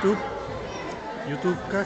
Ютуб, Ютубка.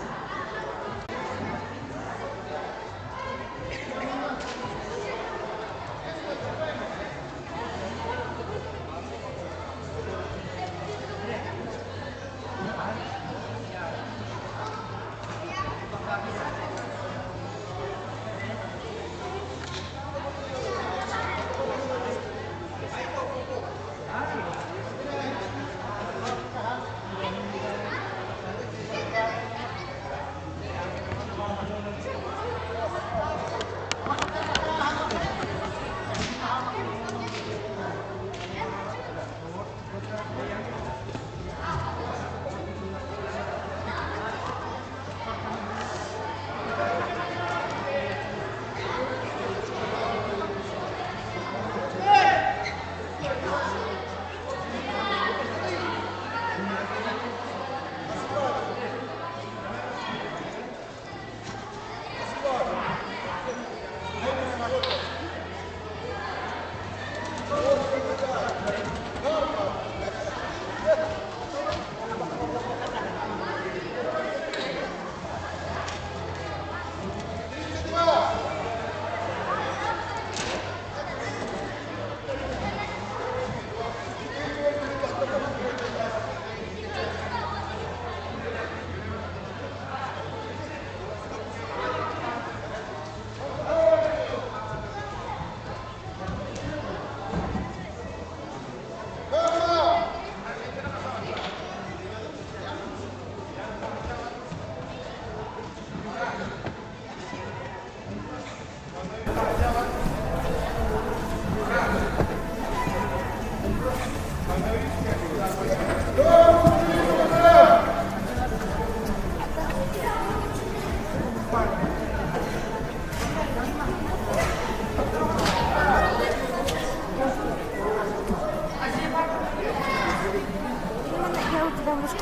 Я у тебя мышку.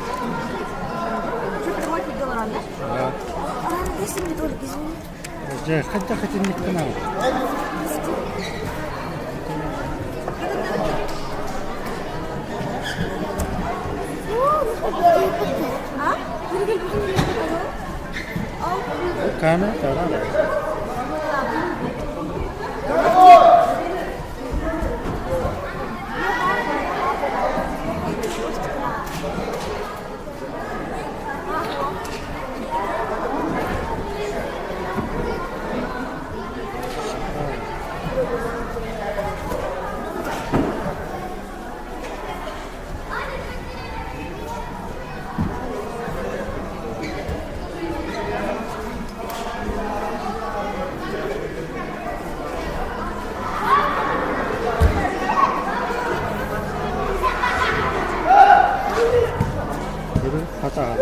Что, прямой эфир делала, да? Да. А, если мне только извини. Дьэ, хайдах итинник гынабыт? А? Камера таара. Хатаҕа.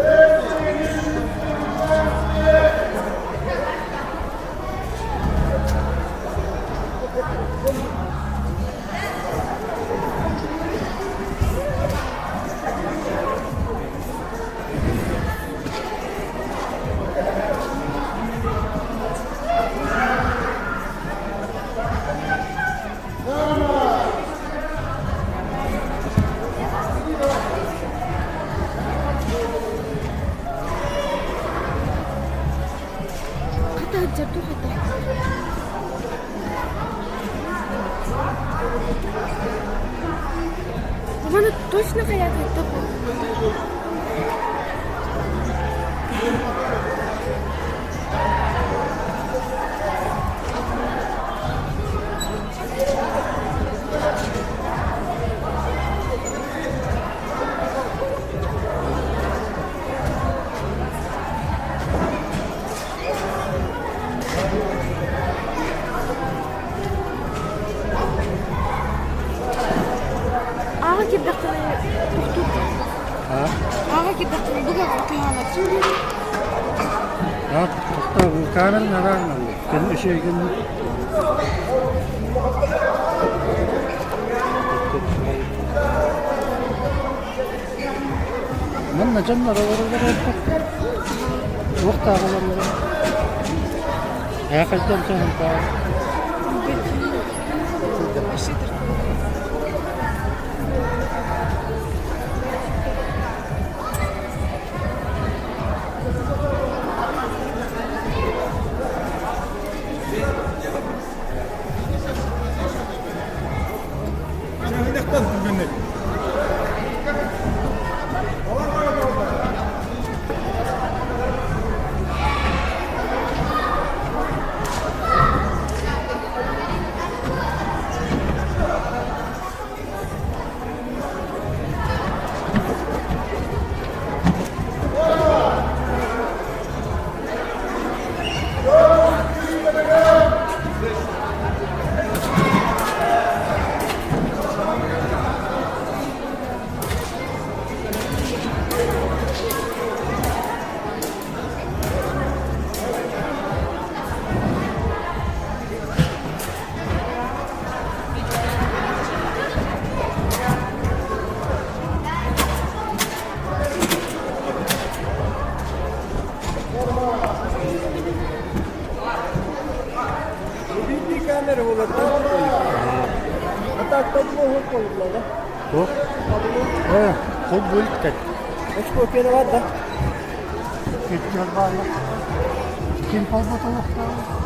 Хата дьарду хата. Вона точно хаят Аҕа кирдэхтэрэ тохтуур. А? Аҕа кирдэхтэрэ дуга кыһаанар. А, тохтоо, бу камера нараан Кэн үчүгэй Манна дьоннор олороллор элбэх. Туох тааҕалаллара. Ээ хайдах дьаһантаа. Туох? Ээ, холбуу иликтэр. Кирдиэр бааллар. Ким холботолохтоох?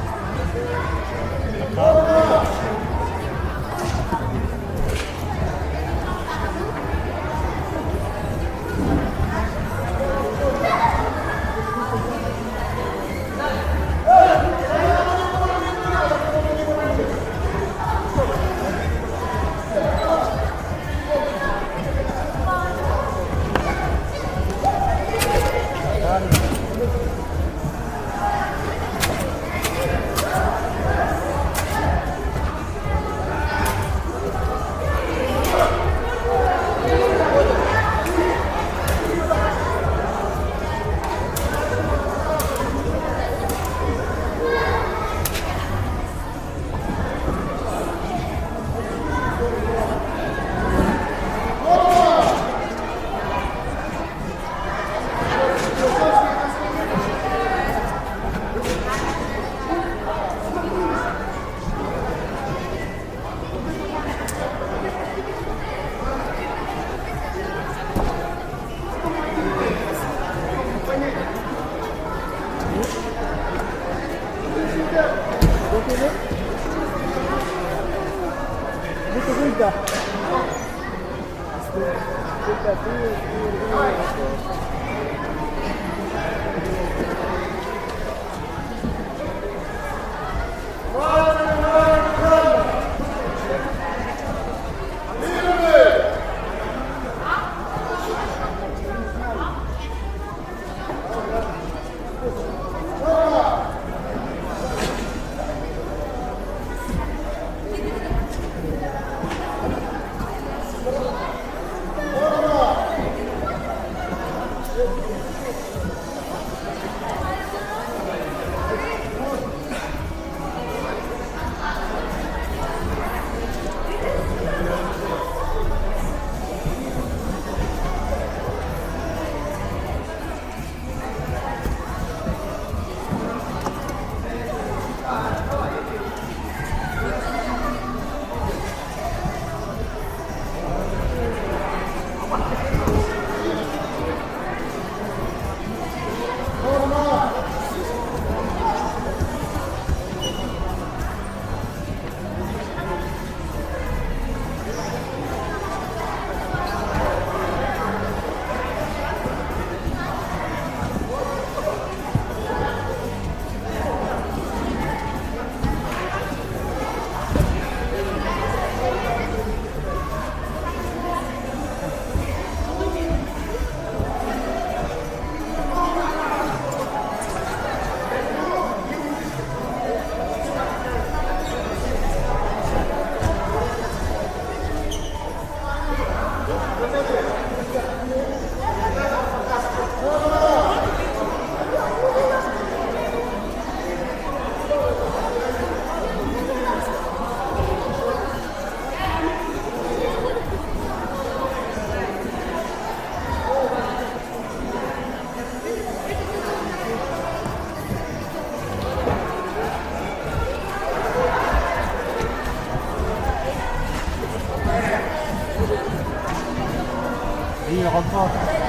Биир холбоото.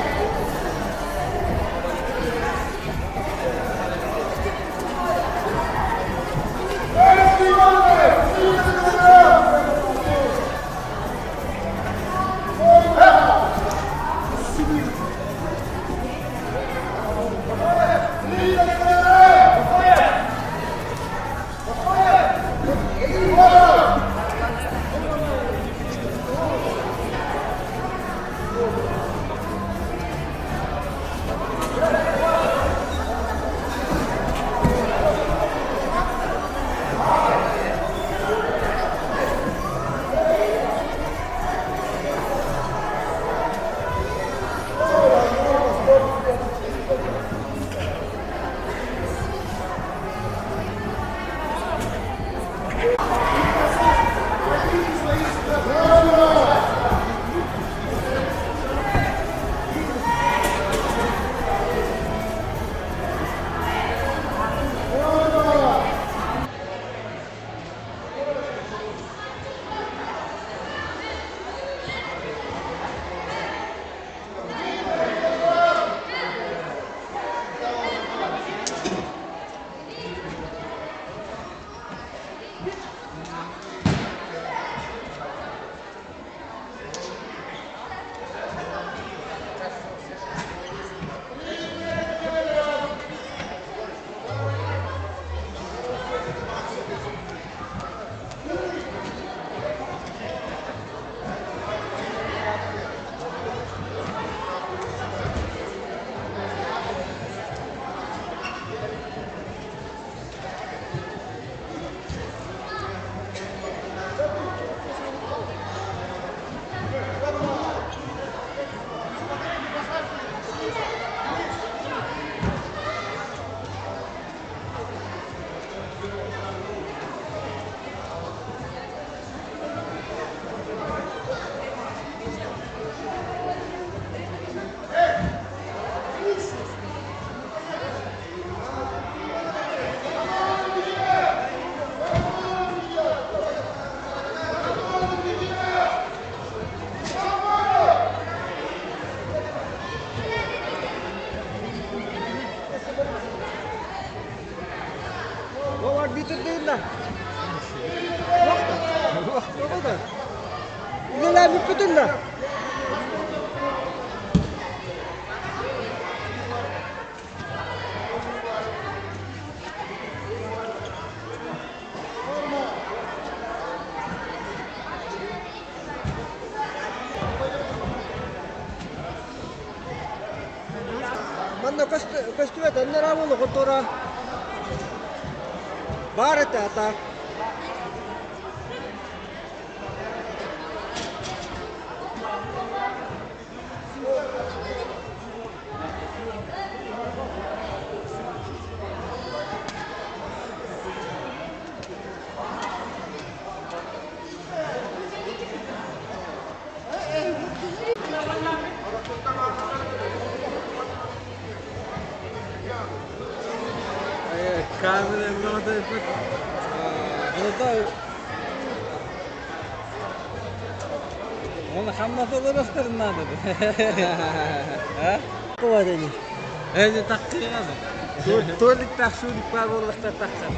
Бүппүтүн да. Манна көстүбэт аннараа буолу хотура баар этэ ата. Оны хамнас олоростарын надо. Эзи таққыйғады. Толик тақшулик бар боллақта таққан.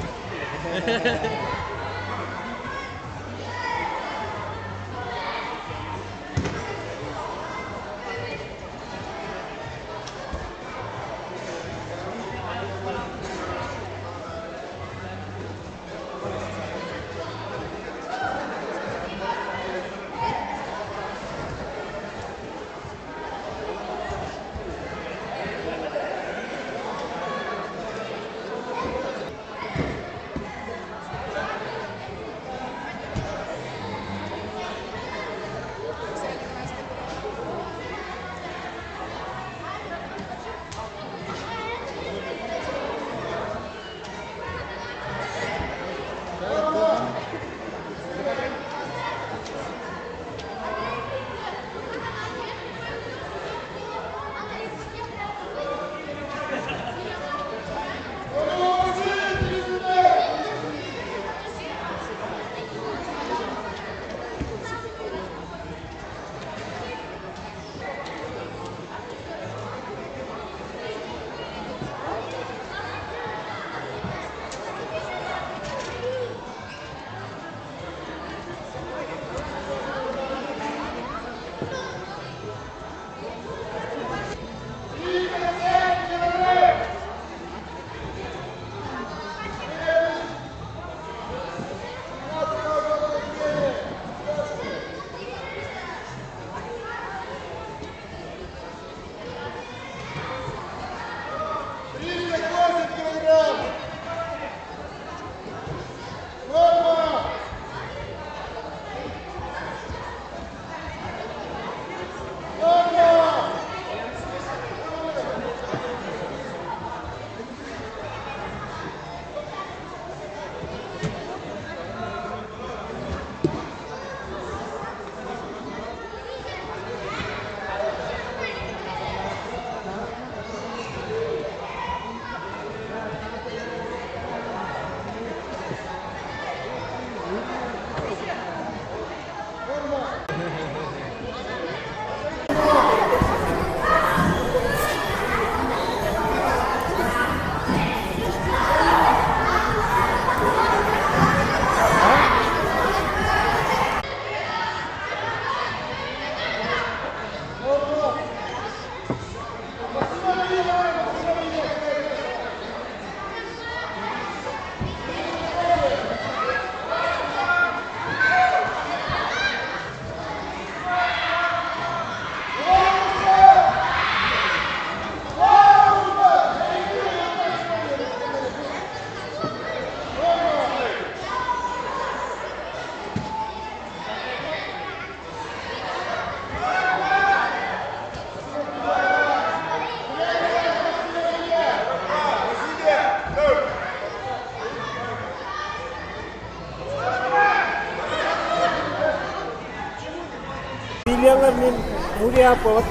Билялар мен Мурия болот.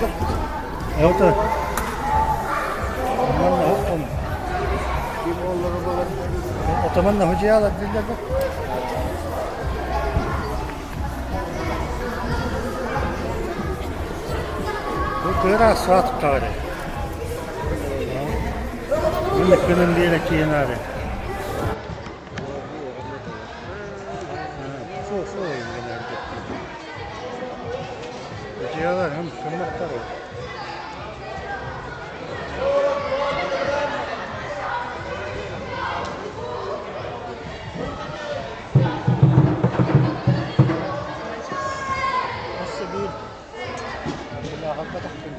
Это Манна хоттон. Отаманна хожиала дилер. Бу кыра саат тары. Bunu kının diye kiyin abi. Фу, фу, Дьиэлэр һым сымматтар ол. Өссө биир Аҕалбатахпын.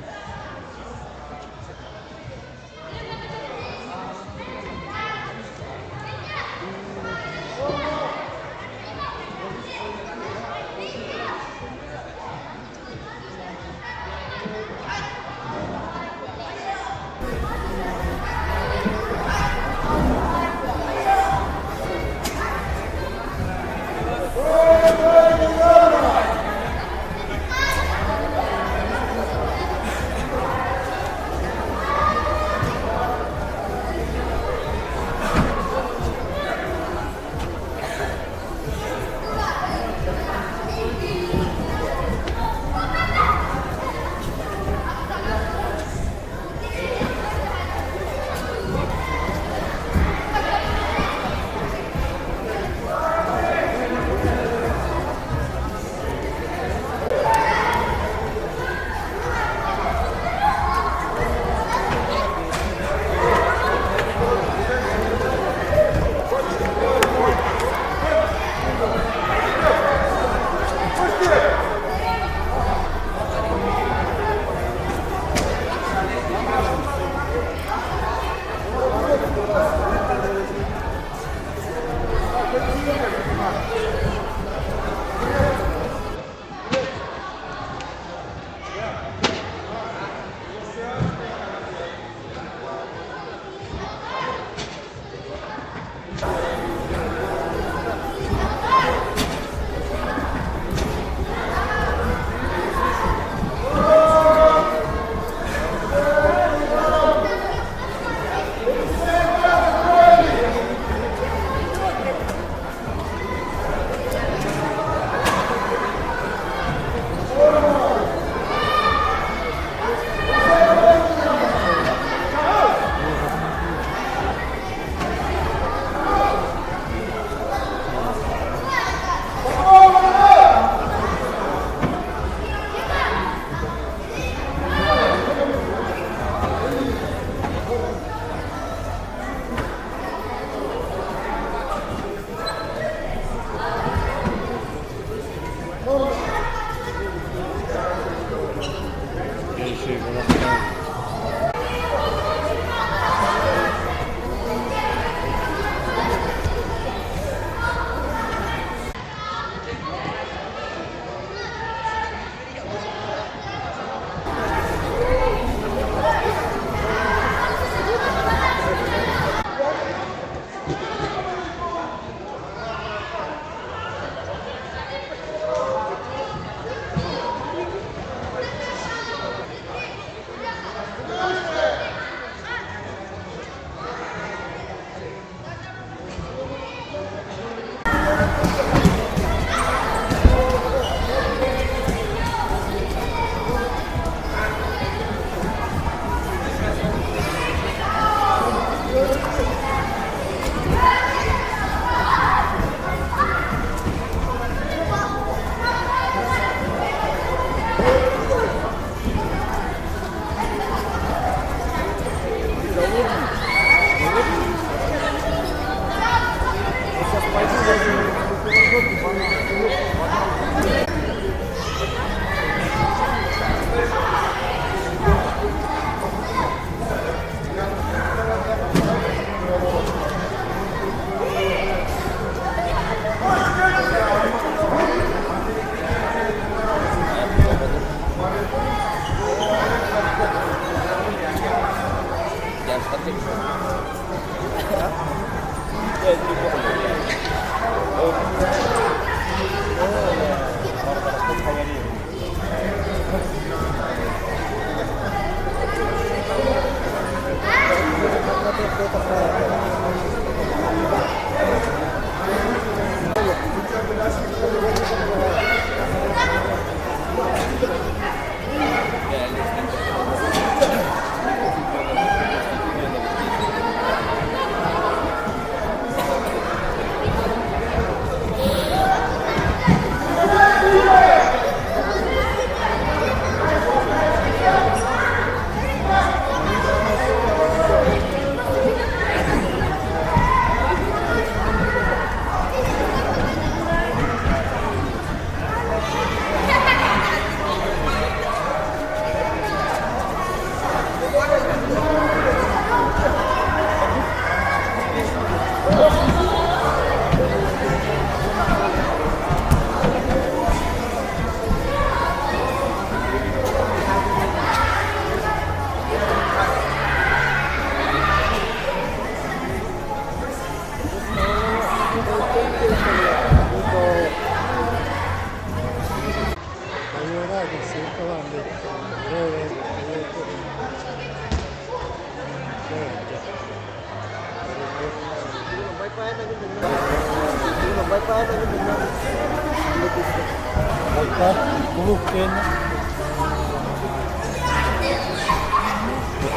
Хайдах кулууп диэн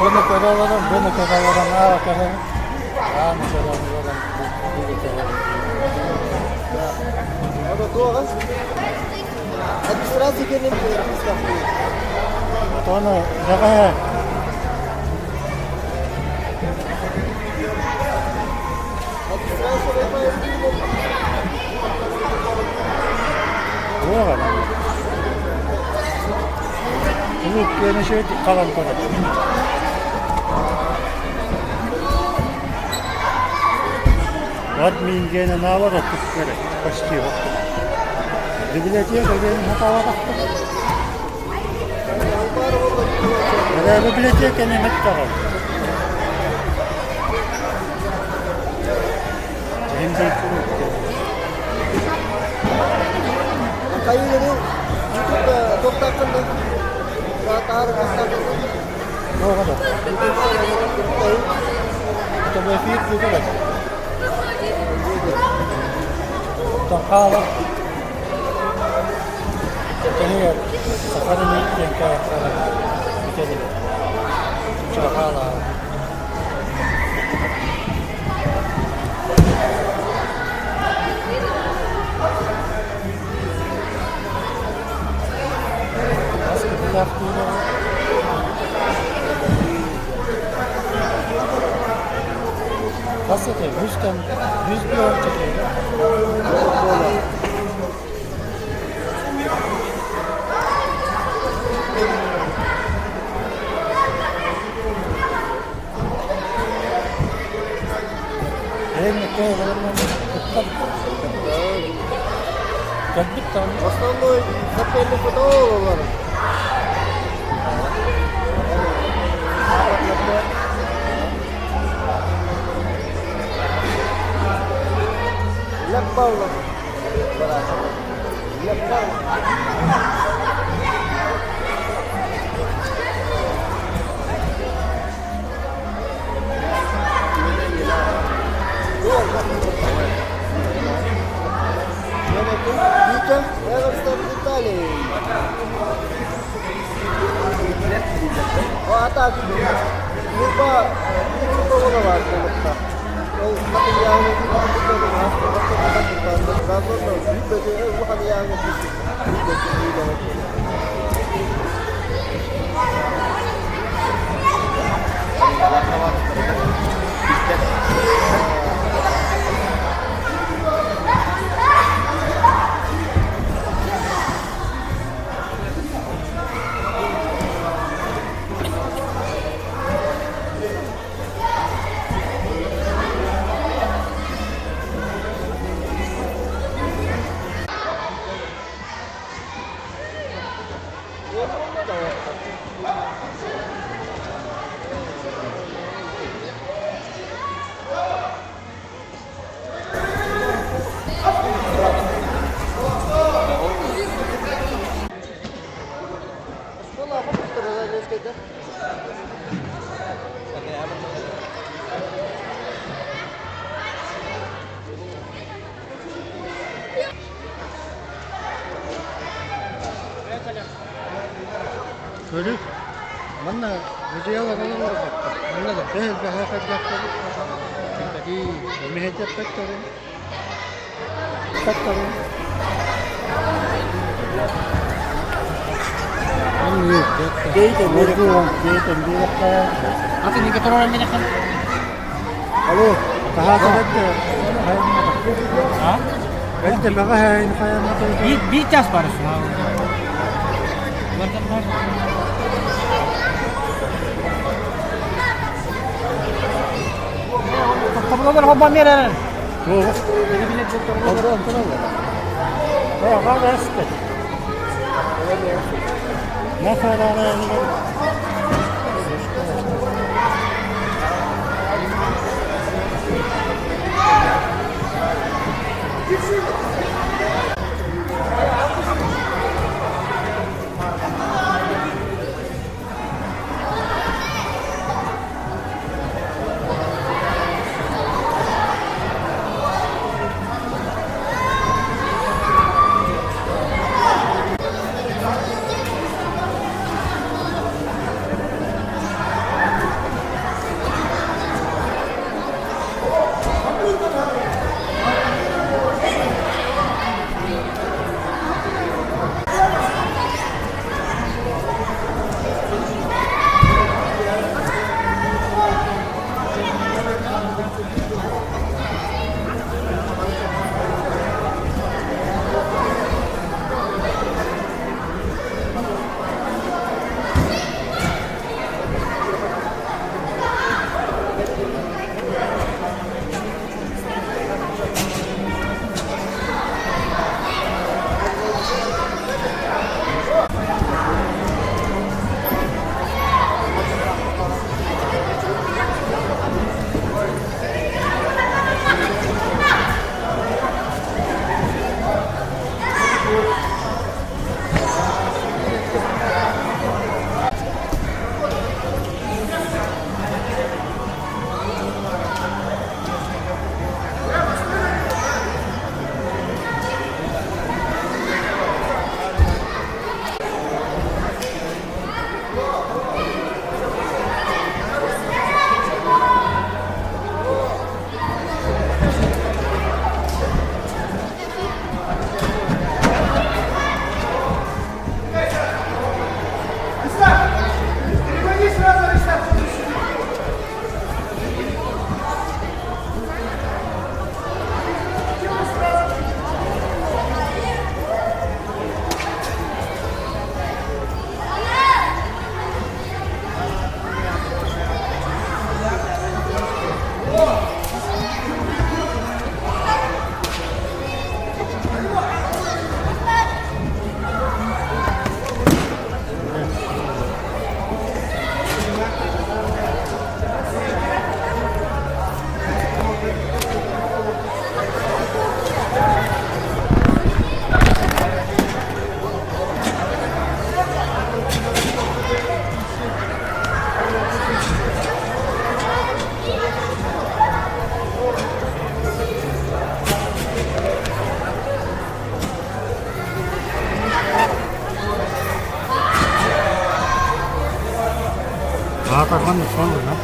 Оны көрө олорон, бұны көрө олорон, аа көрө, ааны көрө олорон, бу көрө. Администрация кэннин Тону бэҕэһээ Туох эрэ Кулууп диэн үчүгэйдик халан турар. Админ диэн анаабат оттук эрэ почти Библиотека диэн хатаабатахпыт. Эрэ библиотеканы мэттэҕин. Ким Хайыгыны ютубка тоқтаққында Тоҕо Эфир күтүбэт. Хаалар кэһигэр сахарыны диэн кэһигэр хаалаа. Хас этэй? Жүз 101 Кэлбит даҕаны Основной соперник олар. Лев Павлов. Лев Павлов. Витя Эверстов Виталий. О, а так, Ньурба Ньурба олорор буолуохтаах. Ол Көрү. Манна музейалар олорор Манна да бэһэл бэһэ хайдахтар. Миһэдьэппэттэрин. Паттарын. Алло, Биир час бар. Табылалар хобба меререн. Маннык буолла.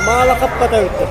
Маала хаппата эбиттэр.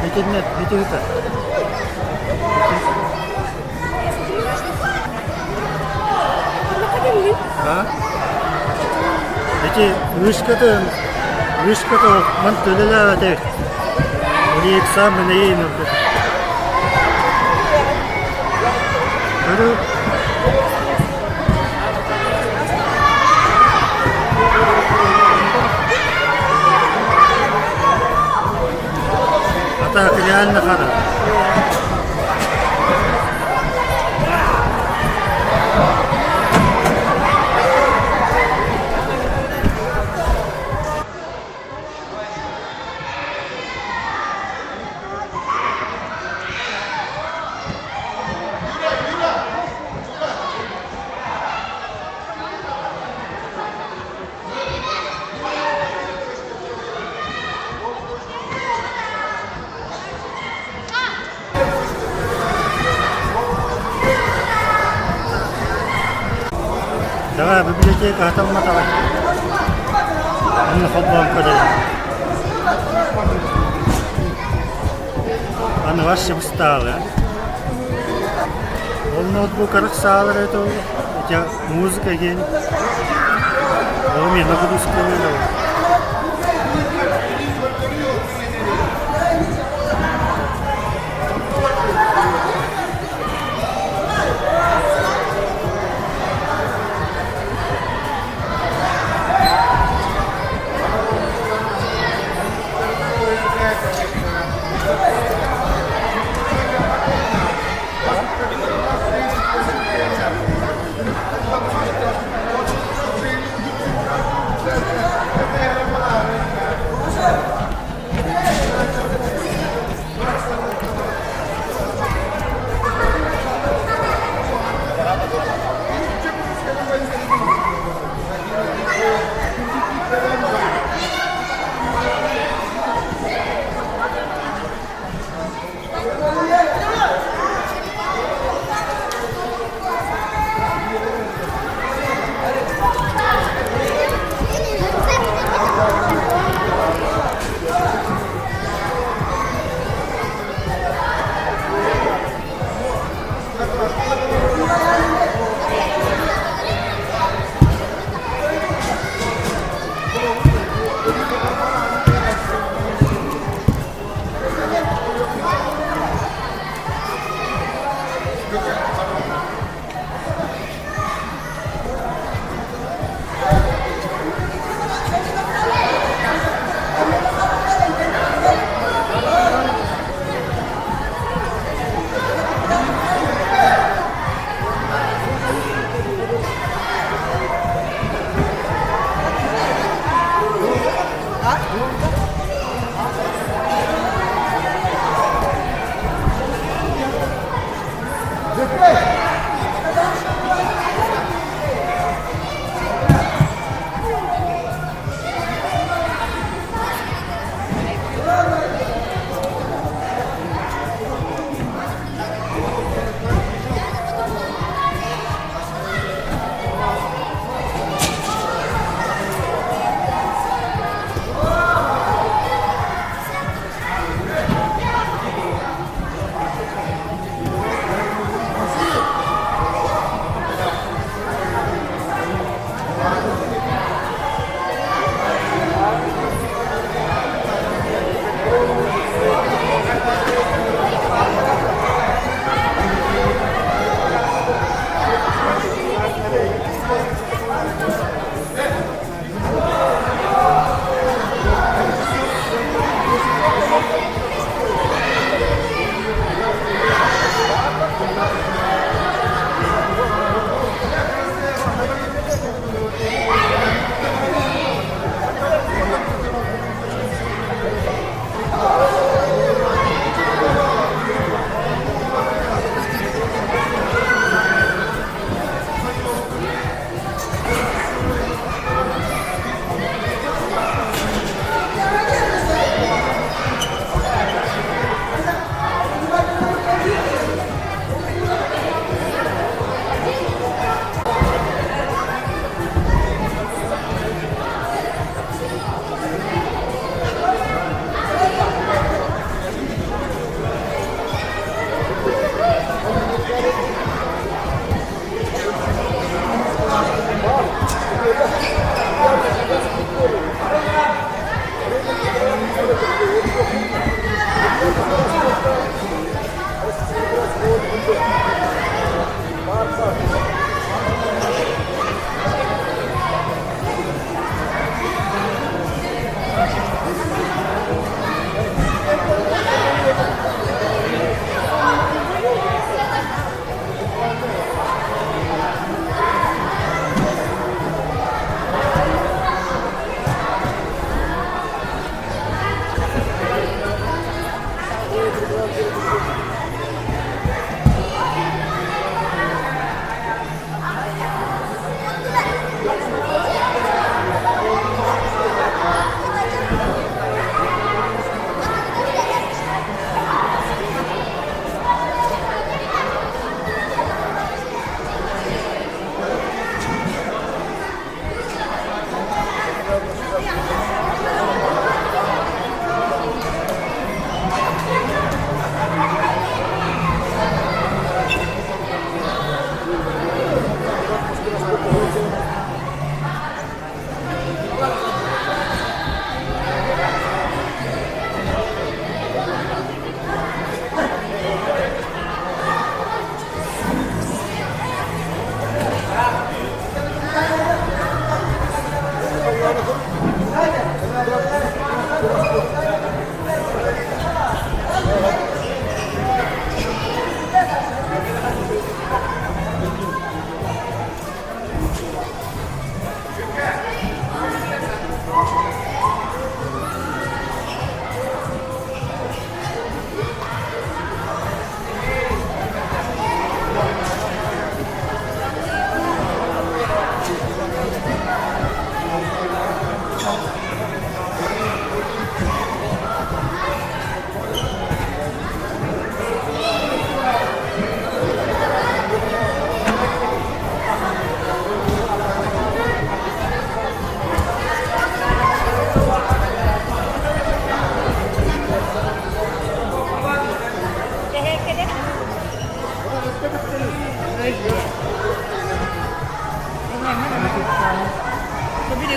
Итиннэ ити Ити вышкатын вышката ман төлөлөөбөтө Уни экзамен эйин ылбыт. Көрү А так реально хара. Давай, библиотека хатамматаҕа. Онно холбоон көрөйүн. Аны вообще устаалы. Ол ноутбук арах саалар это у тебя музыка диэн. Ол мен нагрузкалыыр.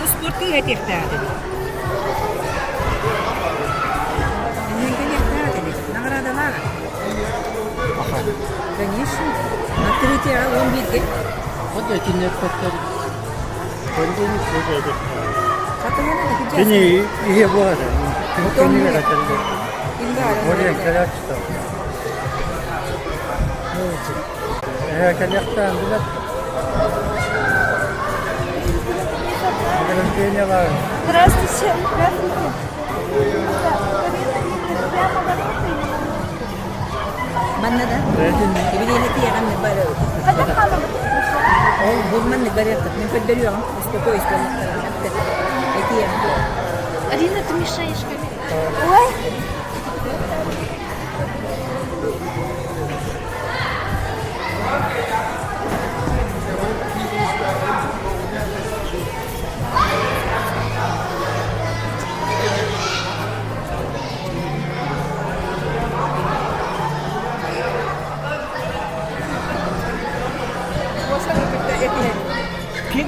Успуорт кыыһа этиэхтээх этибит. Наҕараадалаах. Конечно. Открытие 11-ге. Вот этиннер көттөр. Хатылана Кини ihe буолар. Кини кэллэ. Орен кэлээччи. Ээ кэлиэхтээн билэр. Рождения Здравствуйте. Здравствуйте. Да, Карина Дмитриевна, прямо ворота или Манна да? Билиэни тиэҕэн бары. Хотя хаалабыт. Ол бу маннык барыахтар. Мин көрдөрүөҕүм. Успокоюсь буоллахтара. Этиэм. Арина, ты мешаешь камере. Ой. Ким?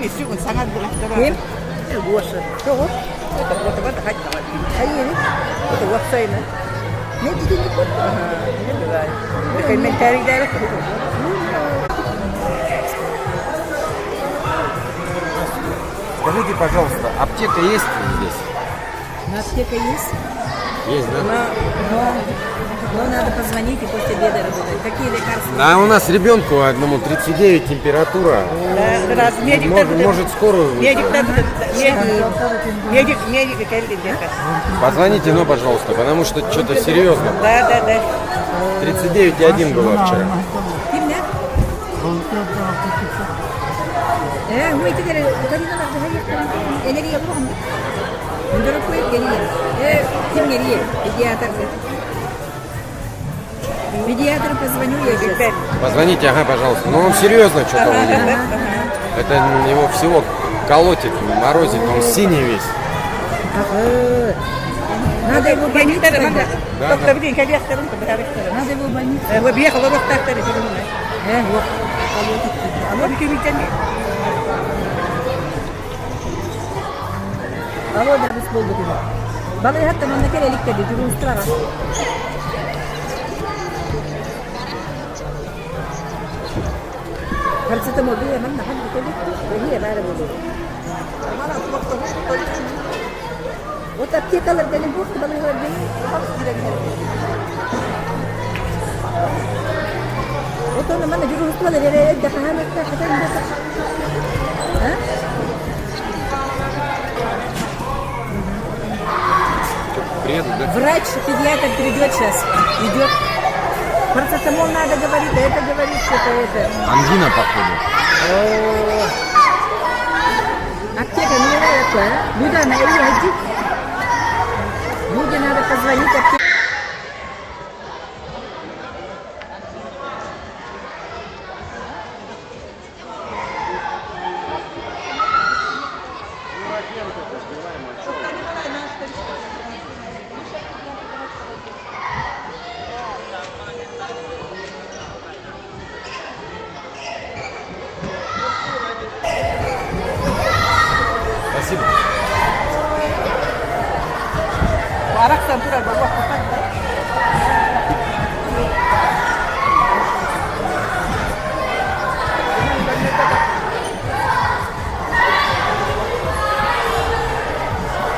Хайыыр? Не дидин Скажите, пожалуйста, аптека есть здесь? Ну, аптека есть, Есть, да? но, но надо позвонить и после обеда работать. Какие лекарства? Да, у нас ребенку одному 39 температура. Может, скорую вызвать? Медик, медик, Позвоните, ну, пожалуйста, потому что что-то серьезно. Да, да, да. 39,1 было вчера. Кимнер? Э, Энергия бугун. Үндөрөккөй гелие. Э, ким гелие? Педиатр. Педиатру позвоню я сейчас. Позвоните, ага, пожалуйста. Ну, он серьезно что-то у него. Это его всего колотит, морозит, он синий весь. Надо его в больницу тогда. Да, да. Надо его в больницу. Э, вот. Алло, да, бис болду күнү. Балай хатта манна кел эликте ди жүрүстүрага. Парацетамол бие манна ханды кели. Бие бары болду. Вот аптекалар деле бу балайлар бие. Вот он манна жүрүстүрага бере да ханакта хатан да. А? Что, приедут, да? Врач, педиатр придет сейчас. Идет. Парацетамол надо говорит, а это говорит, что-то это. Ангина, походу. Аптека не нравится, а? Люда, на иди. Люде надо позвонить аптеке. Спасибо.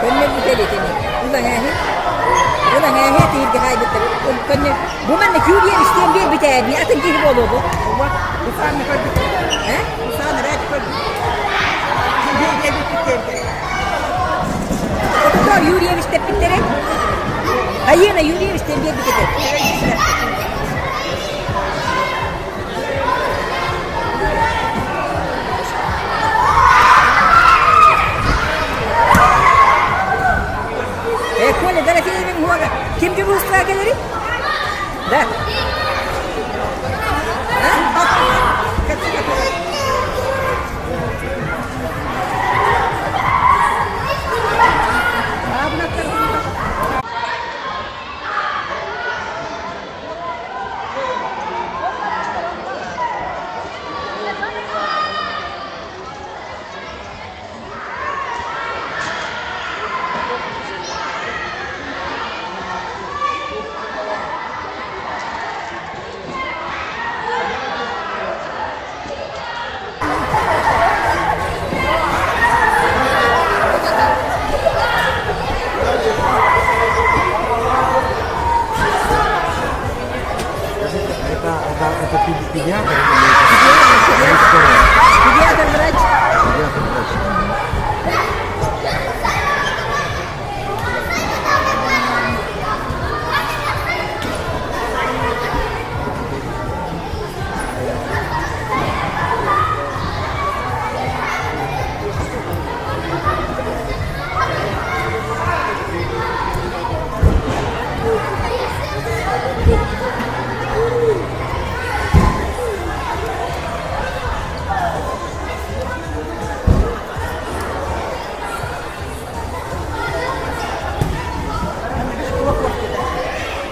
Көннөр бүтэлитини. Улан ээһи. Улан ээһи тииргэ хаайбыттар. Көннөр. Бу манна күүриэн истиэн биир бүтээби. Атын киһи буолуо бу. Э? Ототоор Юрьевич тэппиттерэ. Айыына Юрьевич тэн биэр бүтэтэ. Э, Коля, Дорофеевин хуага. Ким дьулуустаах кэлэри? Да.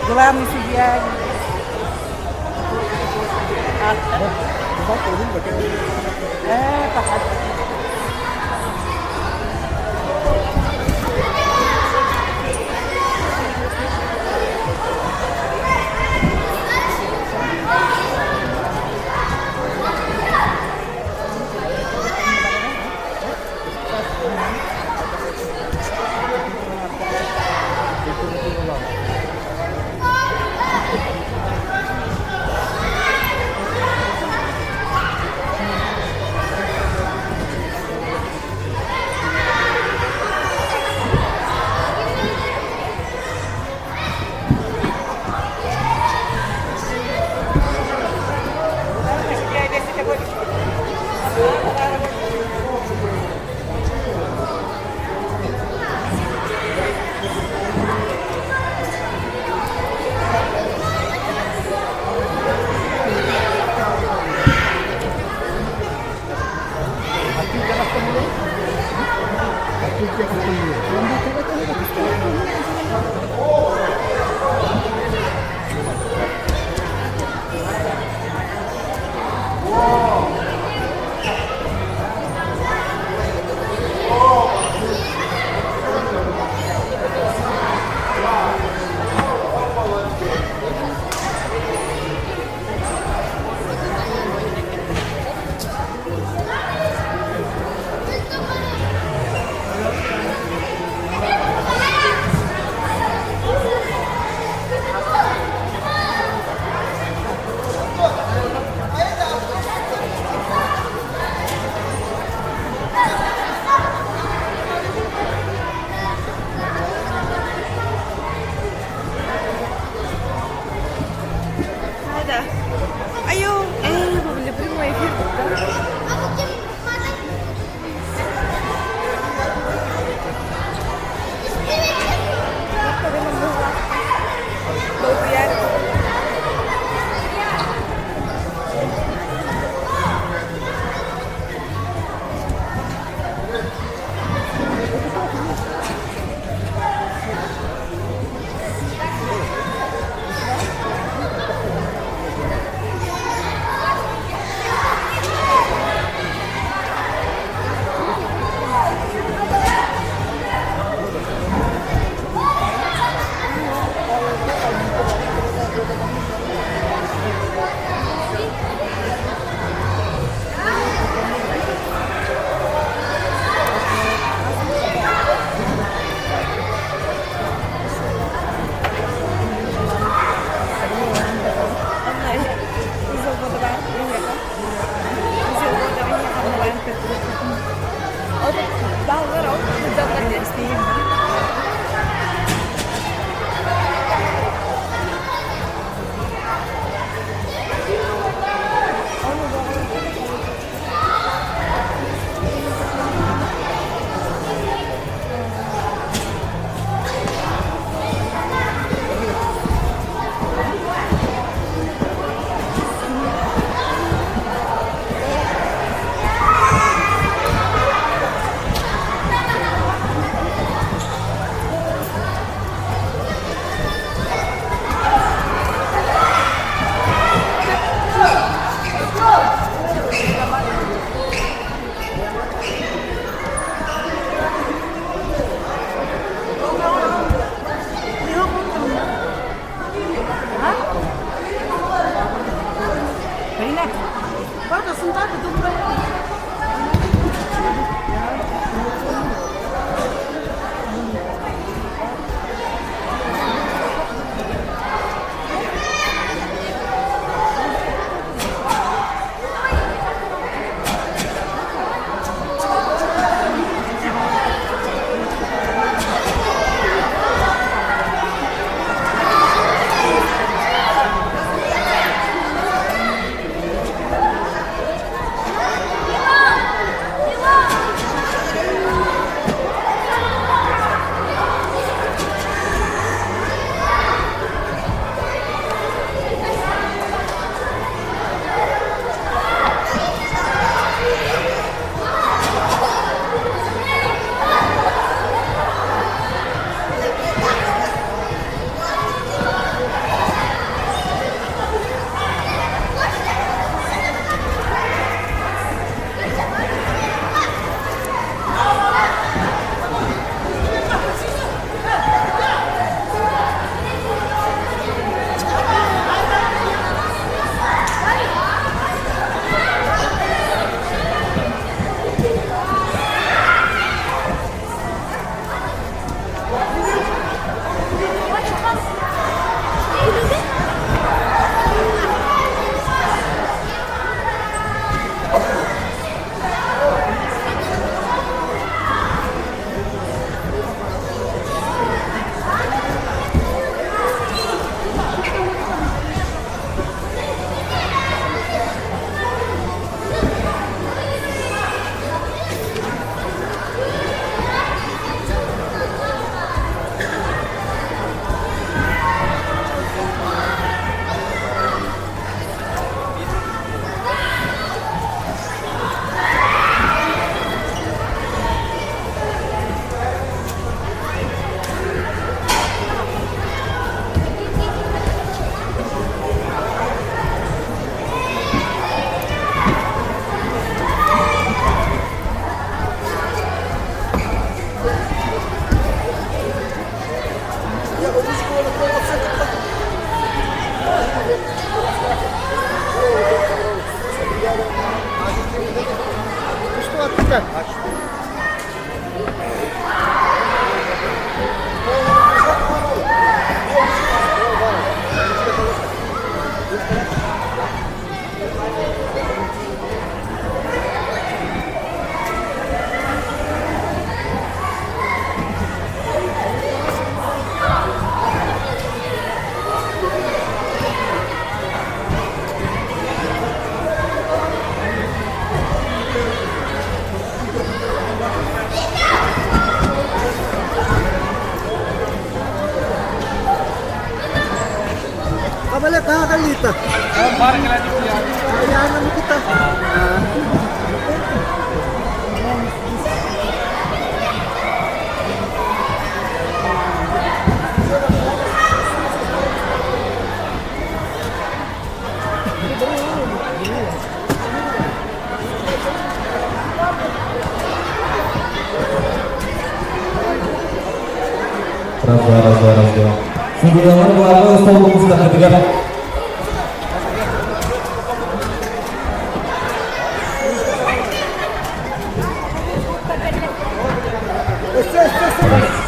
Главный судья. Э, Алита. Аяна Никита. Раз, два, раз, два, раз, два. Судьялар главы столбуңуздаргытыгар.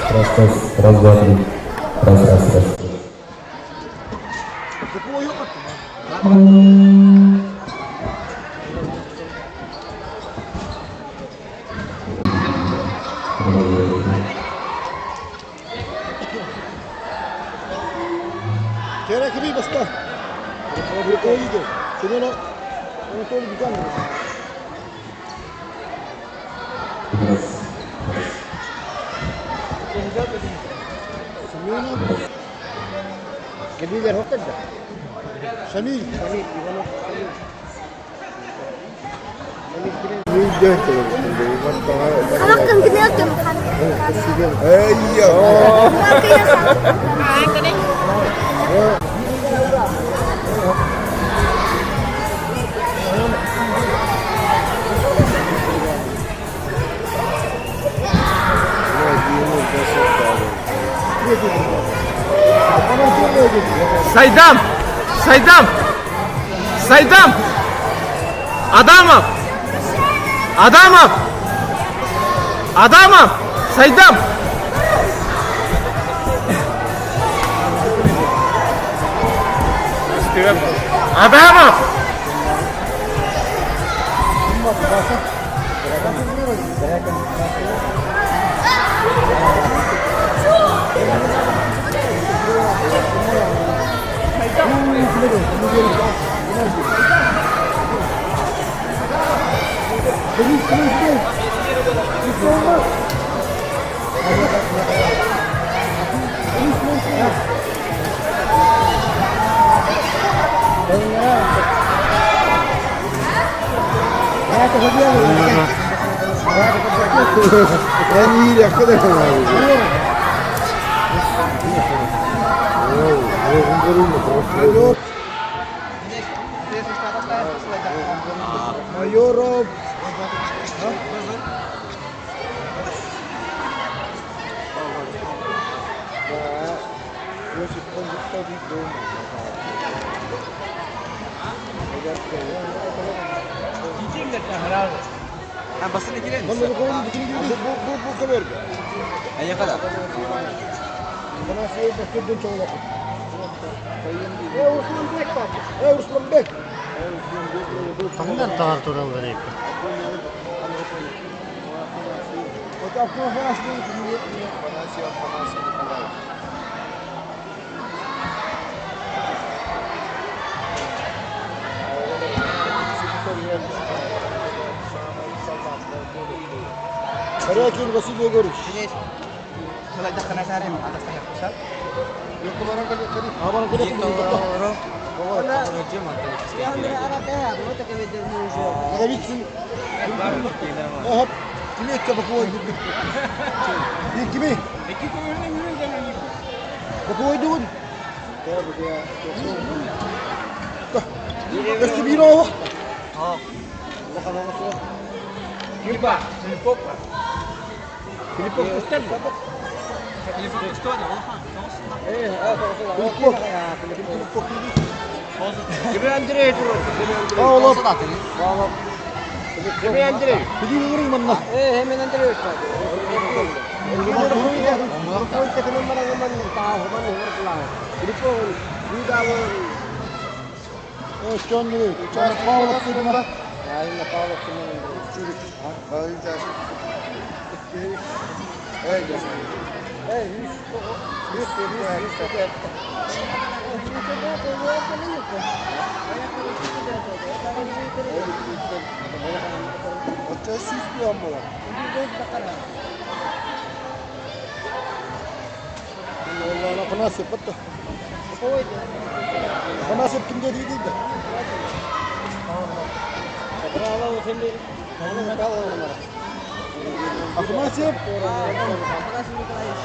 Раз, раз, раз, два, три. Раз, раз, раз. Кэрэ баста. Семена Анатолий Буканович. Раз, раз. Семена. Кебилер хотелде. Шамиль. Шамиль Иванов. Халaqtan кнекем. Сайдам! Сайдам! Сайдам! Адамов! Адамов! Адамов! Сайдам! Адамов! Майоров. Хандан таар тураллар эбит. Корякин Василий Егорович. Афанасьев ким диэтигитий да? Афанасьев? Афанасий Николаевич.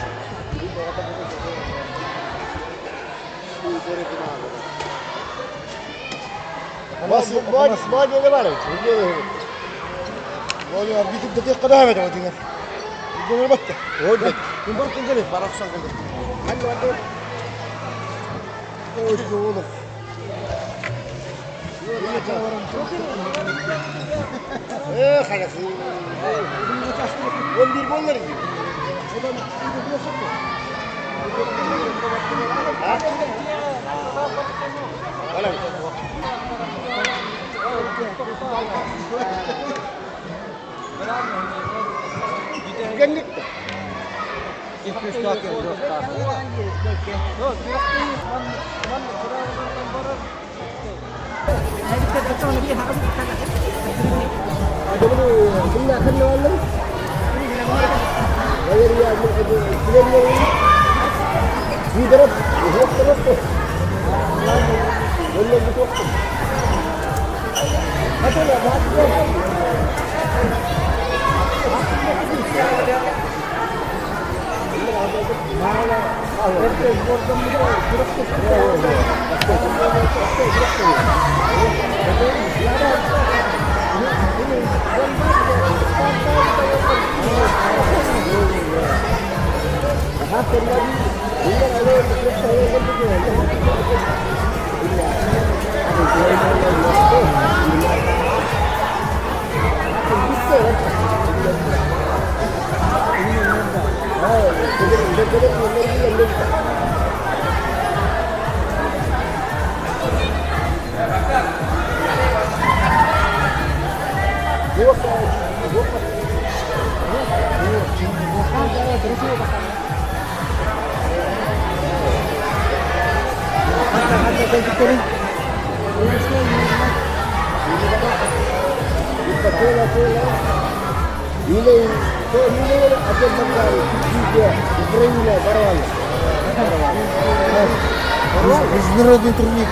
Международный турнир.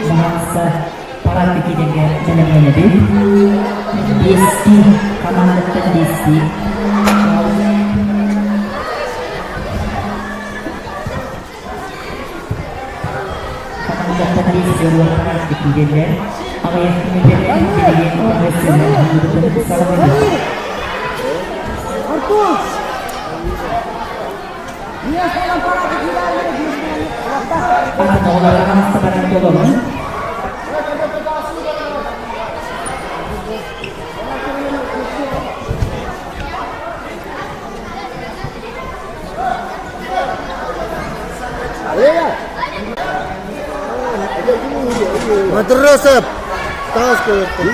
Bahasa para ketiga бэлэмнэнэбит. Биэстии хамаандаттан биэстии. Хамаандаттан биэстии уолаттар киирэллэр. Аҕыйах мүнүүтэнэн билигин оҥорсуһан саҕаланар. Артур! Атын оҕолор аһастабанан толорун. Матросов! Таас көтөр.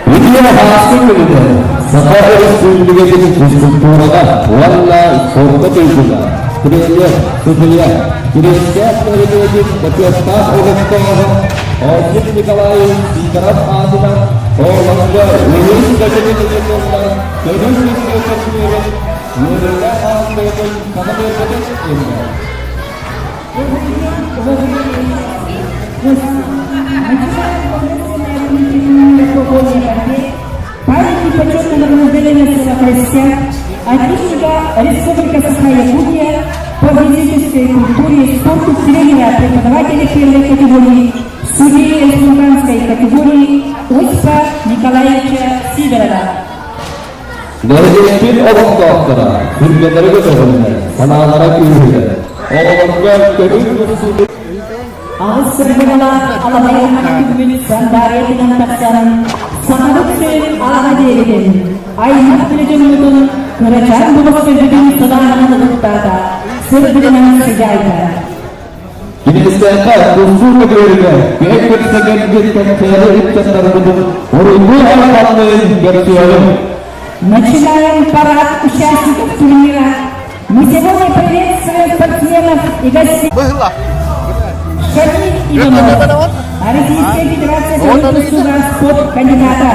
Үтүө хаастык күнүнэн Саха Өрөспүүбүлүкэтин физкультураҕа уонна спорка туйгуна, тренер, судьуйа, Кириэстээх нэһилиэгин бочуоттаах олохтооҕо Осип Николаевич Сидоров аатынан Оолоҥҥо улуус бөдөҥүн ыытыллар көҥүл тустуу турнирын үөрүүлээх ааттыытын саҥа биэрбитин иһинэн. Памятник почетного гражданина села Крестьян, отличника Республика Саха-Якутия по физической культуре и спорту тренера преподавателя первой категории, судьи республиканской категории Осипа Николаевича Сидорова. Нэһилиэкпит олохтоохторо сүргэлэрэ көтөҕүллэр, санаалара күүһүрэр, оҕолорго көҥүл тустуу Аҕыс сырдыгалаах алабайаһана күммүт сандаарыйатынан тахсан, сахабыт сирин ааҕа диэбитин, аймах билэ дьоммутун кырачаан булуктарбытын сылааһынан угуттаата, сырдыгынан сыдьаайда. Кинилэргэ тустуу көбүөрүгэр киһи көрсө кэлбит кэнчээри ыччаттарбытын уруйдуу айхаллыын көрсүөҕүҥ. Начинаем парад участников турнира. Мы сегодня приветствуем спортсменов и гостей. Шамиль Иванов, Российская Федерация Союза спорт кандидата.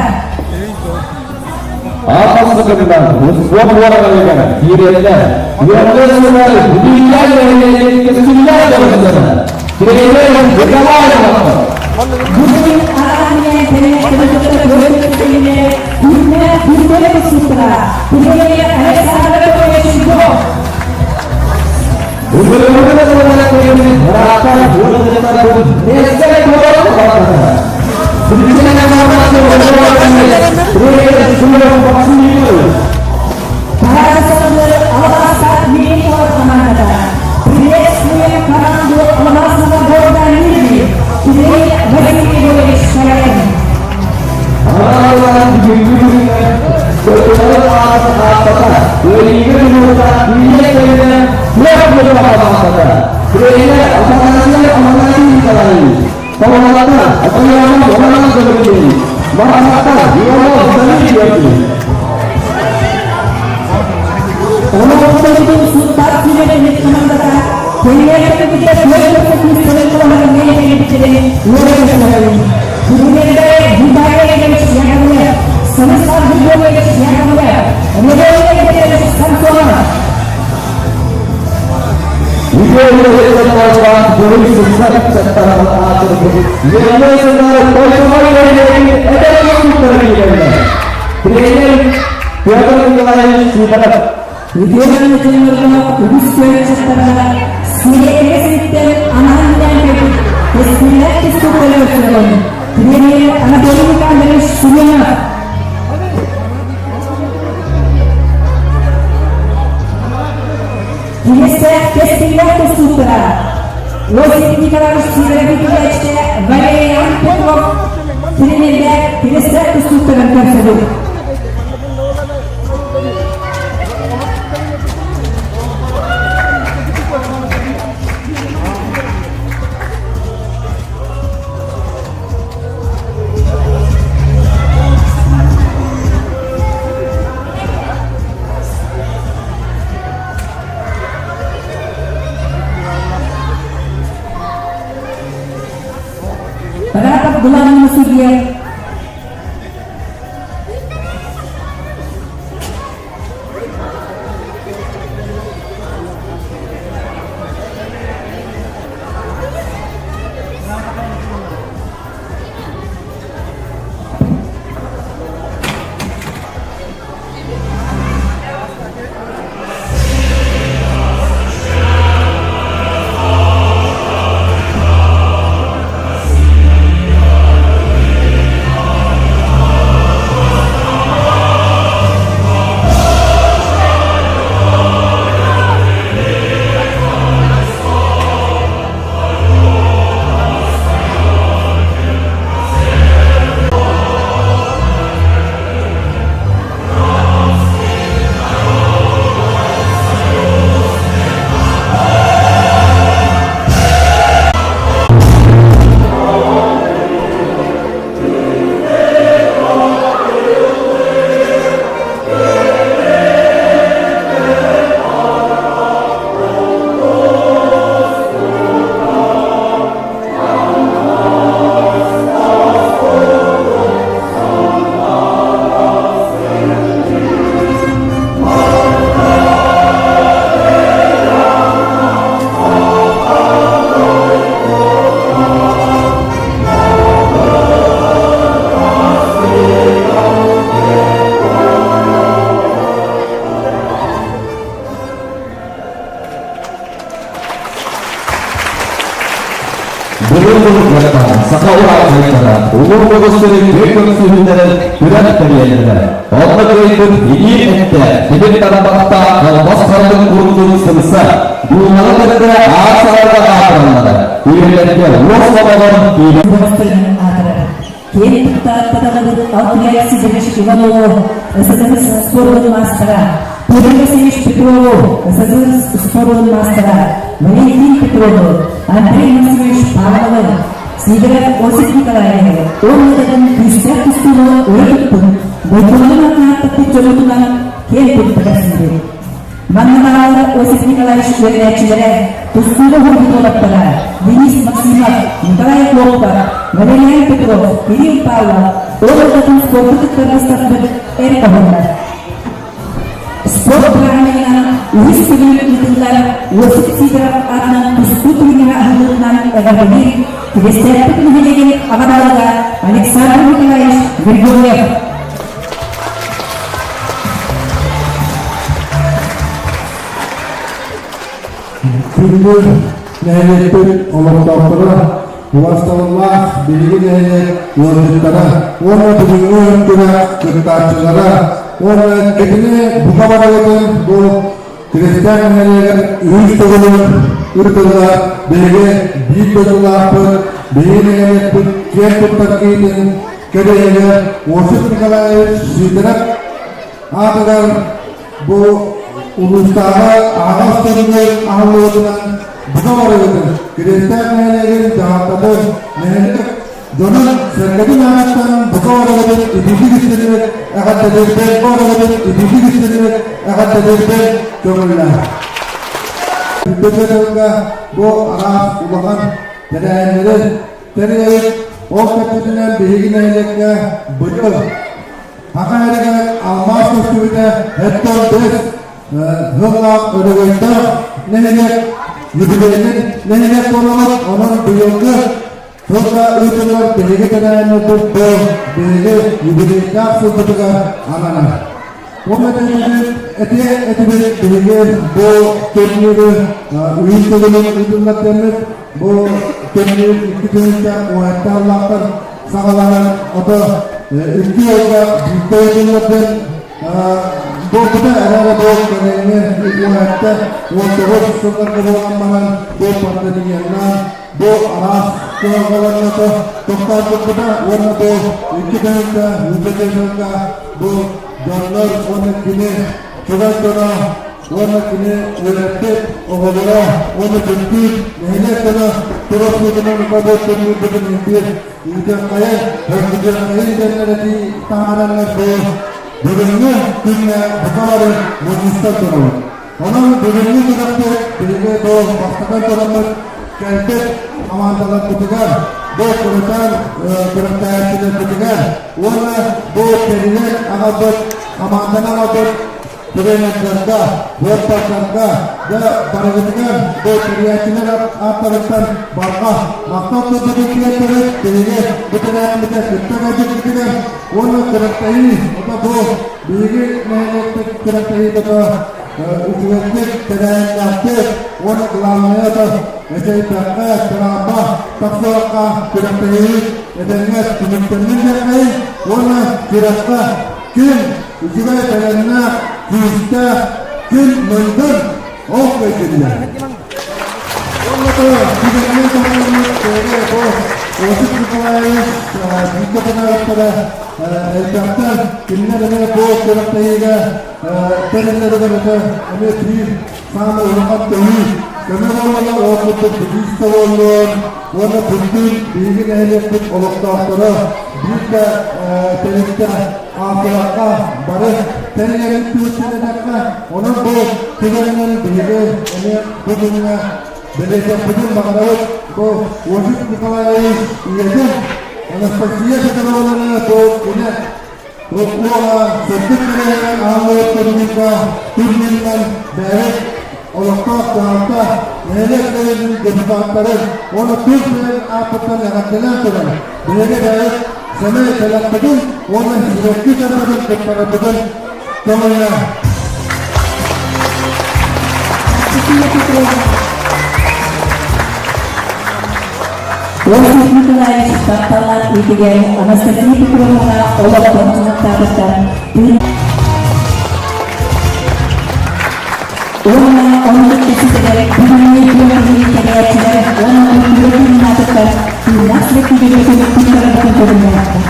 Аахасыкынан успуорт уораҕайыгар киирэллэр. Үөрдэ сылар бүлүүлээх нэһилиэгин кэскиллээх дьоруойдара. Тренер Николай Иванов. Бүгүн араан Приветствуем команду алмазного города Нижний. Тренер Василий Егорович Шарин. Олохтообутун суттаах сүүрэн командата Көннөртөкүтэ Яковлев, Григорий Петрович Самсонов. Тренер Петр Николаевич Сидоров. Үтүө дьоннорго үгүс көрөөччүлэргэ сиэрэ сириттэн анаан кэлбит Кэскиллээх тустууктары көрсөбүн. Тренер Анатолий Никандрович Семенов. Кириэстээх кэскиллээх тустууктара Осип Николаевич Сидоров иитиллээччитэ Валериан Петров тренердээх кириэстээх тустууктарын көрсөбүт. Паратов главному судье Былыр-былыргыттан саха ураанньыктара улуу көҕүстэрин үтүө көрсүһүүлэрин күрэх тэрийэллэрэ. Онно кыайбыт илии эттээх, тимир тарбахтаах албас харытын курдук сымса, дуулаҕа кытта аар саарга аатыраллара. Үйэлэргэ уос номоҕор киирэн Киэн туттааттатаҕыбыт Алтыгай Сидорович Иванову, СССР спордун маастара, Петр Васильевич Петрову, СССР спордун маастара, Валентин Петрову, Андрей Максимович Павловы, Сидоров Осип Николаевиһы уонна да күүстээх тустууну өрө туттун, дойдуларын ааттааттаппыт дьонутунан киэн тутта кэпсиибит. Манна бааллар Осип Николаевич үөрэнээччилэрэ, тустууга уһуйбут уолаттара Денис Максимов, Николай Охлопков, Валериан Петров, Кирилл Павлов, ол ортотун спорду кытта быстарбыт эр хоһуннар. Спорт бырааһынньыгынан үһүс төгүлүн ыытыллар Осип Сидоров аатынан тустуу турнира аһыллыытынан эҕэрдэлиир Кириэстээхпит нэһилиэгин аҕа баһылыга Александр Николаевич Григорьев. Күндү нэһилиэкпит олохтоохторо, убастабыллаах биһиги нэһилиэк ыалдьыттара уонна бүгүҥҥү күрэх кыттааччылара уонна кинини бука барыгытын бу Киристээх нэһилиэгэр үһүс төгүлүн ыытыллар биһиги биир дойдулаахпыт, биһиги нэһилиэкпит киэн туттар киһитин кэриэһигэр Осип Николаевич Сидоров аатыгар бу улуустааҕы аһаҕас көрүҥү аһыллыбытынан бука барыгытын Кириэстээх нэһилиэгин дьаһалтатын нэһилиэк дьонун сэргэтин ааттан бука барыгытын итиитик истинник эҕэрдэлиирбин барыгытын итиитик истинник эҕэрдэлиирбин көҥүллээх. Бүтүн тылга бу араас улахан тэрээһиннэри тэрийэбит. Ол кэпсэтинэн биһиги нэһилиэккэ быйыл Саха сиригэр алмаас көстүбүтэ эттон бэс сыллаах өрөгөйдөөх нэһилиэк юбилейный нэһилиэк буолабыт. Онон быйылгы сылга ыытыллар биһиги тэрээһиммит бу биһиги юбилейдаах сылбытыгар ананар. Уонна этиэ этибит биһиги бу турниры үһүс төгүлүн ыытыллар диэммит. Бу турнир икки күнүнтэн уһатта аллаахтар саҕаланан ото икки ыйга биирдэ ыытыллар диэн буолбута эрээри бу кэлиҥҥи уһатта 19 сылларга буолан баран бу пандемиянан бу араас кыһалҕаларга тохтообуппута уонна бу икки тыһыынча ыытыллыыларга бу дьоннор уонна кини чугас дьоно уонна кини үөрэппит оҕолоро уонна бүттүүн нэһилиэк дьоно туруорсуутунан бу турнирбытын биир ыытыаххайын, өргүтүөххэйин диэннэр этии таһаараннар бу бүгүҥҥү күҥҥэ бука бары мунньустан турабыт. Онон бүгүҥҥү күрэхпит биһиги бу бастатан тураммыт кэлбит хамаандаларбытыгар, бу кырытан күрэхтэһээччилэрбитигэр уонна бу тэрийэн аҕалбыт хамаанданы аҕалбыт тренердэргэ, уоппардарга, дьэ барыгытыгар бу тэрийээччилэр ааттарыттан барҕа махтал тылбытын тиэрдэбит. Биһиги бу тэрээһиммитэ кытта кэлбиппитигэр уонна күрэхтэһии ото бу биһиги нэһилиэкпит күрэхтэһиитэ үчүгэйдик тэрээһиннээхтик уонна главное это эчэйбэккэ, тыраамба тахсыбакка күрэхтэһии этэҥҥэ түмүктэннин диэххэйин уонна күрэххэ ким үчүгэй бэлэмнээх, күүстээх, ким мындыр, ол кыайдыннар. Уонна түгэнинэн туһанаммыт бу Осип Николаевич бииргэ санаабыттара элбэхтэр, кинилэр эмиэ бу күрэхтэһиигэ тэриллэригэр эмиэ биир саамай улахан төһүү көмө буолла ол курдук Бетиста буоллун уонна бүттүүн биһиги нэһилиэкпит олохтоохторо биир да тэрилтэ хаалсыбакка бары тэрийэрин түмүктэнэтэххэ онон бу түгэнинэн биһиги эмиэ бу күҥҥэ бэлиэтиэхпитин баҕарабыт бу Осип Николаевич ийэтин Анастасия Петровнаны бу кини Оскуола сырдык кэрэһинэн аһыллыбыт турнирга турнирынан бэйэбит олохтоох дьаһалта нэһилиэк сэбиэтин депутаттарын уонна тус бэйэбит ааппыттан эҕэрдэлээн туран биһиги бэйэбит сэмэй бэлэхпитин уонна сибэкки дьарыгын туттарарбытын көҥүлэ. Осип Николаевич тапталлаах иитигэр Анастасия Петровна олохтон сылыктаабыттар уонна оннук кэпсэтэр бүгүҥҥү күрэхтэһии тэрийээччилэр уонна культура күүннаатыттар тыыннаах сибэккилэргэ туттарарбытын көҥүллээхтэр.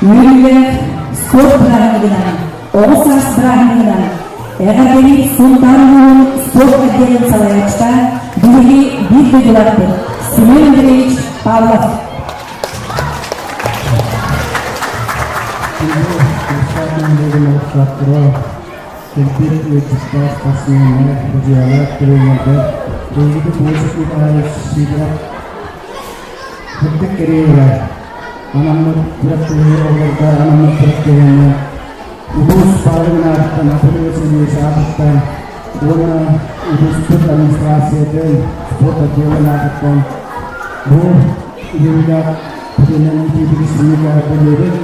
Үөрүүлээх спорт бырааһынньыгынан, оҕо саас бырааһынньыгынан эҕэрдэлиир Сунтаар улууһун спорт отделын салайааччыта биһиги биир дойдулаахпыт Семен Андреевич Павлов. Кэлбит ыалдьыттар, спортсменнар, судьуйалар, тренердэр, биһигибит Осип Николаевич Сидоров сырдык кэриэһигэр анаммыт күрэхтэһии оҕолорго анаммыт күрэхтэһиини улуус баһылыгын аатыттан Анатолий Васильевич аатыттан уонна улууспут администрациятын спорт отделын аатыттан бу үөрүүлээх түгэнинэн итиитик истиҥник эҕэрдэлиэбит.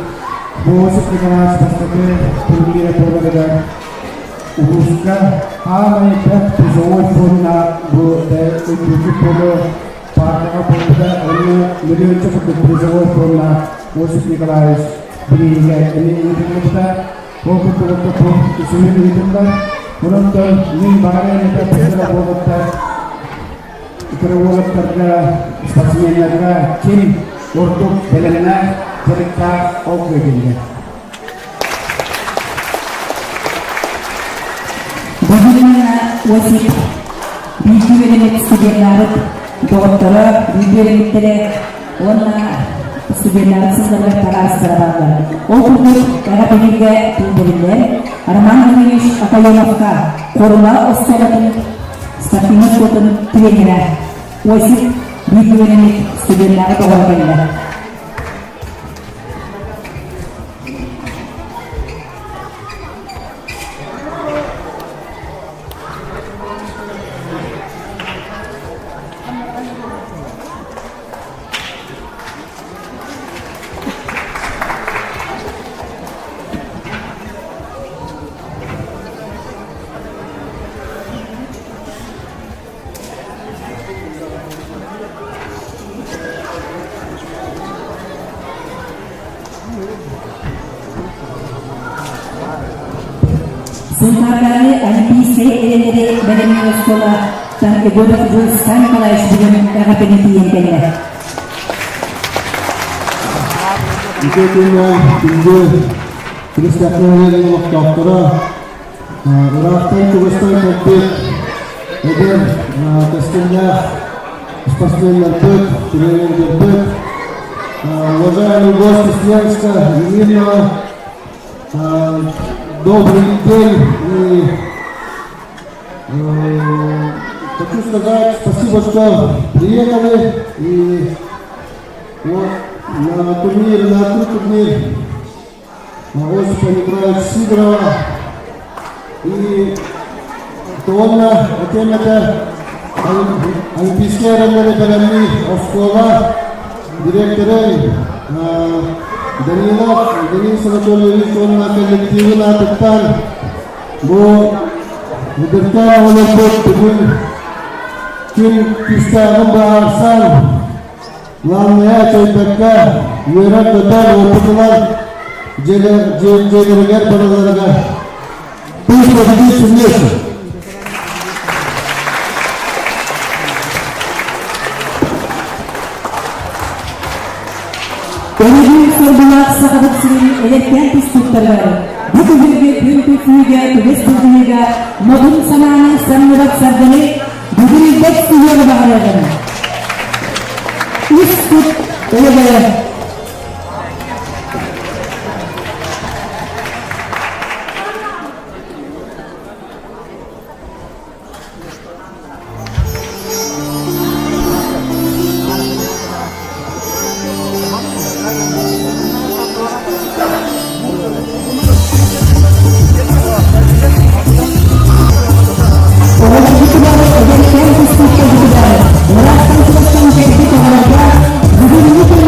Бу Осип Николаевич бастакы турнира буоларыгар улууска хаамай бэрт призовой фонна бу үрдүкү поле паркаҕа буолбута онно миллионча курдук призовой фонна Осип Николаевич бирииһигэр эмиэ ыытыллыбыта. Ол курдук бу үсүһүн ыытыллар. Онон мин баҕарыам этэ буолуттар. Кыра уолаттарга, спортсменнарга ким ордук бэлэмнээх, дьарыктаах ол кыайдылар. Бүгүн Осип бииргэ үөрэммит студеннарыт доҕотторо, бииргэ үөрэммиттэрэ уонна студеннарыт сылларыгар табаарыстара бааллар. Ол курдук эҕэ биһигэ тылбырыллар Роман Иванович Акаеновка Хорула оскуолатын спортивнай школатын тренерэ Осип бииргэ үөрэммит студеннары доҕоро кэллэ. Сунтаардааҕы Олимпийскай эрэллэри бэлэмниир оскуолаттан Егоров Дьулустан Николаевич бүгүн эҕэрдэни тиийэн кэллэ. Үтүө күннээх күндү Киристэхтэр олохтоохторо, ыраахтан чугастан кэлбит эдэр кэскиллээх спортсменнарбыт, тренердэрбит, уважаемые гости Ленска и Мирного, добрый день и хочу сказать спасибо, что приехали и вот на турнир, на открытый турнир Осипа Николаевича Сидорова и уонна этиэм Олимпийскай эрэллэри бэлэмниир оскуола дириэктэрин Данилов Денис Анатольевич уонна коллективын аатыттан бу эдэркээн оҕолорбут бүгүн күн күүстээҕин быһаарсан Главное, чөйбөккө, үөрэн-көтөн, уопутулар дьиэлэригэр бараларыгар Пусть победит сильнейший. Өрөбүл соргулаах Сахабыт сирин эдэркээн тустууктарыгар бу күһүргү күн күкүүгэ түгэс былдьаһыыга модун санааны самныбат саргыны бүгүрүйбэт сыһыары баҕарыаҕын. Үс кут өйөбөрө. Оҕолорбутугар, эдэркээн тустууктарбытыгар, ыраахтан чугастан кэлбит оҕолорго бүгүҥҥү күн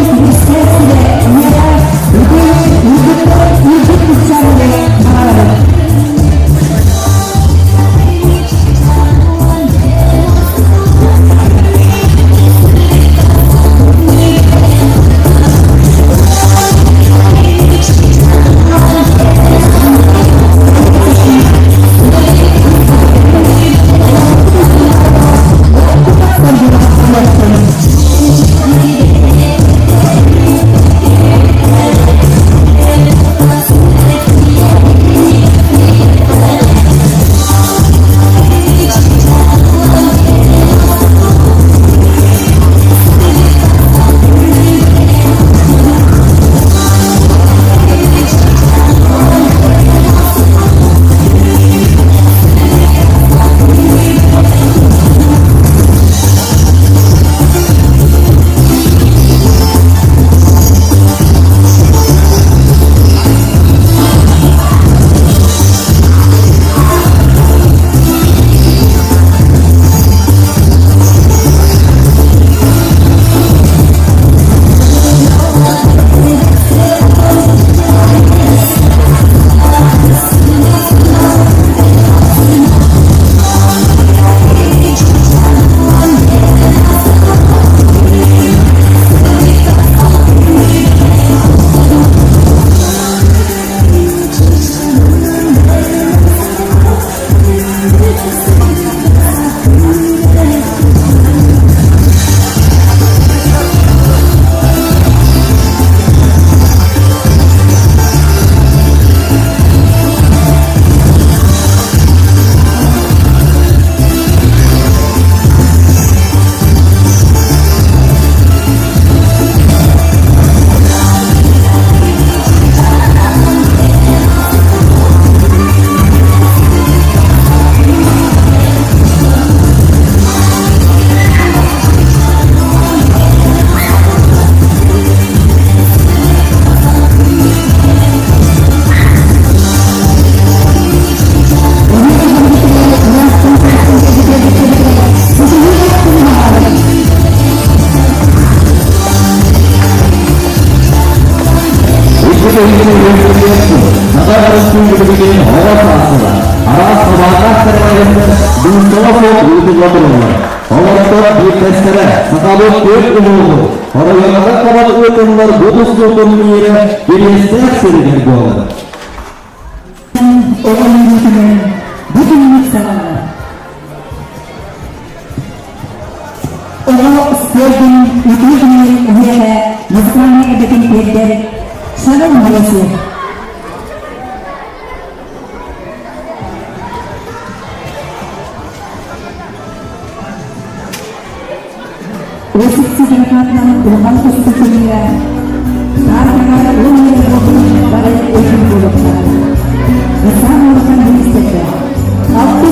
сыл Саха Өрөспүүбүлүкэтин оҕо саастара араас хабааннаах тэрээһиннэр быыстала суох ыытылла тураллар. Олортон биирдэстэрэ сахалыы түөрт улууһу оройуоннарга хабан ыытыллар бу тустуу турнира Кириэстээх сиригэр буолар. Оҕо үөрүүтүнэн бу күммүт саҕаланар. Оҕо спордун үтүө күнүн эһиэхэ музыкальнай эбэтин тиэрдэр Шалом Малосев. Осип Сидоров улахан тустуу күнүгэр Тааттаҕа уон бары өйүүр буолуохтара. Саамай улахан министрдэр алты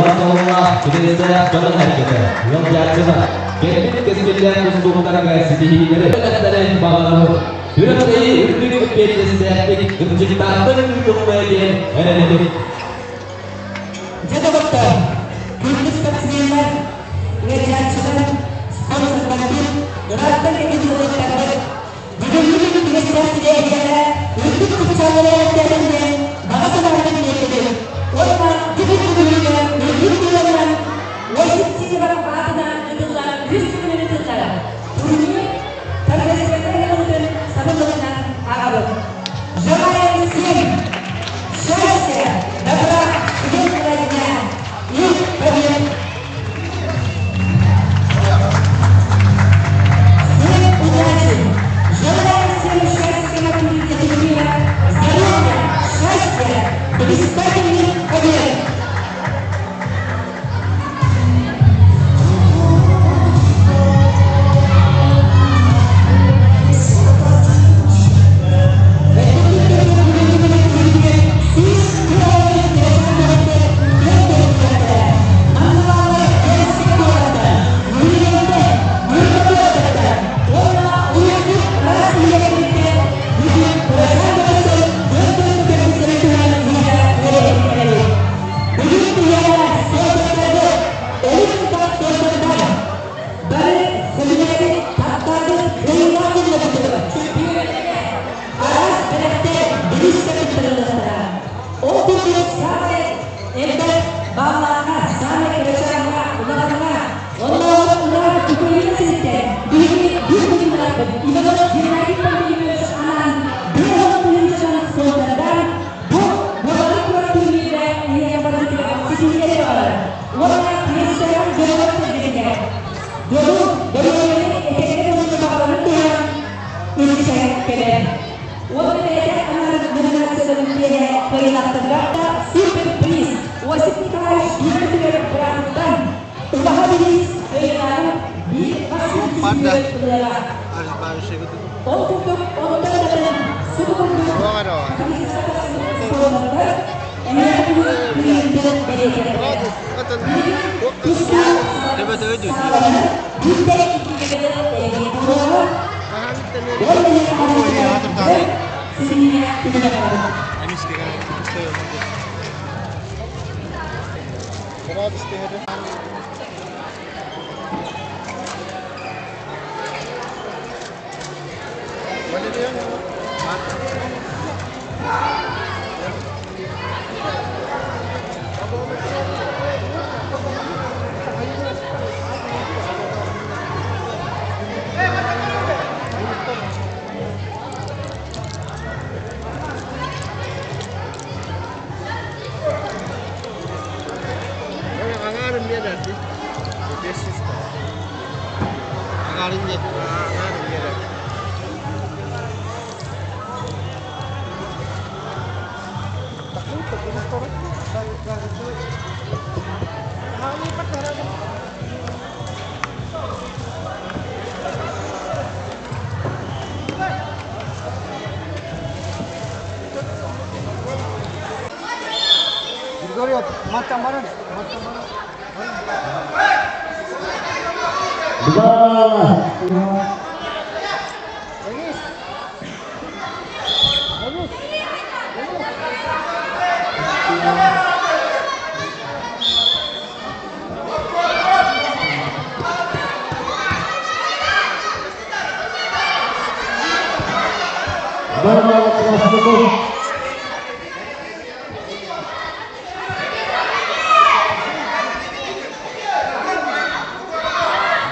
Улахан күнүстээх дьонун эргэтэ, ыалдьааччылар, кэлбит кэскиллээх тустууктарга ситиһиилэри бэлэхтэрин баҕарабыт. Күрэхтэһии үрдүк эппиэтинэстээхтик, кырдьыктаахтык ыытыллыа диэн эрэнэбит. Дьэ доҕоттор, күндү спортсменнар, ыалдьааччылар, спонсордарбыт, ыраахтан кэлбит ыалдьыттарбыт, бүгүҥҥү күн түгэстээх сибээһигэр үрдүк чыпчааллары эрэттэрин диэн баҕа санаабытын тиэрдэбит уонна бүгүн бүгүҥҥү үрдүк тыалынан Осип Сидоров аатынан ыытыллар үс күнүн ыытыллар турнир торжественнай ыһыллыбытын сабыллыбытынан ааҕабыт. Желаем всем счастья, добра, светлого дня и побед! Всем удачи! Желаем всем счастья на турнире турнира, здоровья, счастья, блистательных побед! Бары сөбүлээбит, таптаабыт, кыайыылаах араас бэлэхтэр бириискэ туттарыллыахтара. Ол курдук саамай элбэх бааллаахха, саамай кырачааҥҥа, улахаҥҥа, оннооҕор ыраах Украина сириттэн биһиги биир дойдулаахпыт Иванов Геннадий Пантелеймонович анаан 50 тыһыынчанан суолтардаан бу буолары турар турнирга эһиэхэ барыбытыгар ситиһиилэри баҕарар уонна пьесаҕа дьонугар сэргэтигэр дьолу, доруобуйаны этэҥҥэ буолууну баҕарарын туһунан Илдьэ кэлэр. Уонна бэйэтэ анаан номинацияларын киэһэ кыайыылаахтарга супер-приз Осип Николаевич биир гранттан убаһа бириис кыайыылааҕын биир бастыҥ ылыаҕа. Ол курдук онтон атын субу курдук спонсордар эмиэ бүгүн күнүн бэлиэтиэхтэрэ. Билигин тустуу сааланар биирдэ иккигэ эргийэ буолуоҕа. Аҥаарын биэрэрдик. 500 Аҥаарын аҥаарын биэрэрдик. Григорий, маттан баран, маттан баран. Два. Два Красняков.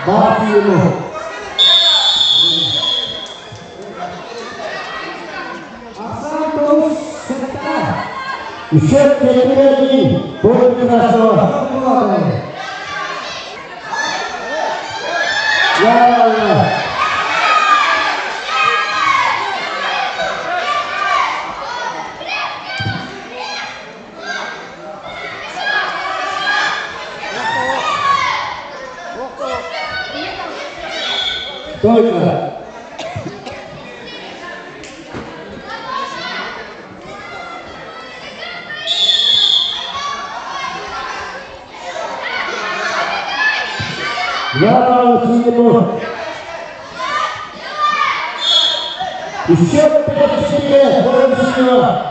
Бартиев. Еще передний будет нашего. Я Только. Два балла синему. Еще 5-4 против синего.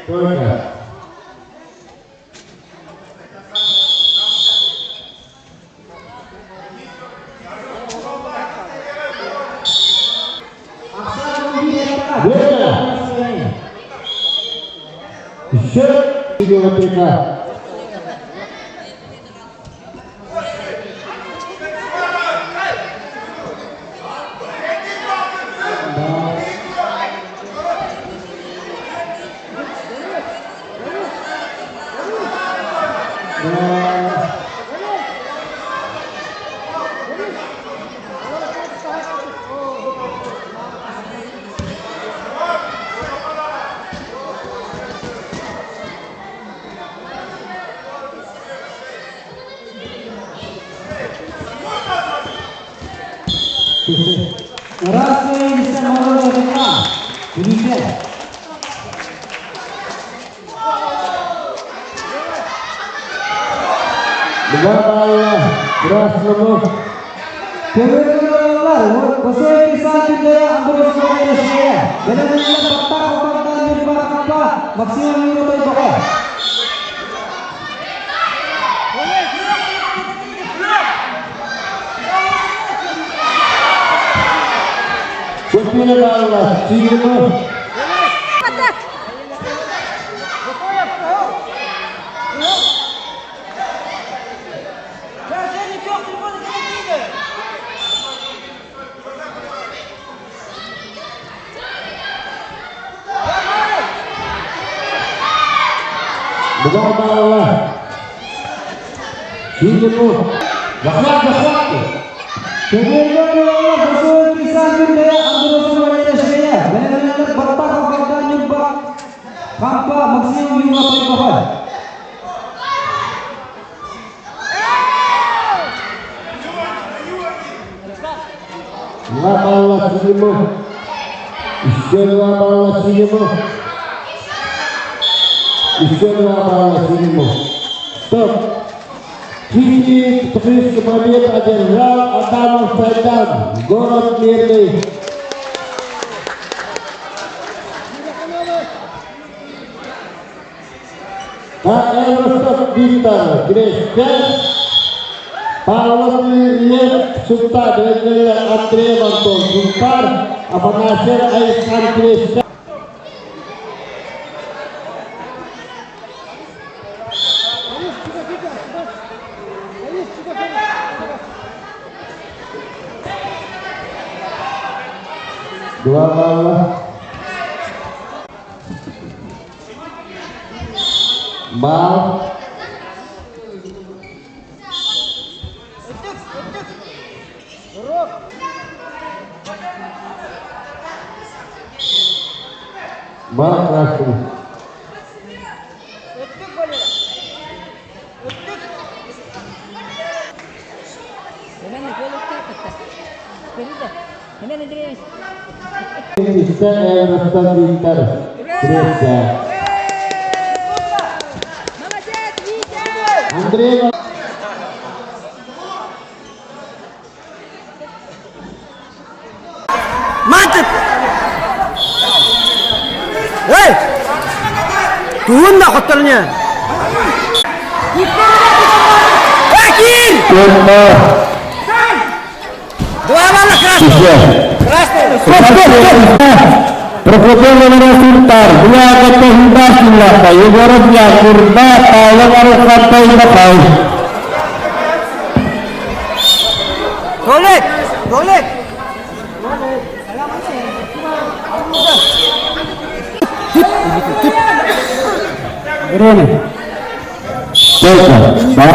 Только. Время. Еще видео. Красная Морозова. Привет. Два балла красному. Көмөлөр, Василий Александрович Амбросова Россия. Benar-benar Batak Obatan Nirvana Kampa, Максим Миротой Бако. 4 балла синему. Атак! 2 балла синему. Захват, захват. Көмөлөр, Василий Александрович Амбросова Россия. Benar-benar Batak Obatan Nirvana Kampa, Максим Миротой Бако. 2 балла синему. Еще 2 балла синему. Еще 2 балла синему. Стоп. Чистый победу одержал Адамов Сайдан, город Мирный. Ростов Виктор, Гречка, Павлов Лев Султан, Андрей Антон Султан, Афанасьев Айсан Гречка. 2 балла. Балл. Балл красному. Ростов Виктор, Греция. Молодец, Витя! Андрей Мантып! Эй! Туын да хотторне! Акир! 2 балла красного! Красного! Стоп, стоп, стоп! Прокопенко Султан, Для Хиндасилака, Егоров Якурда, Павлов Арухатай Бакай. Толек! Толек! Время. Только. Да.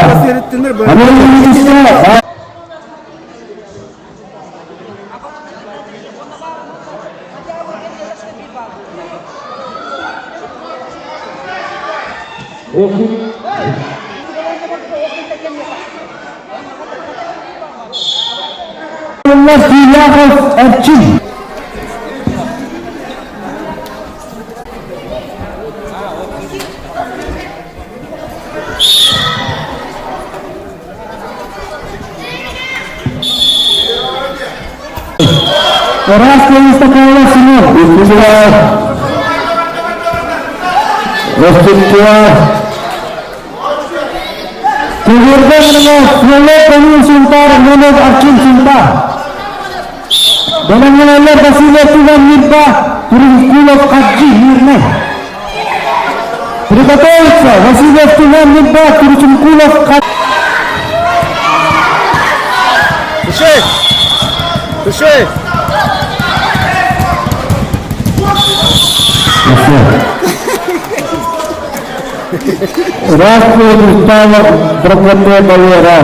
Силяхов Эрчин. Раз Стаканова Семен. Көгөрдөн Фиолет Камил Сунтар, Леонид Арчин Сунтар. Баламналар Василий Туван Мирба, Турункулов Хаджи Мирный. Приготовиться! Василий Туван Мирба, Турункулов Хаджи. Туши! Туши! Здравствуй, Густаво Драготе Валера.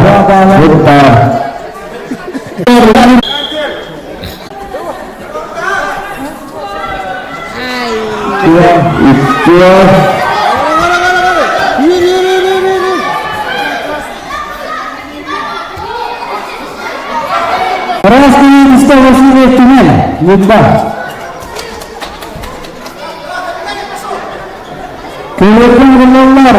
Густаво. Здравствуй, Густаво Васильев Тюмень. Литва. Көмөрдүн гыллар,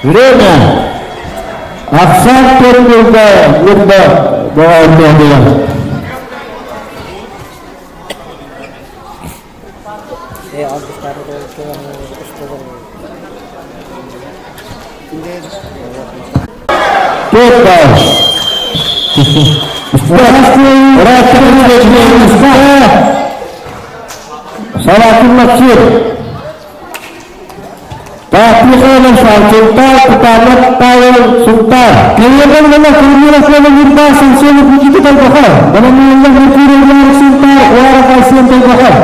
Время. Ахсан төрүгүлдө либо богоотуя. Төрт. Салатын Сунтар, Павел Сунтар. Kailangan naman Kurmila Slava Mirba, Sansiolo Nikita Talbakar. Dalam Mercury Sultan, Wara Kalsian Talbakar.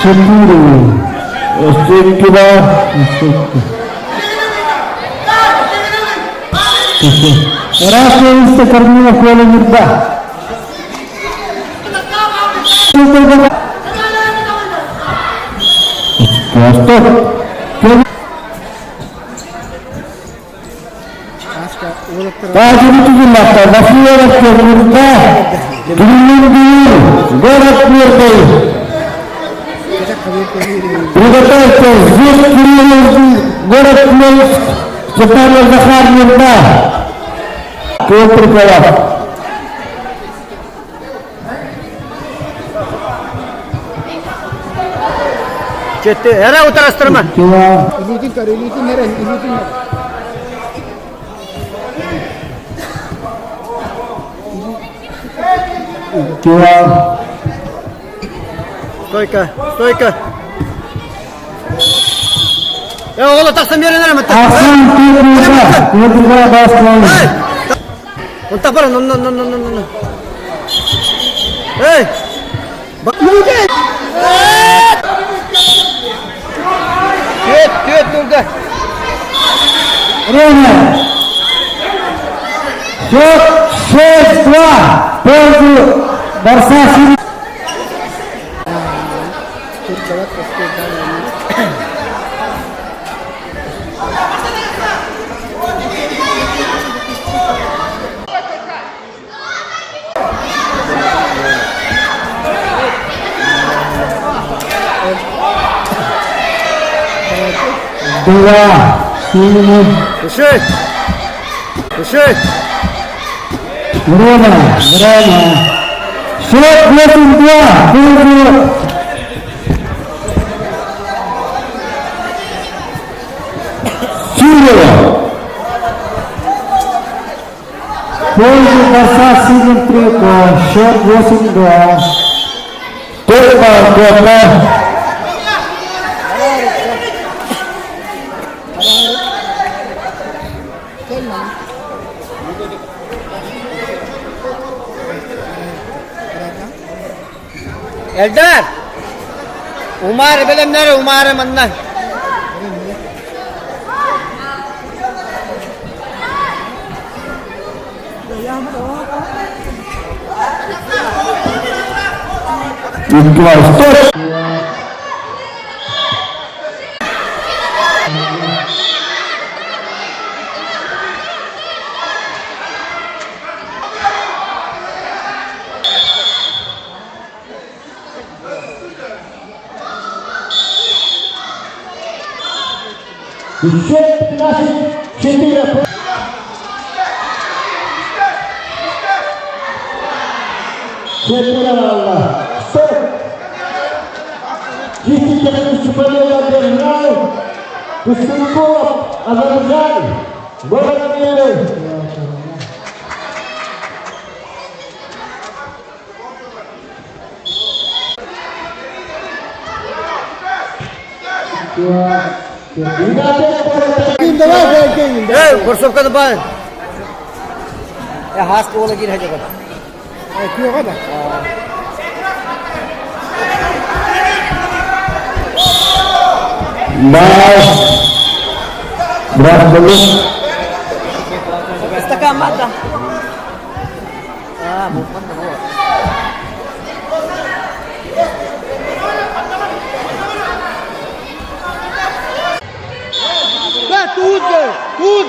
Четыре. Стекила. Раз Корнилов Коля Мирба. Стоп. Город Мирный. Приготовься, здесь Кирилл, город Минск, Степанов Захар Мирба. Петр Колов. Четте, эре утарастырма. Кила. Стойка, стойка. Я оğlu тақсам беренер ме? Ахсан Петрова, Петрова Баскан. Онта бар, нон нон нон нон нон. Эй! Төт, төт нөлді. Время. Счет 6-2. В пользу Барса Сири. Два. Синий. Туши! Туши! Время. Время. Счет 8-2. В пользу Пользу борца в синем трико. Счет 8-2. Только Куота. Эльдар! Умар бэлэмнэр, Умары манна. Икки Еще 15-4. Четыре балла. Стоп! Действительно, победу одержал Костенков, Азербайджан, город Миры. Эй, кроссовканы баар. Э, хаас уола диир хадьабар. Күөҕэ да? Бас. Брат Стакан мата. Да, тут же, тут!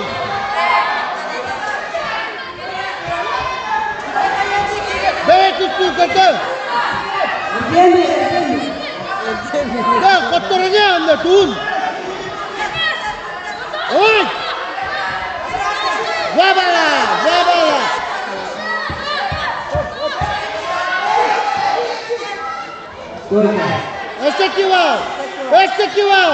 Бэйэ тустуу көрдөр! Да, хотторуня анна туун! Ой! Два балла! Два балла! Өссө кивал! Өссө кивал!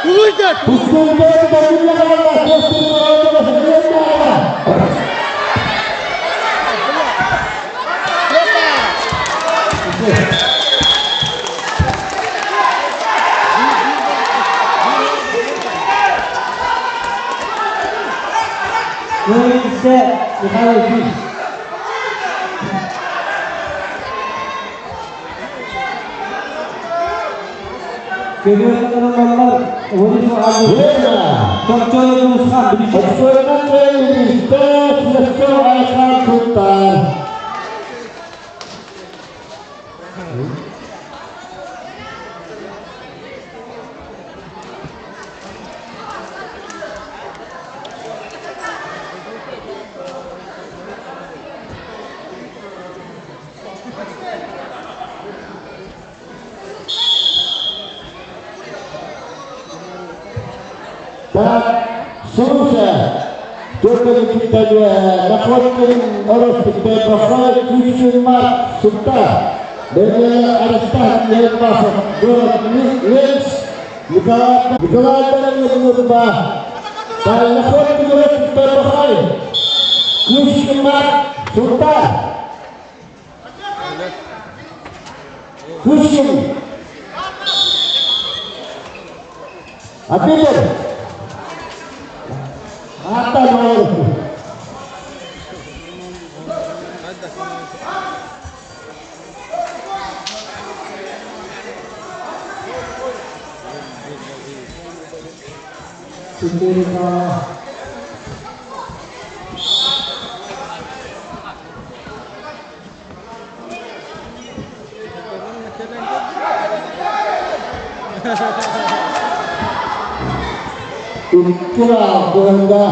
Тулуйда! Так, слушай, Находкин Ороспик Бахай, Кучин Марк, Султан, Арыстан Елбасов, город Ленс, Николай Николай Нурба, Находкин Ороспик Бахай, Кучин Марк, Султан, Кучин, Апитер, Ата Норку. Икки быһында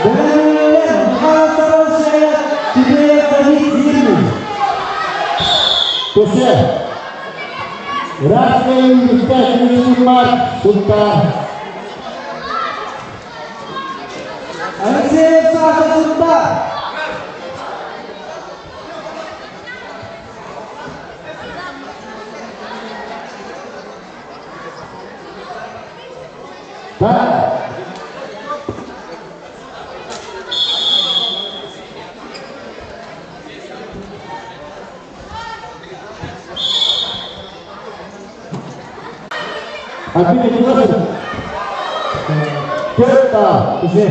Бэлэмнэнэллэр Михаил Саровская, Тимеев Давид Мирный. Туше. Красный блестящий матч Сунтар. Алексеев Саша Сунтар. Да. Обидеть может? Кета. Туше.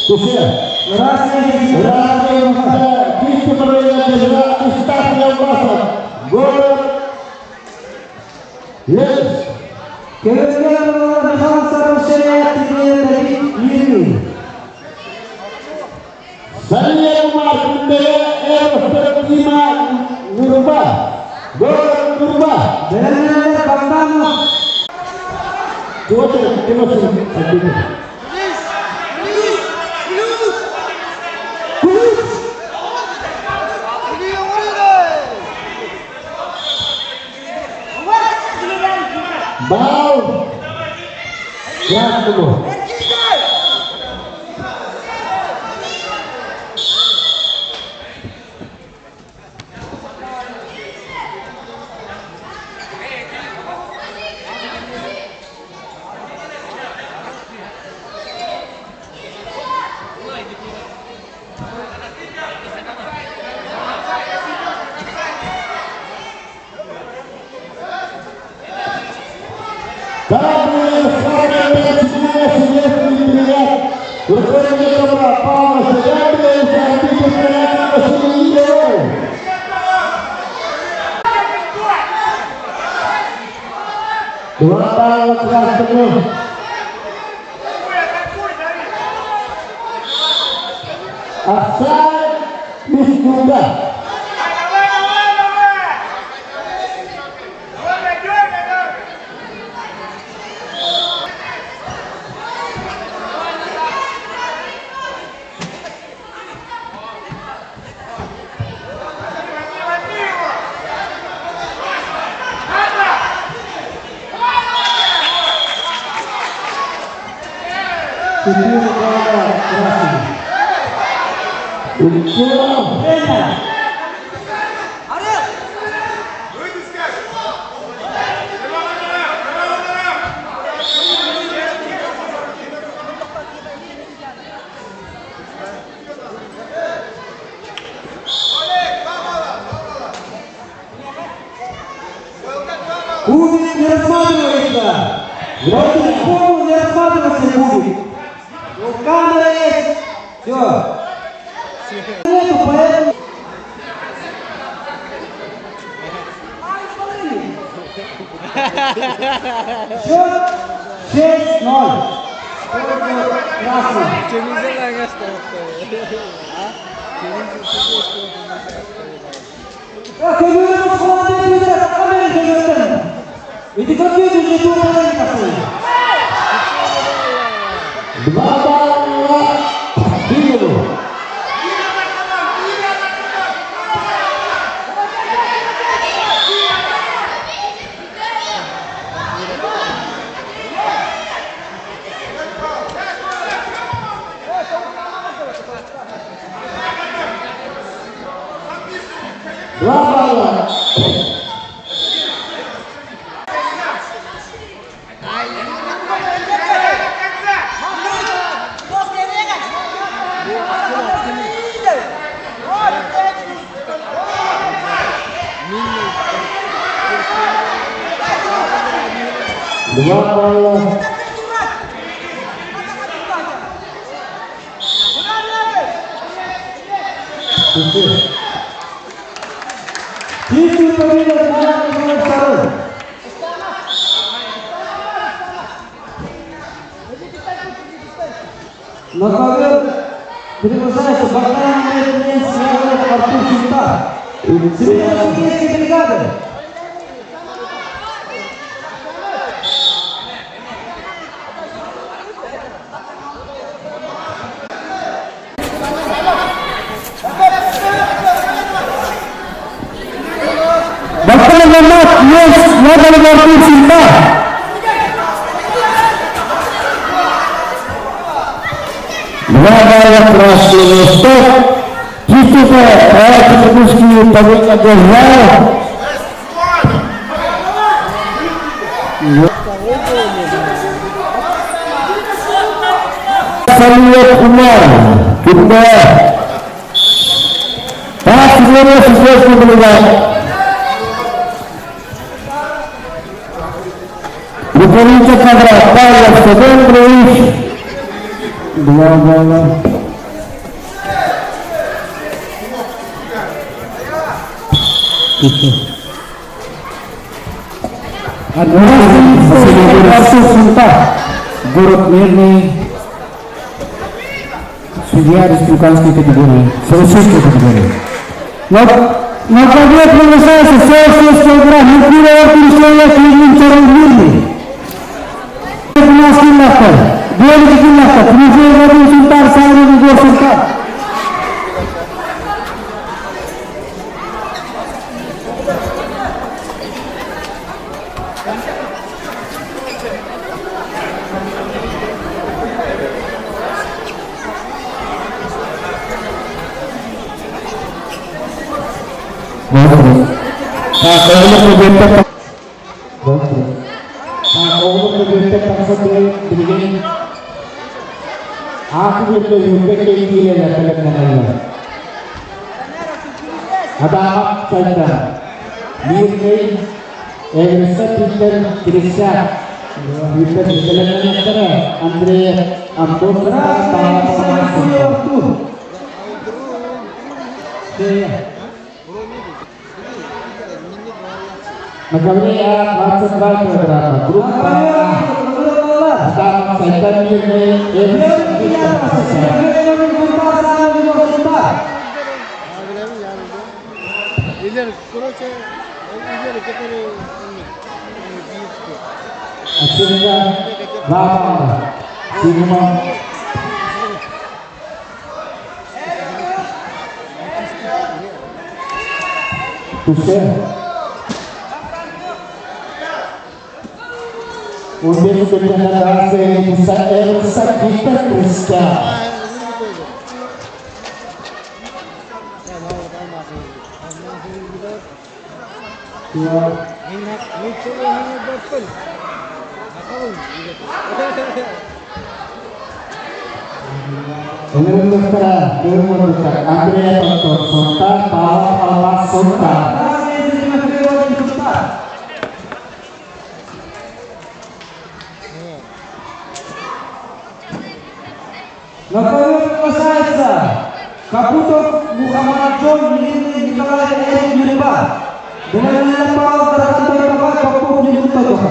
Туше. Красный Красный кисти проведения Стас Ялбасов. Город Ленск. Көмүскэ Михаил Саровская, Тимеев Давид Мирный. Салия Умар Кундере Эростер Дима Нюрба. Город Нюрба. Бэлэмнэнэллэр Богданов. Петр Тимошин. Обидеть. Ключ. Бал красному. Два балла красному. Офсайд Мискунда. 4 балла красному. Ура! Время. Кубик не рассматривается. Вот пол не рассматриваться кубик. Вот камера есть. Все. Нету, поэтому... Счет 6-0. Красный. Көбүрүн холодный бүдер, камера көбүрүн. Эти компьютеры не думали такой. Два балла Бигину. Два балла. Два балла. Чистую победу отмечает второй. На ковер приглашается Богдан Ленц, Артур Сунтар. Среднеармейской бригады. Самолет Артур Сунтар. Два балла красный листок. Чистите, проект победа держал. Самолет Умар. Куда? Так, Рукавица квадрат. Павел Стадонович. Два балла. Город Мирный, судья республиканской категории, всероссийской категории. На ковре приглашается 46 килограмм Миркуров Артур Клинин Мирный. Сунтар, Савин Егор Сунтар. Адамов сайда. Мирный Эвриса Питер Кирисяк. Питер Белемнеттері Андрей Антон На ковре 22 килограмма. Группа А. Адамов сайда Мирный Эвриса Питер Кирисяк. Отсюда два балла. Седьмой. Туше. Untuk Elsa kita Krista. Andrea Tonton Sonta, Paul Almas Sonta. На ковер приглашается Капутов Мухаммаджон Мирный Николай Эрик Юрьба. Белемнелер Павел Дархан Тойбака Попов Нилут Тойбака.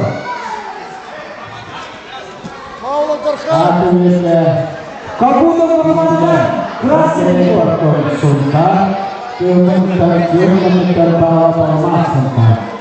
Капутов Мухаммаджон Красный. Tonton Sonta, Kilmeter Paul Almas Sonta.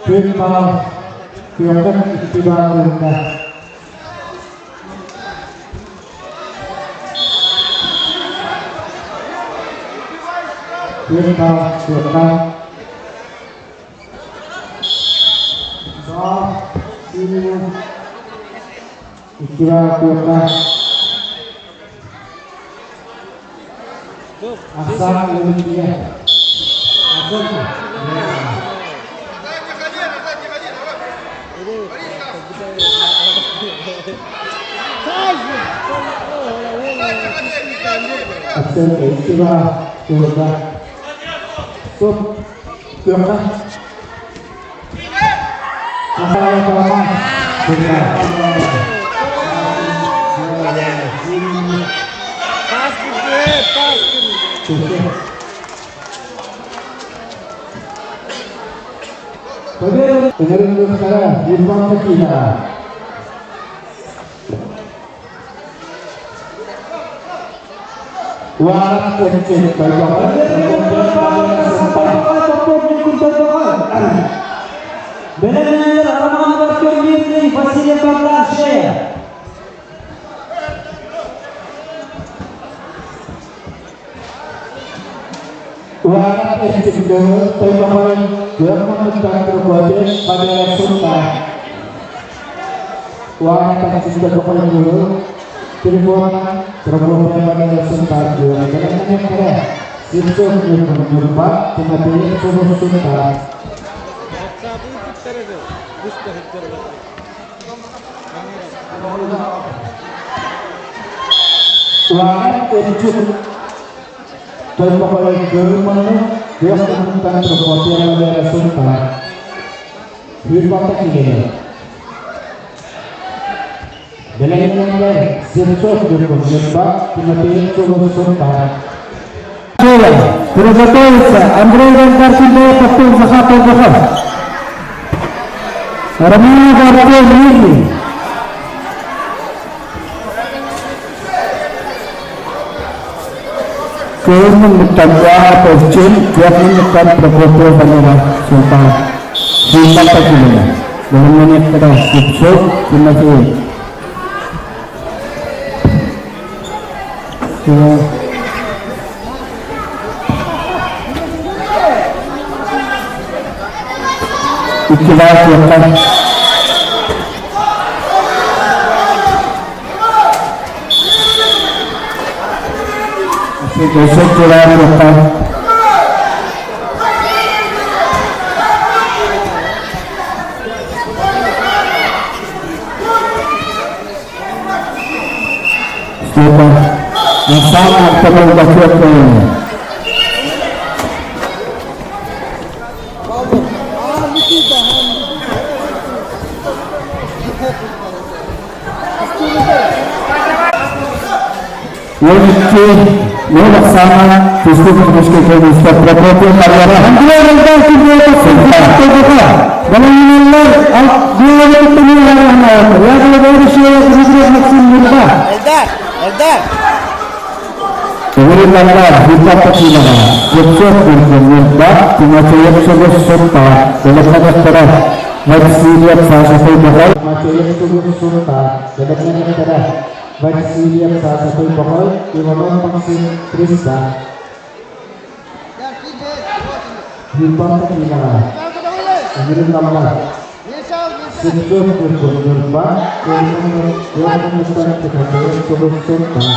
Firma Piotr iktidarında. Firma Piotr Ba Sinu İktidar Piotr Asal Lemikiye Asal Ictibar Piotr Stop Piotr Asal Almas. Победа ыҥырыллыбыттара Ньурбаҥҥа киинэҕэ. Уарат Эрчи Тойбохой Бэлэмнэнэр Роман Артем Мирный, Василий Богданшеев. Уарат Эрчи Тойбохой Күөх Прокопьев Победа Сунтаар. Уарат Эрчи Тойбохой Телефона Прокопьев Победа Сунтаар Бэлэмнэнэр Сивцов Ньурба Тимофеев Сунтаар. Уарат Эрчи Тойбохой Көрүманы Күөх Муннуктан Прокопьев Победа Сунтаар. Ньурбата киинэ. Бэлэмнэнэр Сивцов Ньурба Тимофеев Сунтаар. Приготовиться Андрей Вандаркин, Артем Захаров. Романов Артем Нижний. Көмүлүктэн Уаповчин, Көмүлүктэн Прокопьев Валера Султан. Султан Килина. Бэлэмнэнэр Сивцов Тимофей. Иккилээх туохтан Өссө иккилээх туохтан Степан Инсан автомобиль көлөнө. 12 уон ахсаана тустуу техническэй колледжка Прокопьев Марьяна. Андрей Эльдар! Эльдар! Ыҥырыллаллар Ньурбаттан киинэҕэ Слепцов Ньурба, Тимофеев Согус Сунтаа, Бэлэмнэниэхтэрэ Васильев Саша Тойбохой, Тимофеев Согус Сунтаа, Бэлэмнэниэхтэрэ Васильев Саша Тойбохой, Иванов Максим Христа. Ньурбаттан киинэҕэ Ыҥырыллаллар Слепцов Ньурба, Тимофеев Согус Сунтаа.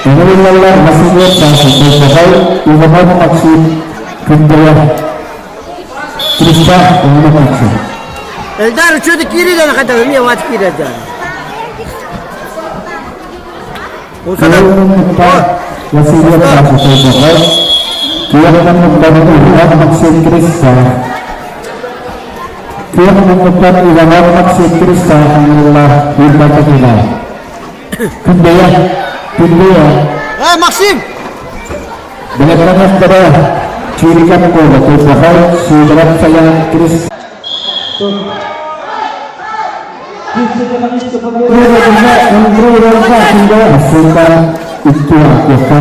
Ыҥырыллаллар Васильев Саша Тойбохой, Иванов Максим Күндэйэ. Христа Иванов Максим. Эльдар, үчүгэй киирии хайдах эмиэ маат киирэр дьаан. Васильев Саша Тойбохой, Иванов Максим Христа. Күөх муннуктан Иванов Максим Христа ыҥырыллар Ньурбата киинэ. Күндэйэ, Күндэйэ. Э, Максим! Бэлэмнэнэхтэрэ Чиирикэп Коля Тойбохой, Сидоров Саян Крис. Ссылка икки Артуха.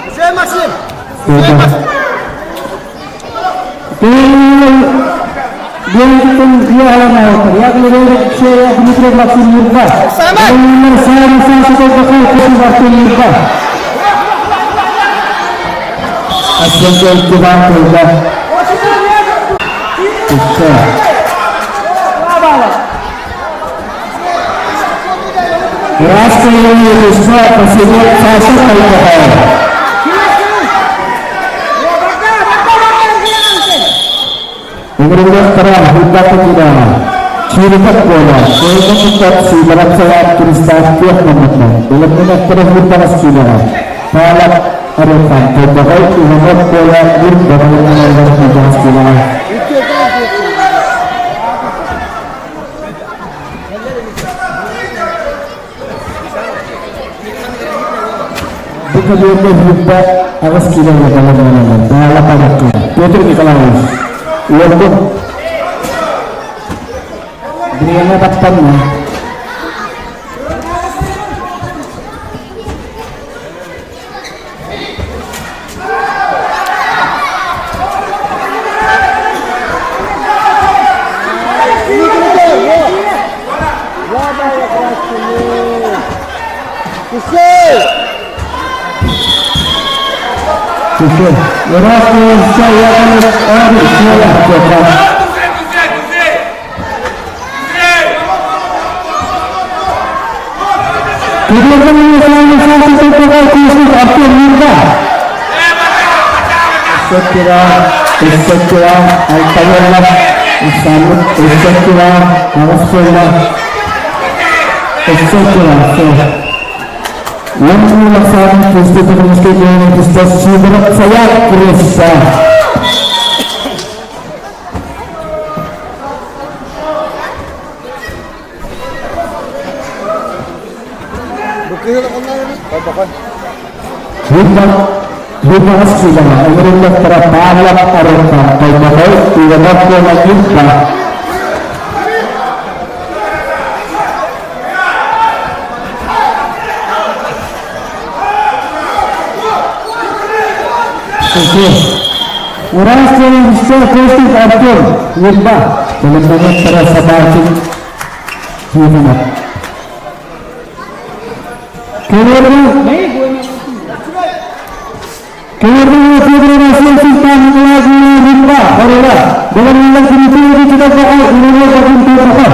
Үчүгэй Максим! Ыҥырыллыахтара Ньурбата киинэҕэ. Чиирикэп Коля, Кыайга куттар Сидоров Саяр Кристаах күөх муннукка, бэлэмнэнэттэрэ Ньурбаҕас киинэҕэ, Таалап Арылхан, Тойбохой Иванов Коля Ньурба бэлэмнэнэллэр Ньурбаҕас киинэҕэ. Бу көлүөнэ Ньурба аҕыс киинэҕэ бэлэмнэнэллэр. Таалап Арылхан, Петр Николаевич, уолбут Бириэмэ баттанна. Түшө. Ыраас муоста уонна аар суола. Бу кыһыл оннан Бабахан. Бу сылаҕа ыҥырыллахтара Павлов Арыктан Тойбохой Иванов Кола Ньурба. Уральский режиссер Костин Артем Ньурба. Телефонаттара Собакин Тихонов. Кемердің Федорова Султан Николаевна Ньурба. Хорила. Беларусья Дмитрий Титовға Иванов Вадим Титовға.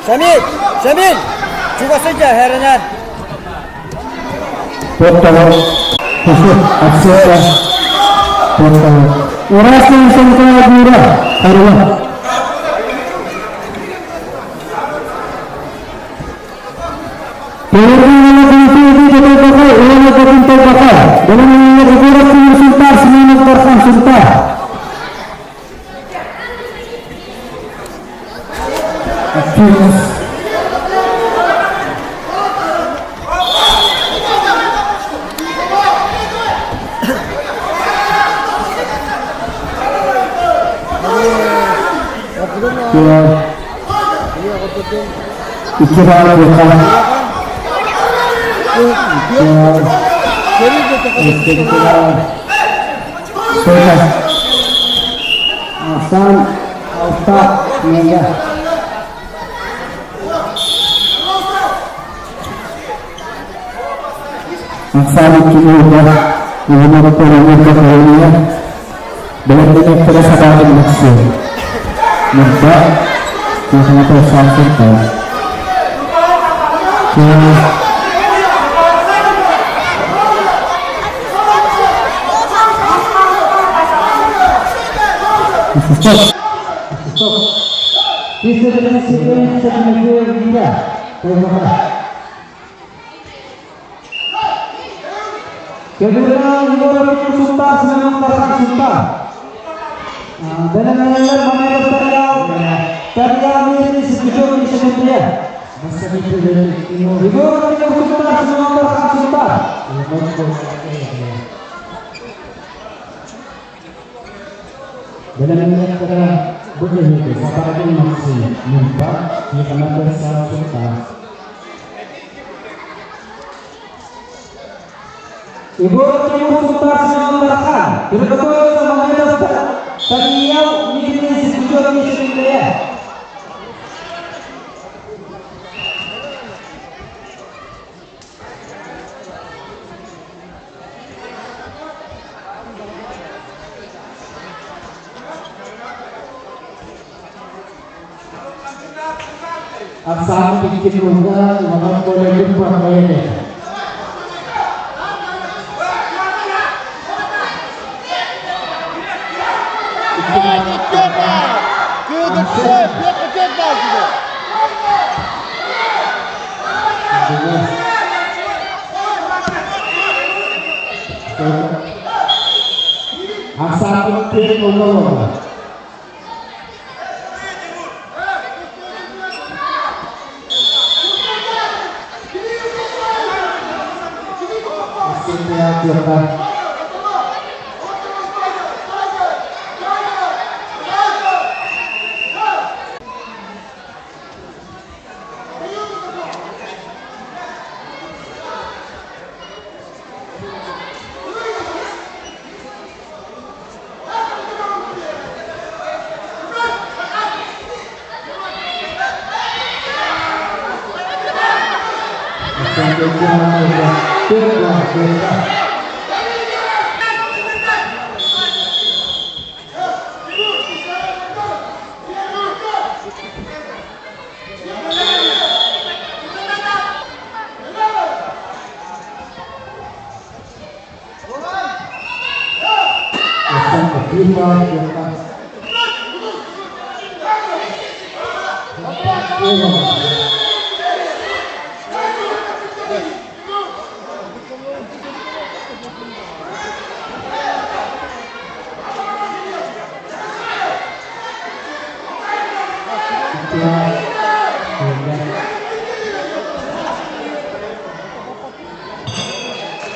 Шамиль! Шамиль! Чугасыджа, хәренер. Тоқталып, Аксия, тоқталып. Уральский Николай Ньурба. Хорила. Ахсааппыт түөрт олороллор.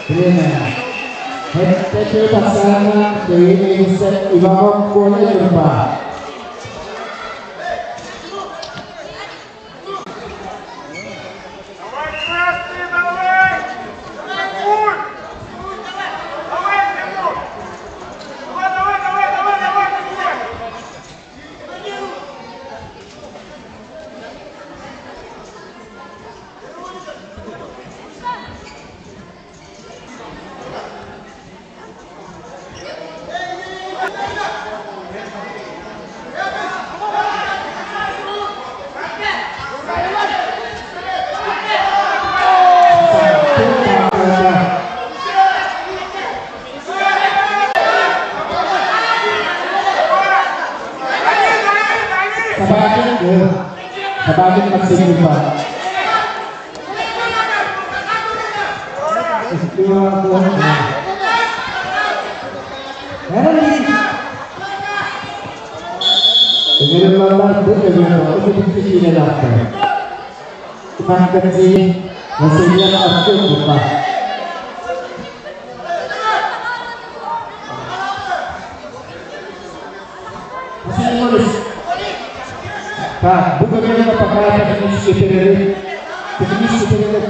Время. Хэттэ тахсаана кыайыы Иванов Коля Ньурба. Sabagin magsisimba. Так, бу көмөнө пока технический перерыв. Технический перерыв.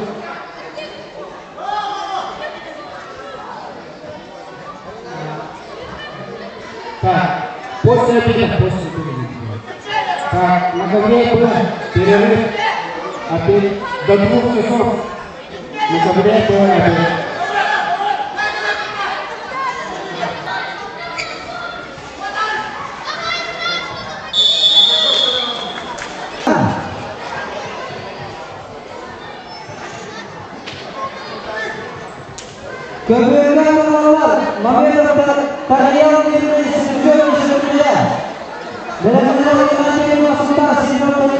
Так, после обеда, после обеда. Так, на ковре был перерыв. Обед до 2 часов. На ковре был обед. Көбүөргэ балалар, Мамедовтар, Татьяна Дмитриевна Сергеевна Бэлэмнэр Ивановна Семеновна.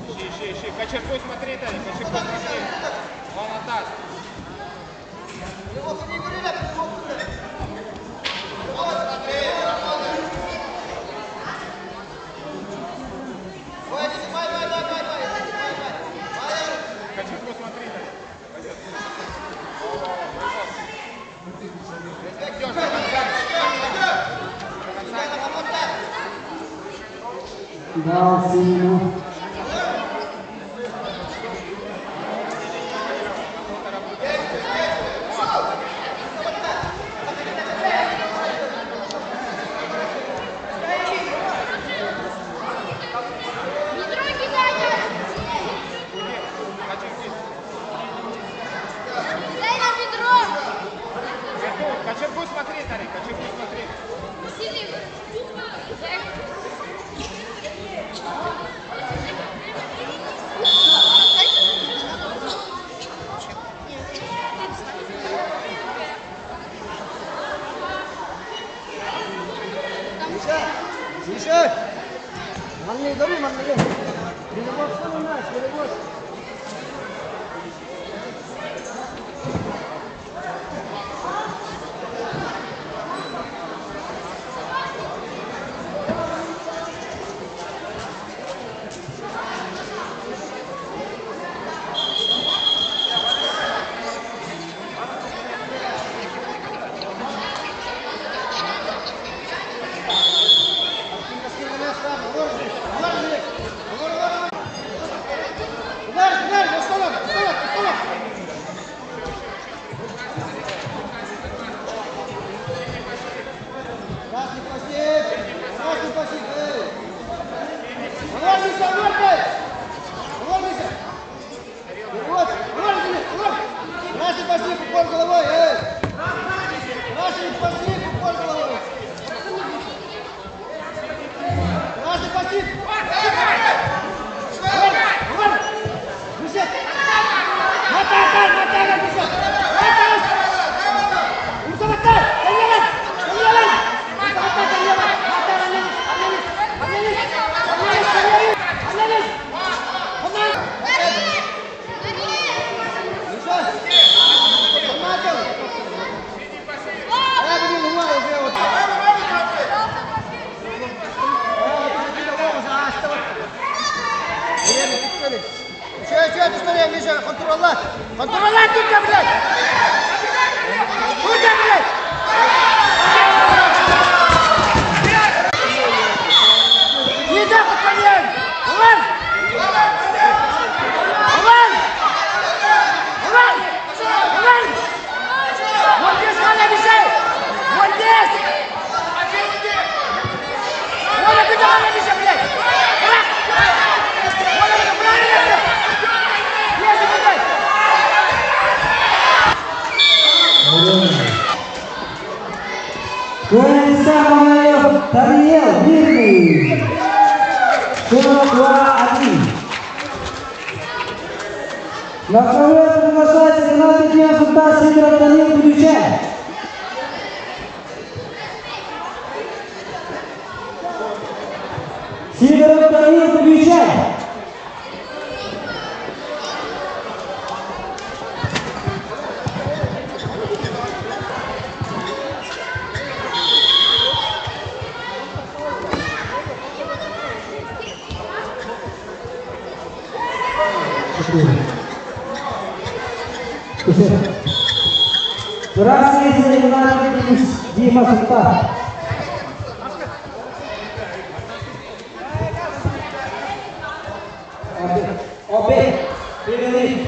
Ищи, ищи. Кочергой смотри, Таня, кочергой смотри. Он отдаст. Дал синему. Кочергу смотри, Тарик, кочергу смотри. Миша! Манны дори, манны. Перевод у нас, перевод. Куэнсамаев Тариел Мирный. 42-1. На ковер приглашается Геннадий Диан Сидоров Даниил Кудючай. Сидоров Даниил Кудючай. Durasi Геннадий Дима Султан. Обе, перерыв,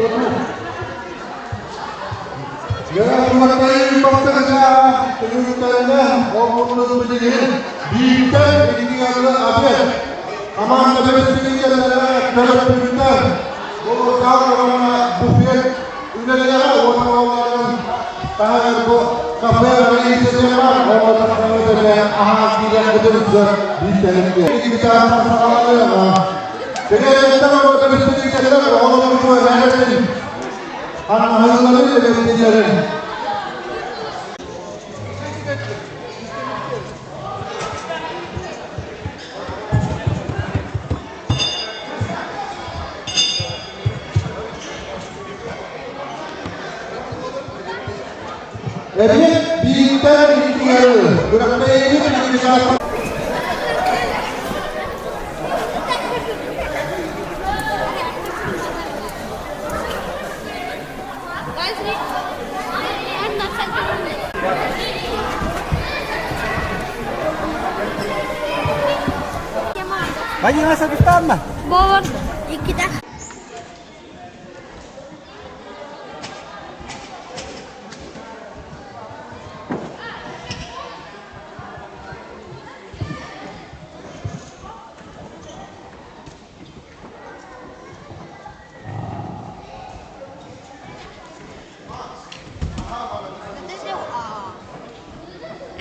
Evet, birlikte birlikte Bırakmayı birlikte Вадима сатыстаанна? Болор. Иккитэ.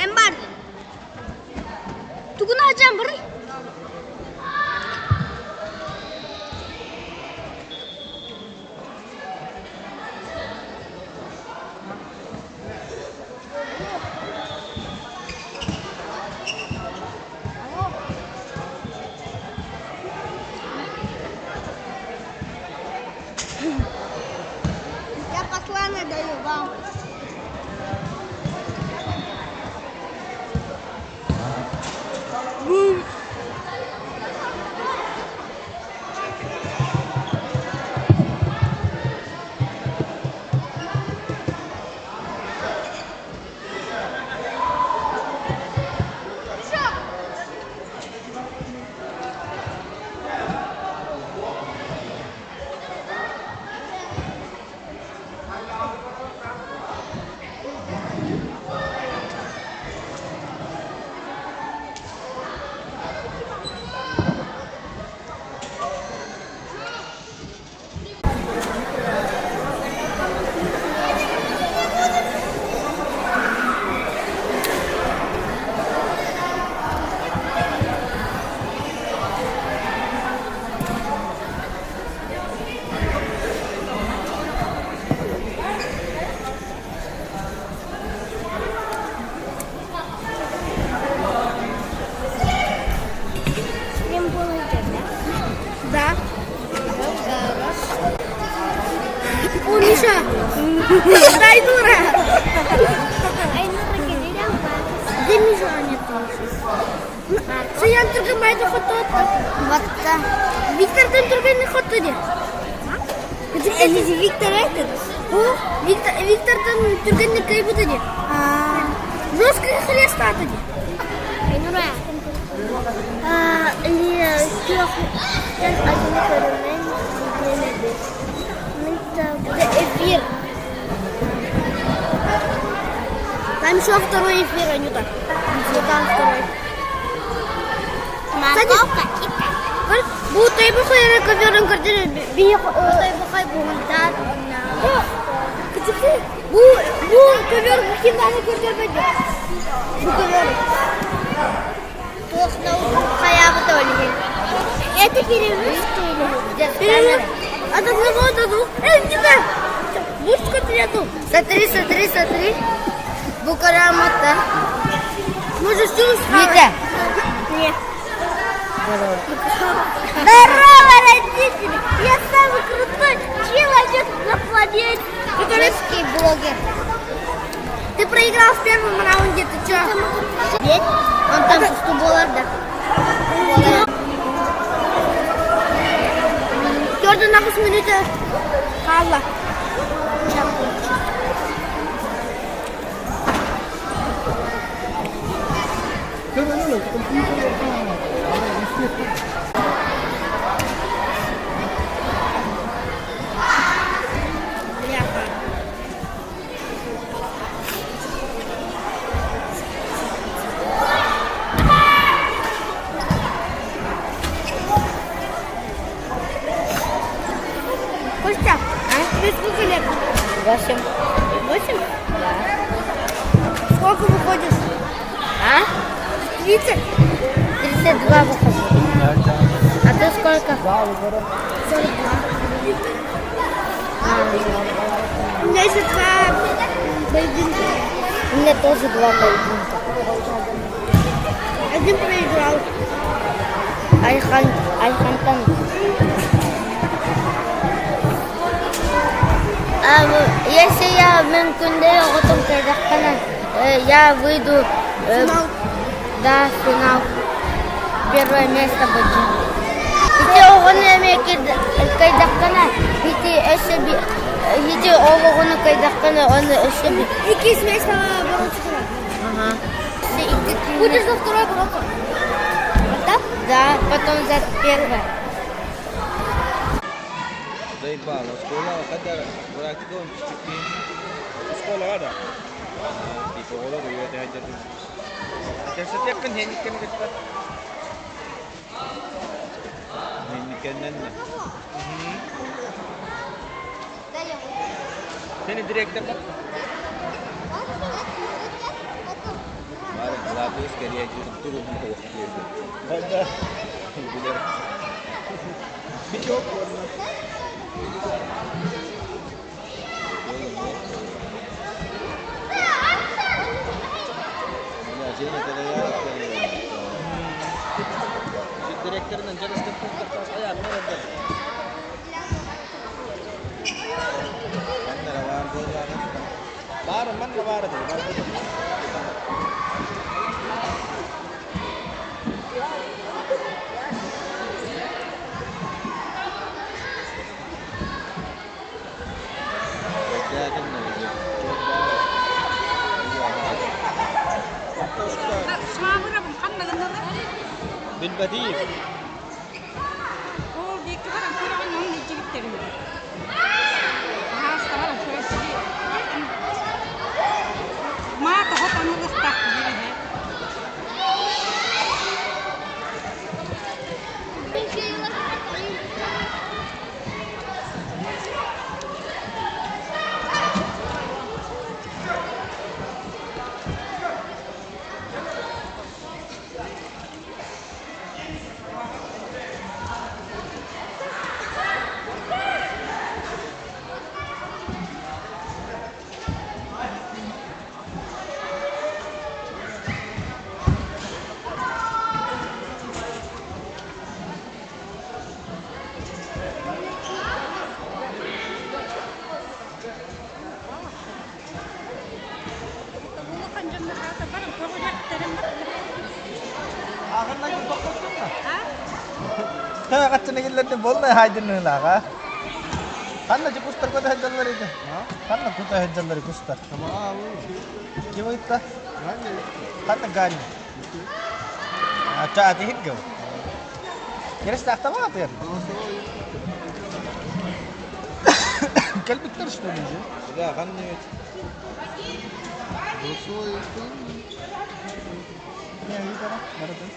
Эн бардын. Тугун алжан бұрын? Я послание даю вам. Да. О, Миша! Дай дура! Где Миша нет? Саян түрген байды хототты. Батта. Викторден түрген хотты де. Это Виктор этот? О, Виктор, Викторден түрген кайбыты де. Жестко хлестаты де. Айнура. Эфир. Там еще второй эфир, Анюта. Вот там второй. Морковка и Бу тайбы хайра коверын көрдөрө би тайбы хай бу Бу бу ковер бу кимданы көрдөрбөйдү. Бу ковер. Это перерыв, что ли? Перерыв. От одного до двух. Эй, не знаю. Будешь котлету? Смотри, смотри, смотри. Букарамата. Можешь всю схавать. Витя. Нет. Здорово, родители! Я самый крутой человек на планете. Русский блогер. Ты проиграл в первом раунде, ты чё? Он там пусто да. Төрдүн ахыс минута хаалла. Костя, а? тебе сколько лет? Восемь. Восемь? Да. Сколько выходишь? А? 30? 32 выхожу. А ты сколько? 42. У меня еще два поединка. У меня тоже два поединка. Один проиграл. Айхан, Айхантан. А, если я мүмкүндө отом кайдаккана, я выйду Финал. Да, финал. Первое место будет. Ити оҕону эмиэ кыайдаххына, ити өссө ити ол оҕону кыайдаххына, ону өссө Иккис место бороться. Ага. Будешь за второй бороться. Да? Да, потом за первое. Заебал, оскуола хата практика он чуть-чуть. Оскуолаҕа да? Типа оҕолор уйа тэһэддэр. Кэпсэтиэххин хенниккэн кытта. Хенниккэннэн. Сeni директор Бары главный скорее туругун тоҕус диэбит. Да. Билэр. Бичок уонна. Бля, Женя тогда Директорынан дьарыктан айаан барардар. Баар манна баар этэ. Билбэтиим. Ол диэки баран көрөҕүн онно илдьибиттэрин. Аһаастаҕар көрсү. Маата хотон ылыстах бириһэ. Улахан дьоннор аата баран көҕүлэхтэрин Таа киллэрди боллай хайдынныылааҕа. Ханна же кустар көтө сылдьаллар ити? Ханна көтө сылдьаллар кустар? Ким ыытта? Ханна Ганя? Ача атихит гыл. Керестаахтама атыар. Кэлбиттэр что ли же? Да, ханна ведь. Не, ыытара, барытын.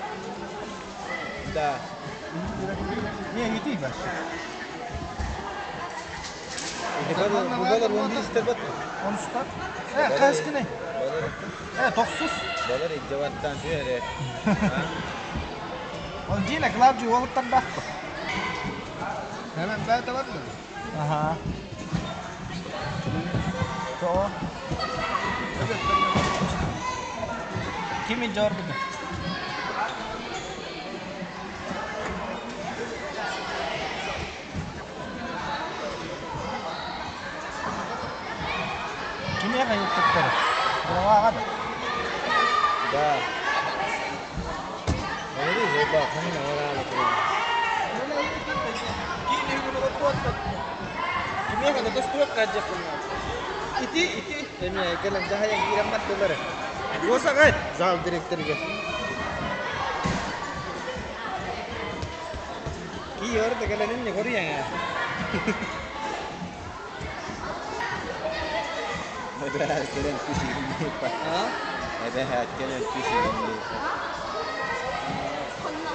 Да. Не, ыытый вообще. Bu kadar 11 ister bak. Он устар. Э, каскыны. Э, тохсус. Балар ijawattan şöyle. Ол Дина Клавдий уолуттардаахпы. Hemen бэйэтэ бар дуо? Аха. Тоҕо? Ким илдьэ барбыта? Кимиэхэ ыыппыттара? Быраҕааҕа да? Да. Говори, заебал, ханна варала Кимиэхэ да көстүөх хаадьахпын. Ити, ити. Эмиэ кэлэн дьаһайан киирэн бардылар. Госаҕай зал директорыгар. Кии орда кэлэн инне көрүйэҥ ээ. Эбэһээт кэлэн түсүгүн Эбэһээт кэлэн түсүгүн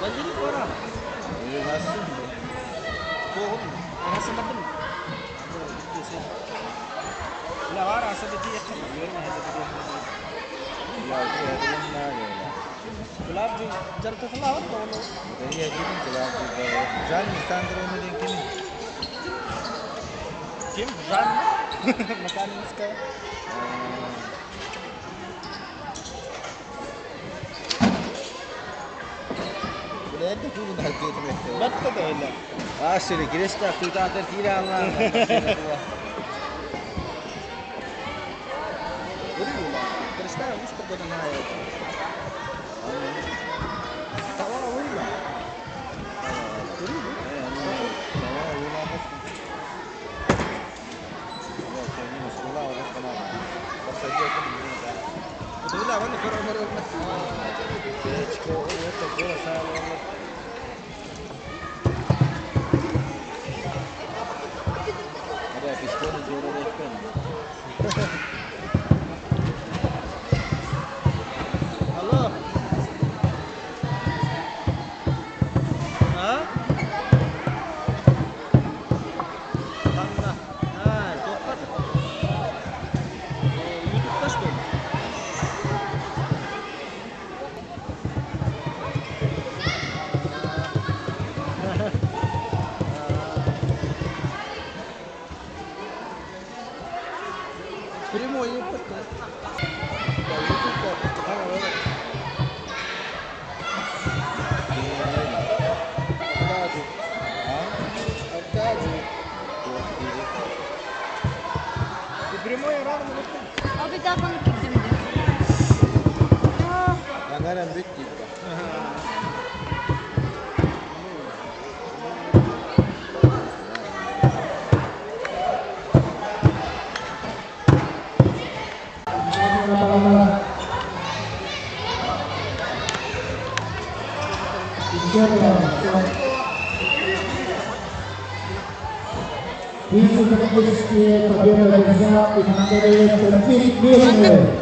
Валерий Кора. Nasıl? Nasıl бардым? La var aslında diye Gulab jarta todo. Ким? Жанна? Макаринская. Батта да öyle. Aşırı girişte tuğdadır tira Allah'ım. Физико-технические победы одержал Имангалиев Константин Мирный.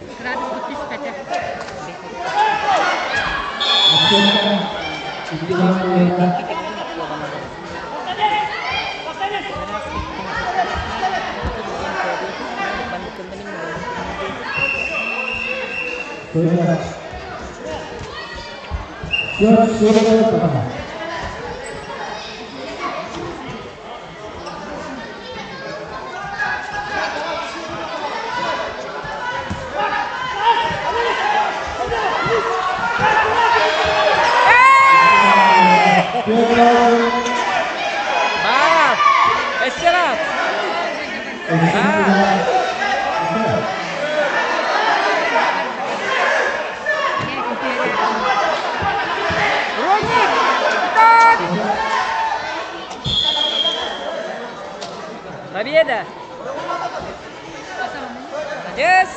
Градус түспэтэ. Баар! Эстерат! Роник! Так! Победа! Молодец!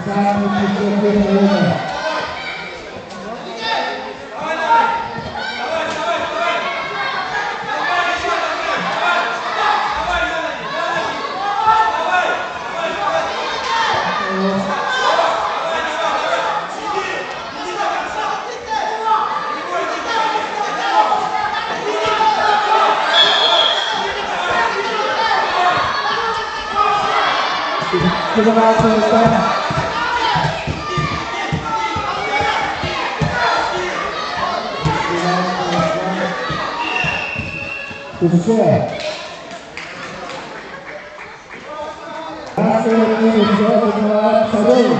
Александр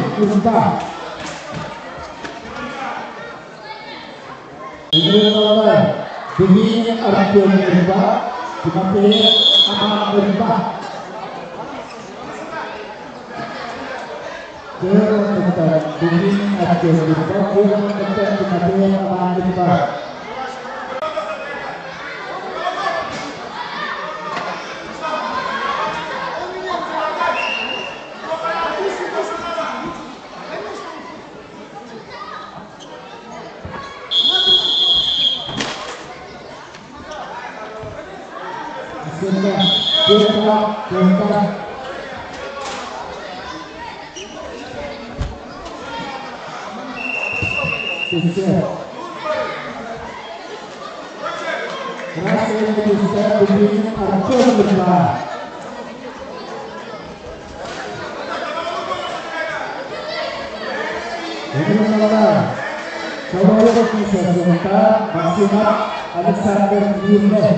Чистяков. Дмитрий Артемьева, Тимофеев Аман Дмитрий Артемьева, Тимофеев Аман Александр Мирнов. Alexander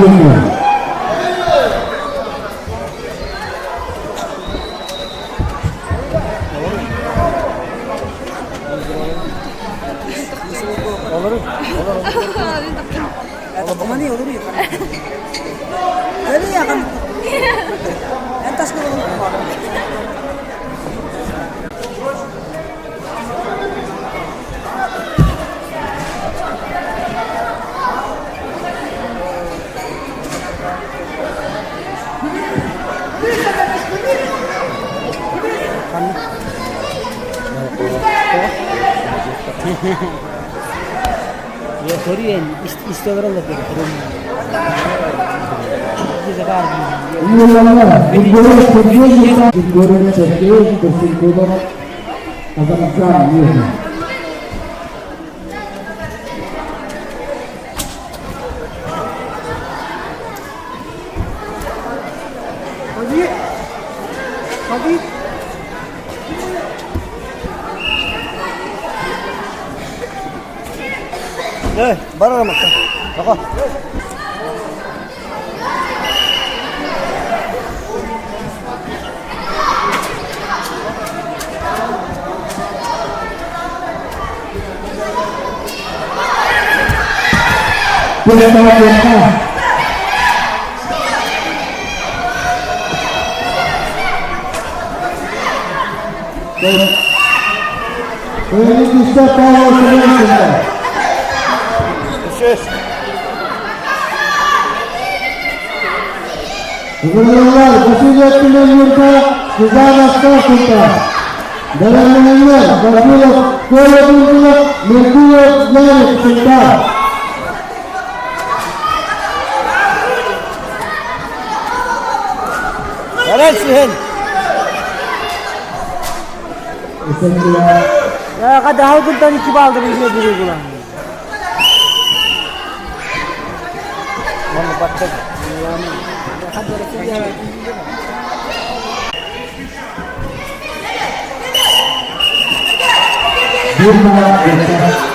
Мирнов. Григорий Сергеевич Курсенков, Азамзан Мирный. Кыайыы Павел Семенченко. Ыгырыллар Василий Тимирюрка, Сузана Стасенко. Бэлэмнэнэллэр Гаврилов Коля Дурдунов, Меркурьев Ярик Сунтар. Эрэл сиһин. Ya hadi halkından iki baldır izle bir ulan. Bir numara geçer.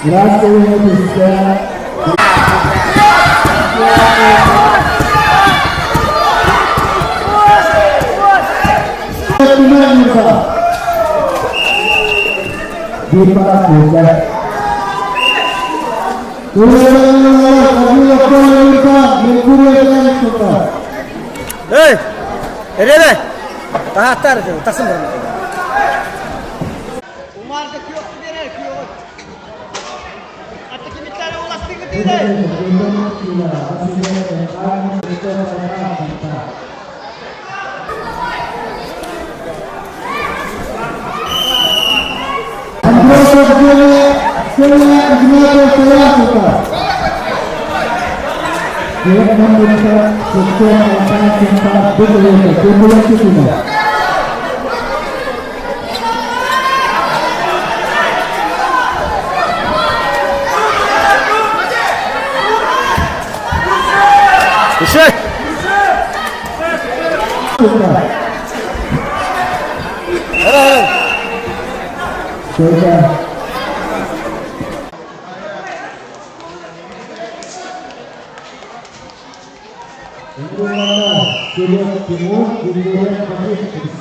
Grazie Эй! Эребе! Таһаттар, тасым бар. Умарга күөх берер, күөх. Атта кимитлere уластыгы дейді. Андросов Селия Игнатов Тарасенко. Düşün. Helal helal. Тимур, Григорий Бабушкин.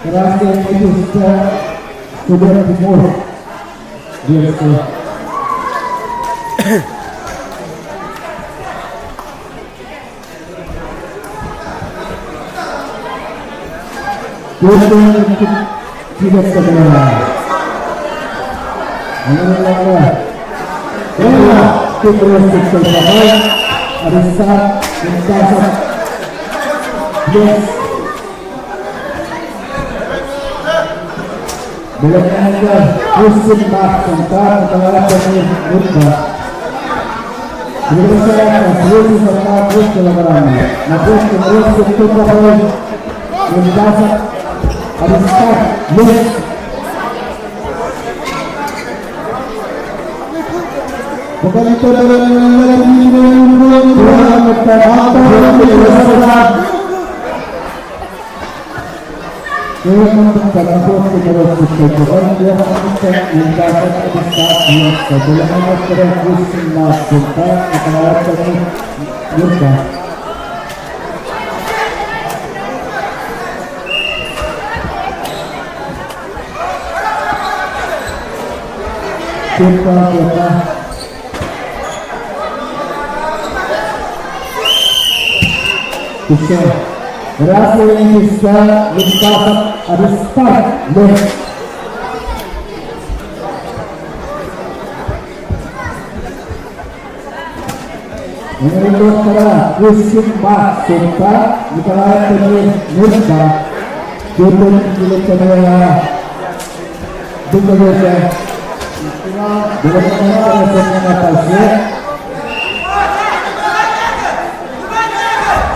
Красная Медуса, Студент Тимур. Детский. Yes. Musim Mark Nurba. 80 килограмм. На росте Тупорой Муртазов Аристар Лес. Kita Түшэ. Красный Түшэ Мустафов Аристарх Лев. Ыҥырыллыахтара Кыысчык Баах Сунта Николай Петрович Нурба Дьургун Директория Дукалеса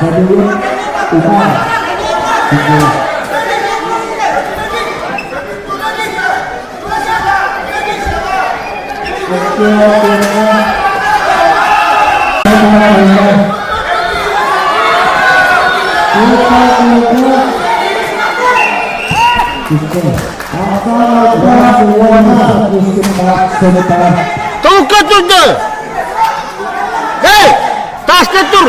Сабилин Умар Толка турду! Эй! Таска тур!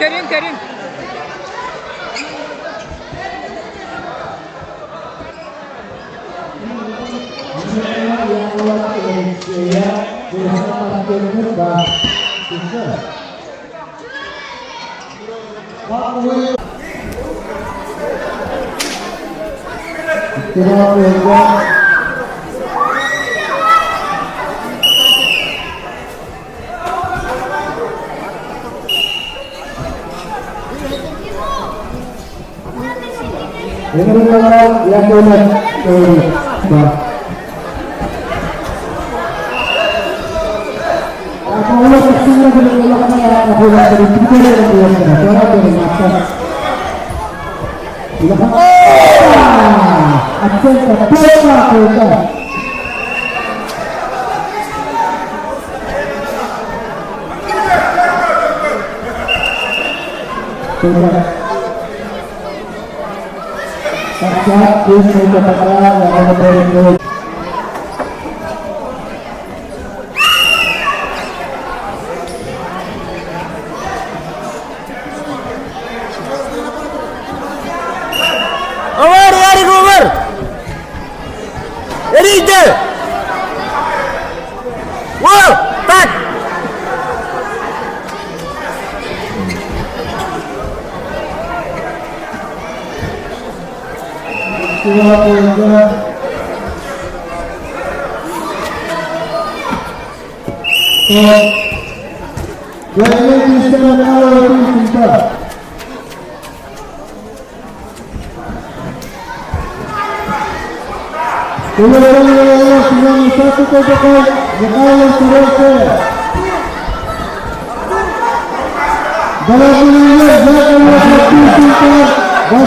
Көрүн, көрүн. Omar, Ярик, Омар! Эрийдэ! Уол, так!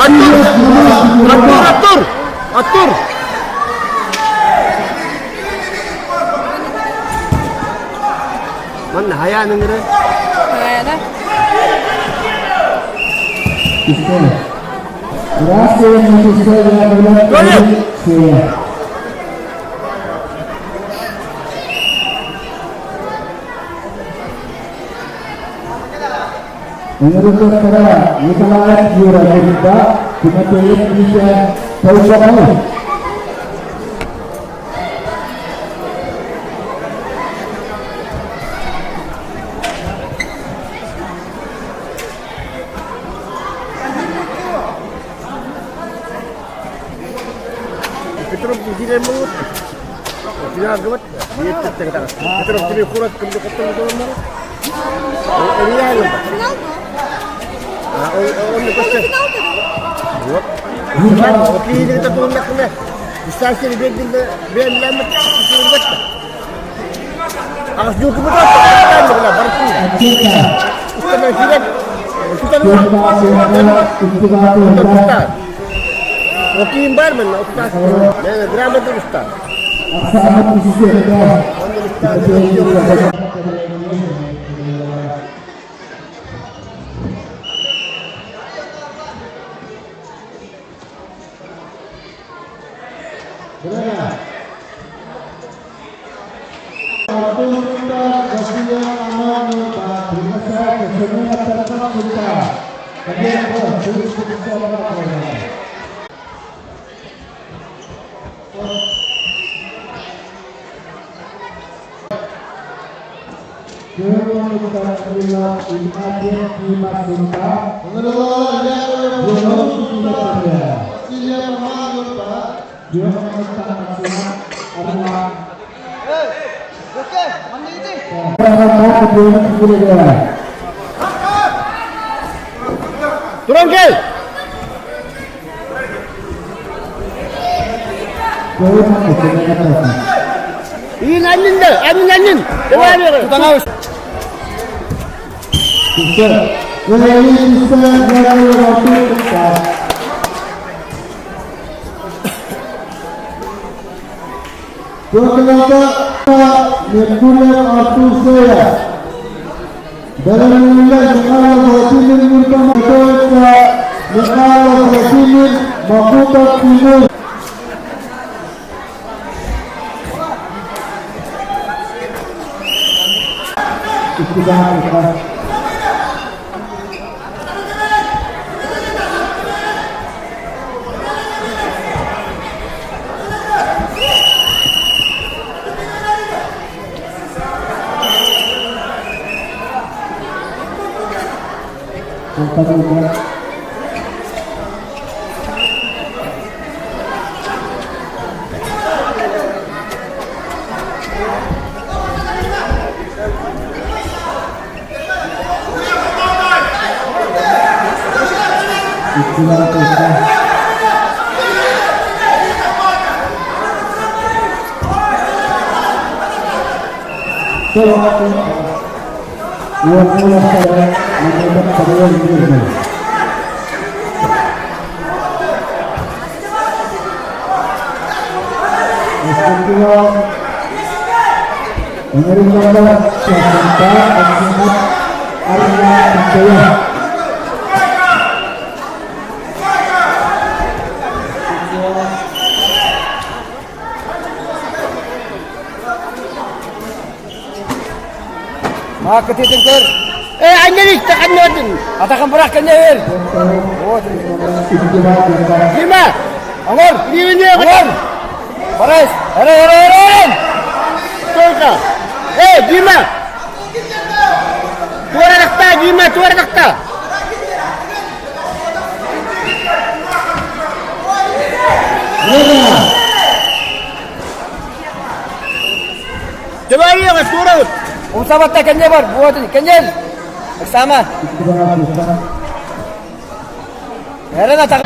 Артур, Артур! Артур! Манна хайаан ыҥыры? Хайана? Ыҥырыллыахтара Николаев Юра Ньурба, Тимофеев Миша Тойбохой. Петров киирэн буолбут. Финалга Петров тебе курат кымды коттон долмар. Туран кел! Иин аннын да, аннын аннын. Давай бери. Уолаттара Мамайдар Мирный. Устудьуон Ыҥырыллаллар Чаппанда Акимов Арина Михаил. Маакытытын көр. Э, аннен исте ханнодун. Атахан бырах кэннер. Дима! Оҥор! Дивине Оҥор! Барайс! Эре, эре, эре, эре! Стойка! Э, Дима! Туора Дима, туора Давай, туора! Умсабатта кэнне бар, буотун, кэннер! Сама. Эрен атах.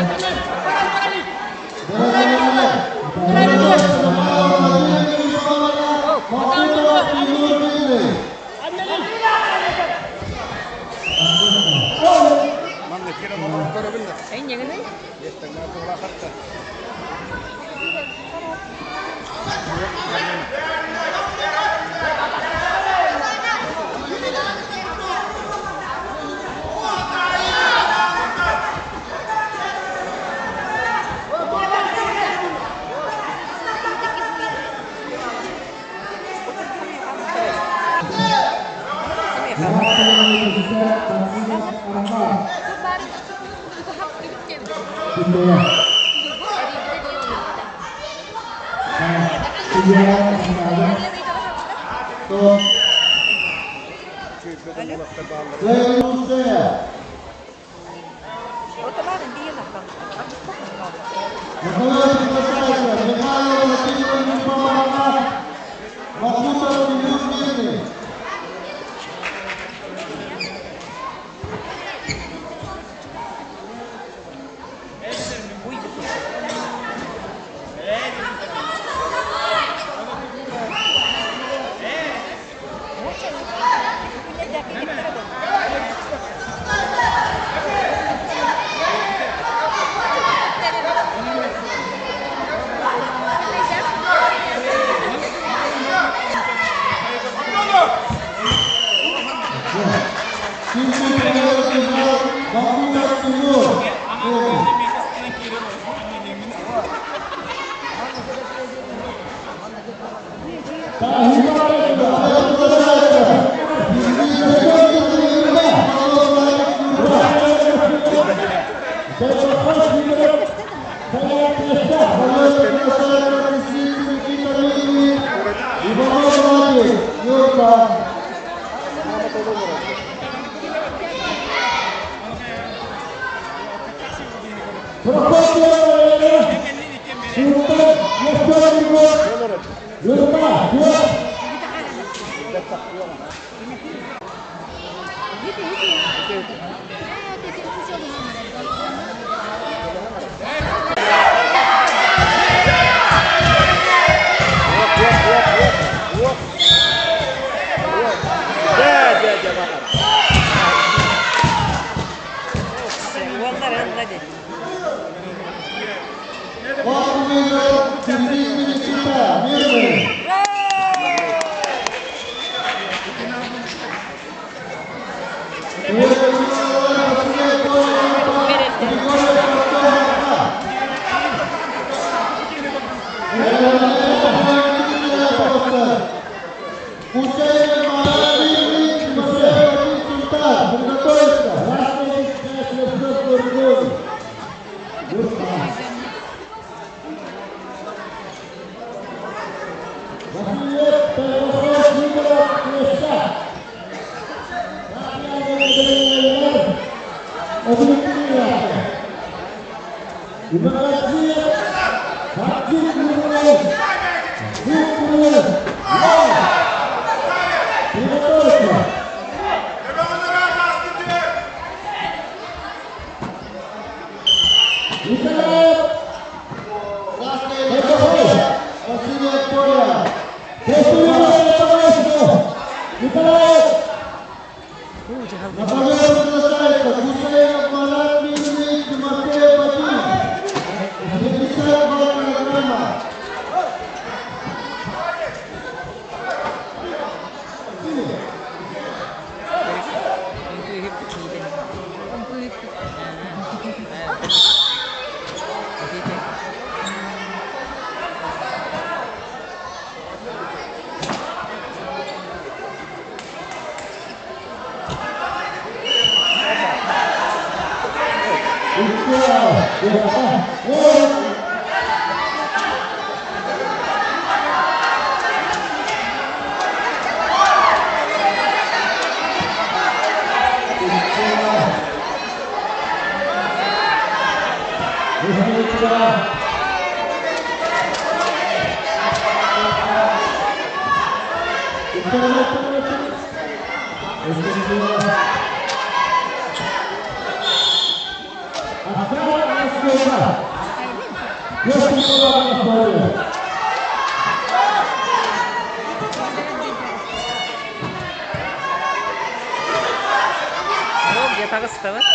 Таҕыстабыт.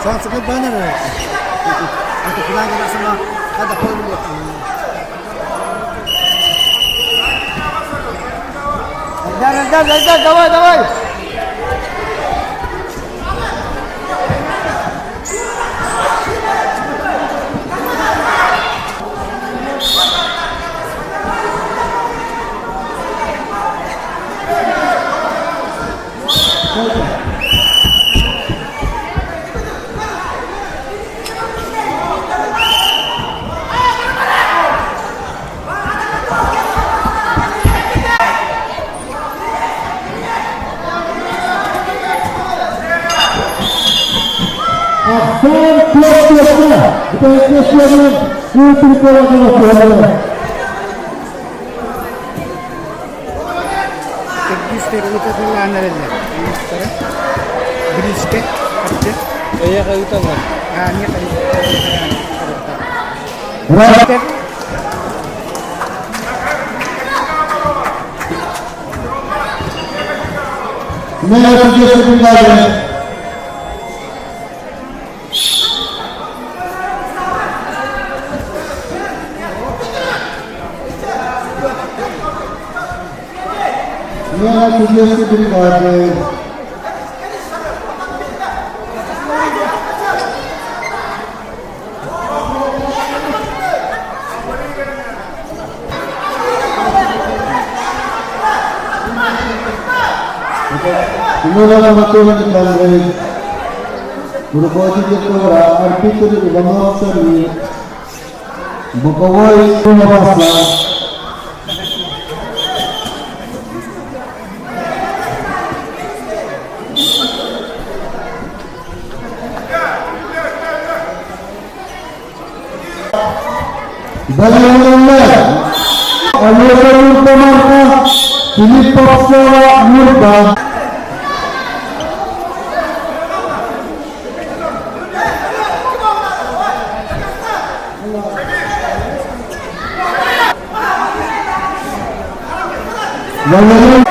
Солнце баннер. Это куда сама kada Эльдар, Эльдар, Эльдар, давай, давай! Ахсаан туох-туохха бүтэһик Киргизтэр Киргизтэр ыыталлаан эрэллэр. Киргизтэрэ. Бириискэ, харчы. Эйиэхэ ыыталлар. Аа, миэхэ Браво! Смена судейской бригады. Смена судейской бригады. Смена Анатолий Николаевич. Руководитель ковра, арбитр Иванов Самир. Боковой Аслан. Бэлэмнэннилэр. Алеша Нурбамарка, Филиппов Слава Нурба. Валерий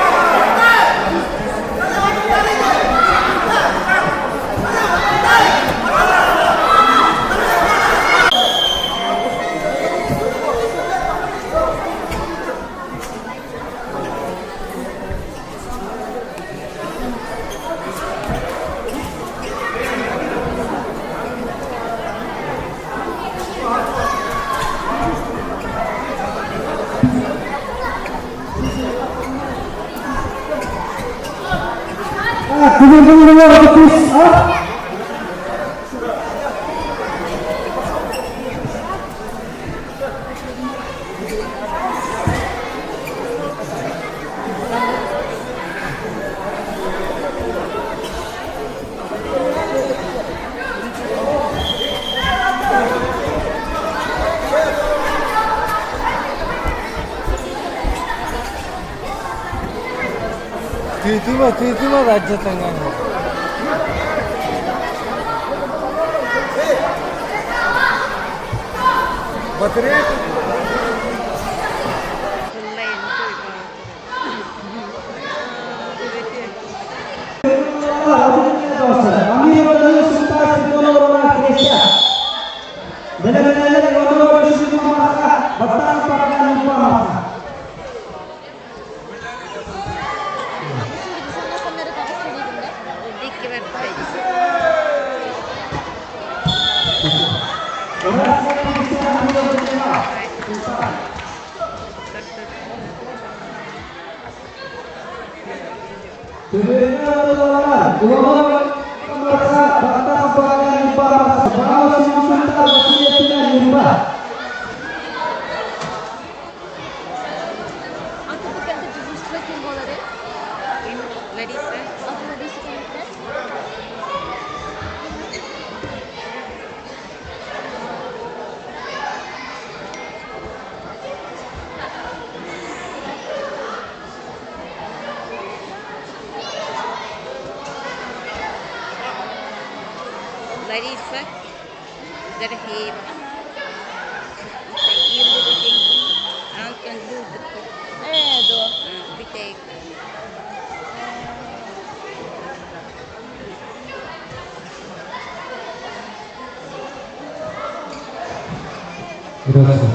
Тыытыма, тыытыма радиотаҥҥа. Батарея Лариса Дорофеева. Антон Лудыков. Бүтэйк. Удачи.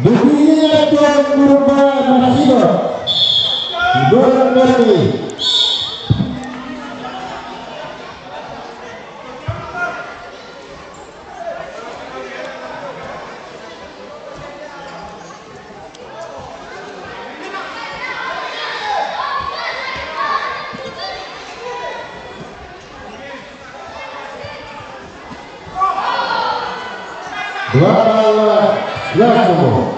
Dunia Nurma Nasibah Город Мертвый. Два балла Якову.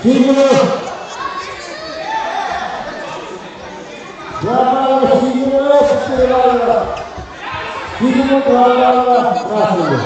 Сигуров. Два балла Сигуров, четыре балла. Сигуров, два балла Красному.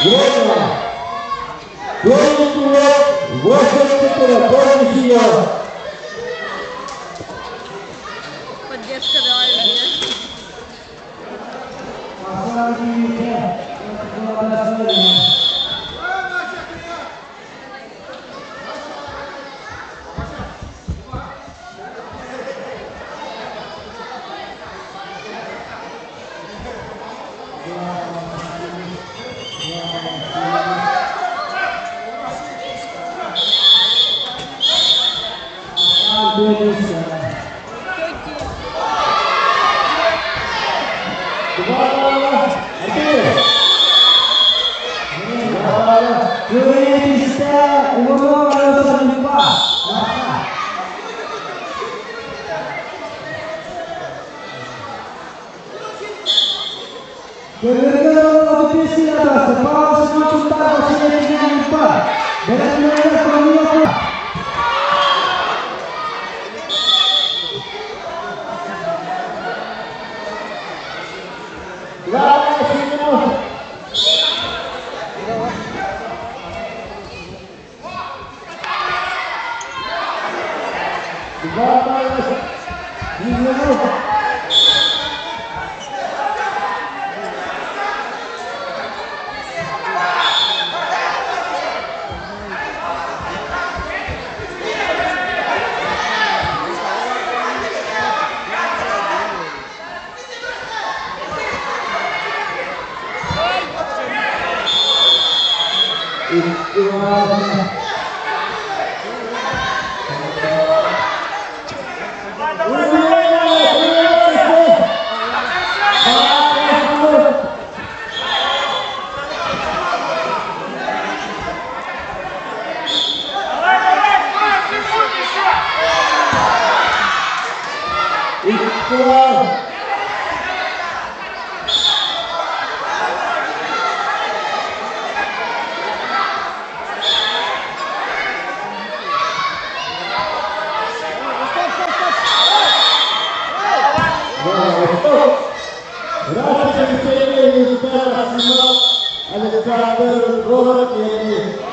Время. 84, полностью. Поддержка давай. Два балла. Артур. Два балла. Два балла Сигуров. Два балла Сигуров. Два. Александр, город Мирный.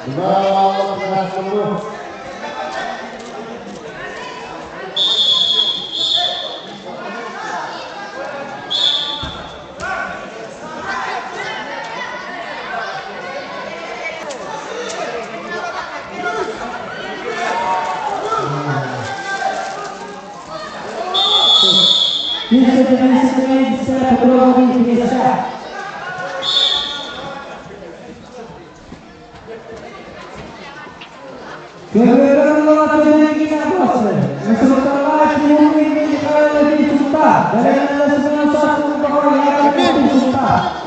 Два балла красному.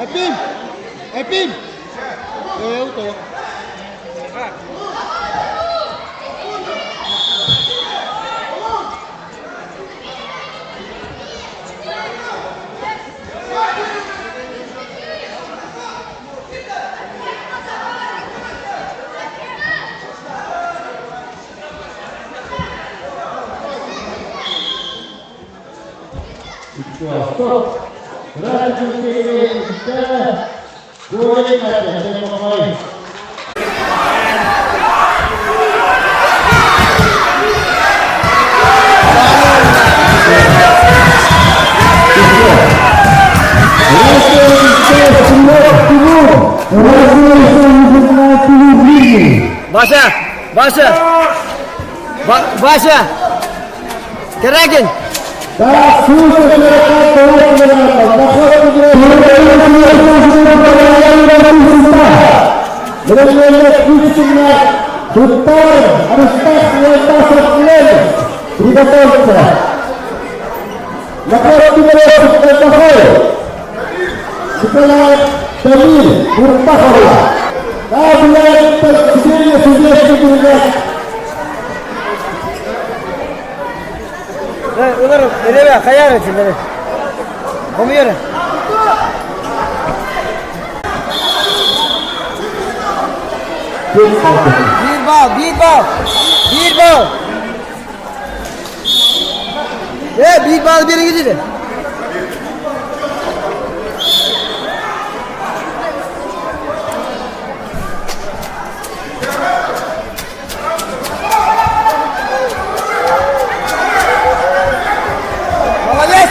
Епим! Епим! Э, Стоп! Вася! Вася! Вася! Карагин! Олар элебе каяр этилер. Комуер. Bir bal, bir bal. Bir bal. E bir bal biri gidiyor. Молодец!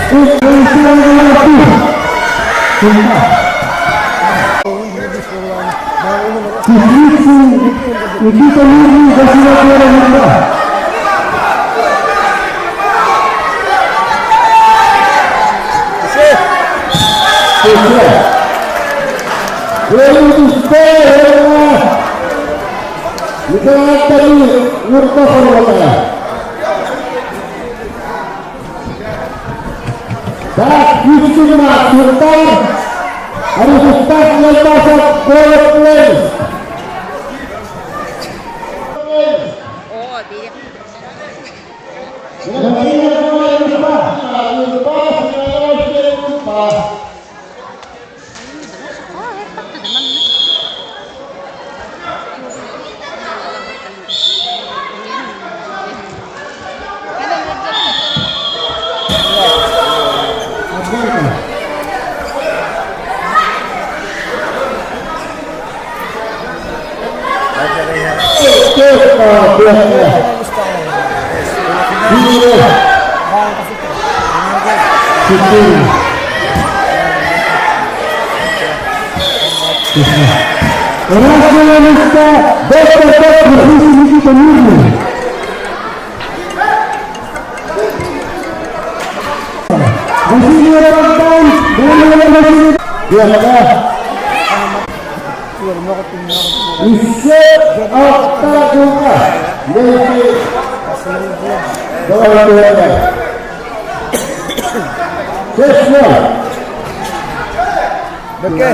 О, бери. Бэкэ.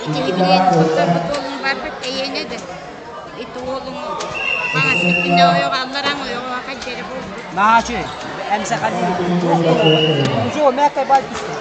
Ити билиэн туттарбыт уолун барбыт эйиэнэ да. Ити уолуҥ хаҥас бүттүнэ ойоҕо аллараҥ ойоҕо хайдары буолбут. Наачы, эмсэхали. Жо, мяккай бай түстэ.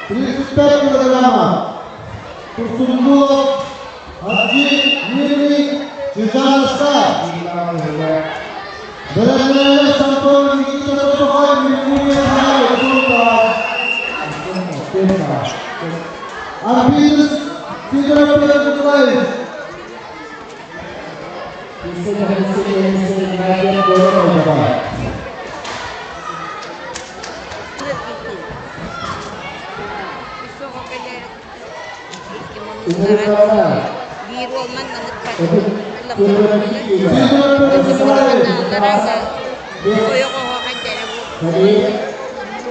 Тридцать пять килограммов. Турсункулов Абди Мирный Чижан Астар. Бэлэмнэнэллэр Сантон Никита Тотохой Микуня Арбитрус Сидоров Петр Николаевич. Биир уолман наныкка ойоҕоһо хайдары буолбут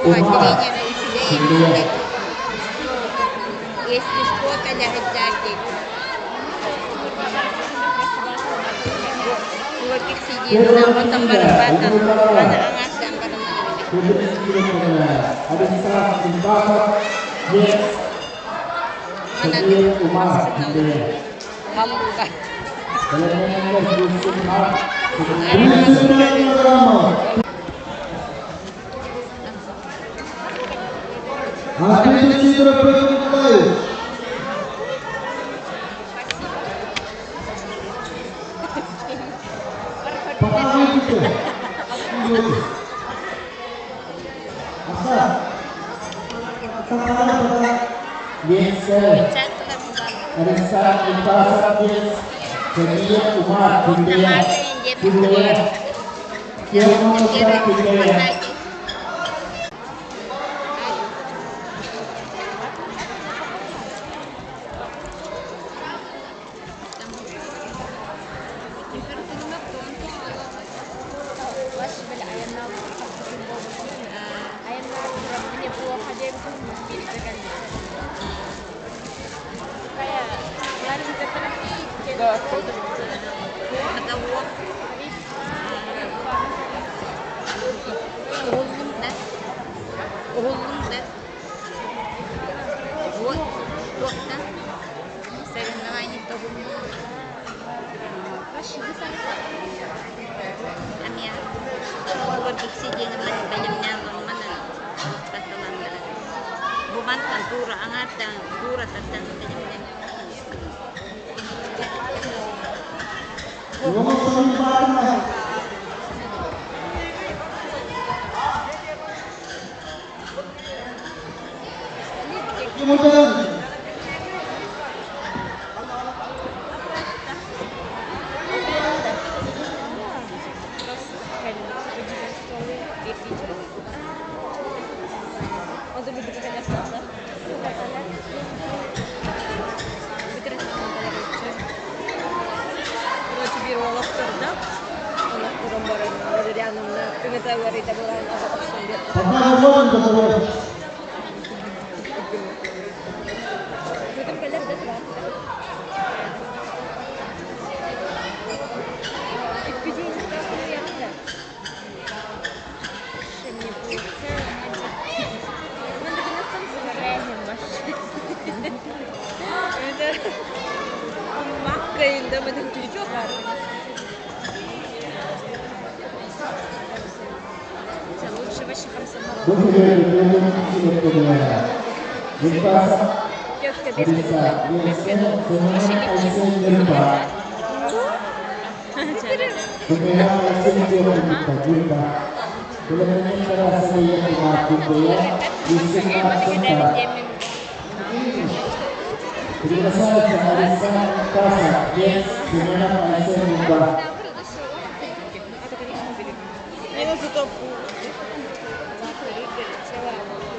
тренера үчүгэй эбит если что кэлэһитээки сидиэн баран аны аҥаастан баран Арбитрус Сидоров Петр Николаевич. Пока выйдите.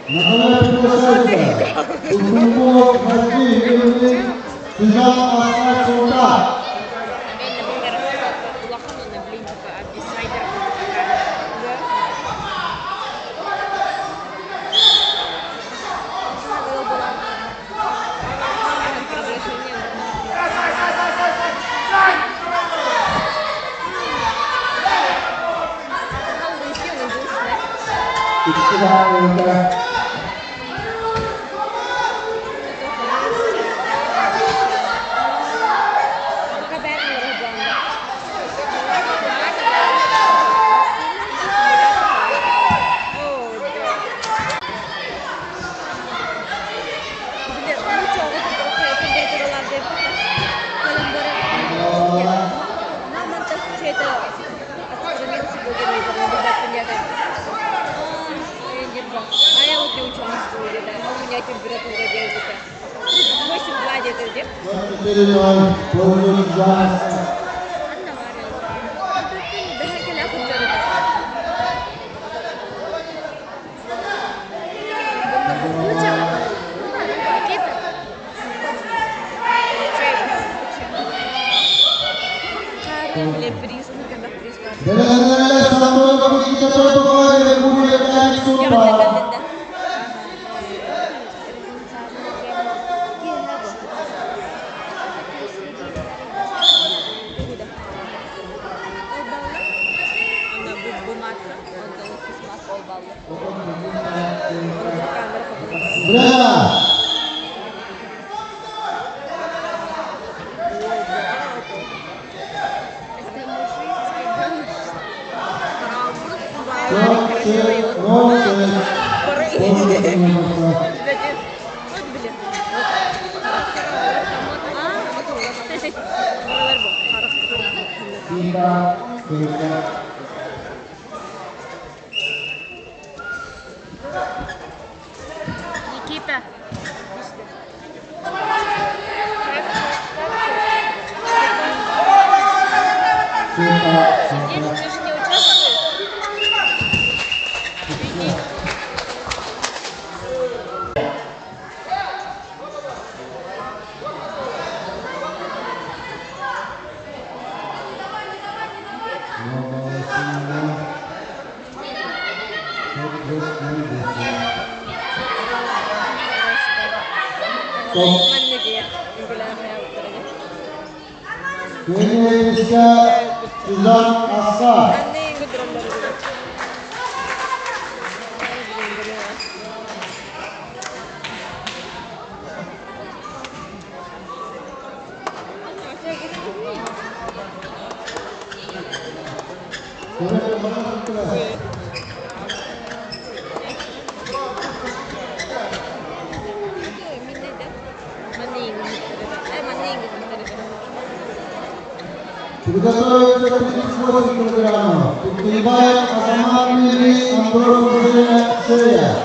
На ковре приглашается Кузьменков Матвей Юрьевич, Сержант Асхат Султан. Никита. Сидишь, ты же не участвуешь? Иди. Приготовиться к 38 килограммов. Туктыбаев Азамат Мири, Андросов Женя Шея.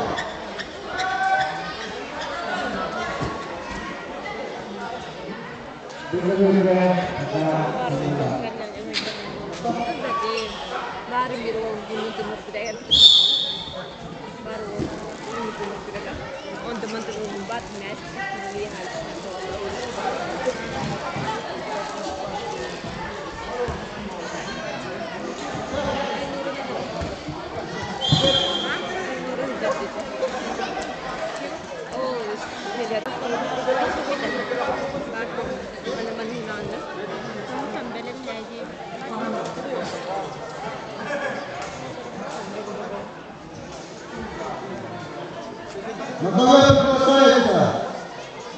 На ковер приглашается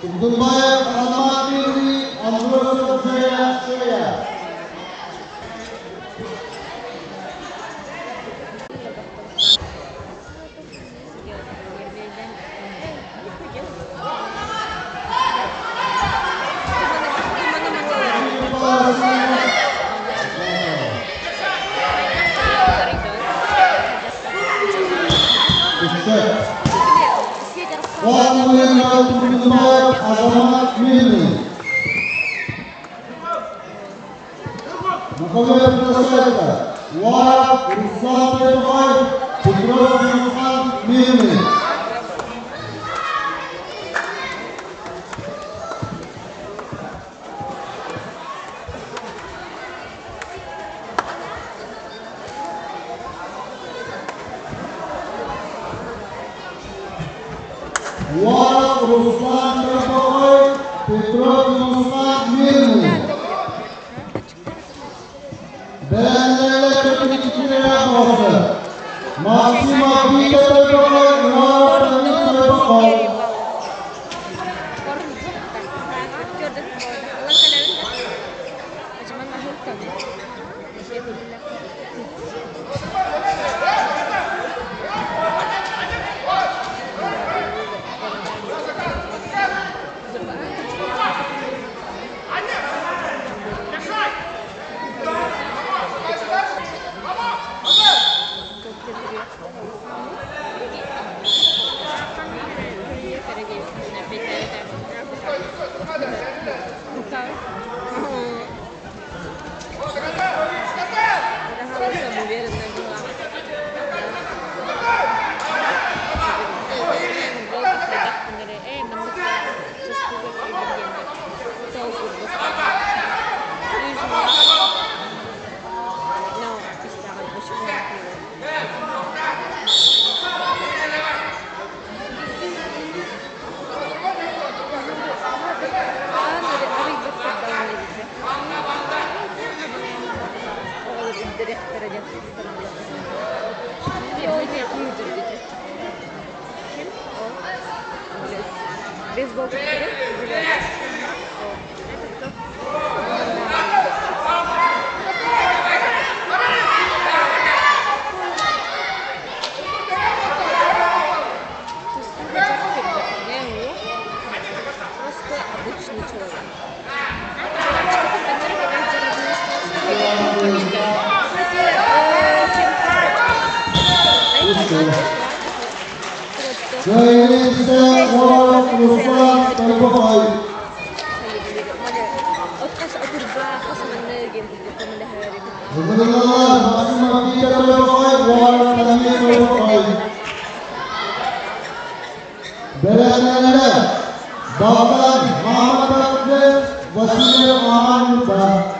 Туктыбаев Азамат Мири, Андросов Женя Шея. Азамат Мирный. На ковер приглашается Уаров Руслан Петухов, Петров Руслан Мирный. Уаров Руслан Петухов, Петров Руслан Мирный. Бэлэмнэрэ көтүтүлэрэ буолла. Максима Вита Петухов, Уаров Давид Петухов. Кыайыыта Уаров Руслан Петухов. Ыҥырыллар Максима Вита Петухов, Уаров Давид Петухов. Бэлэмнэрэ Богдан Мамонтов, Василий Мамонтов.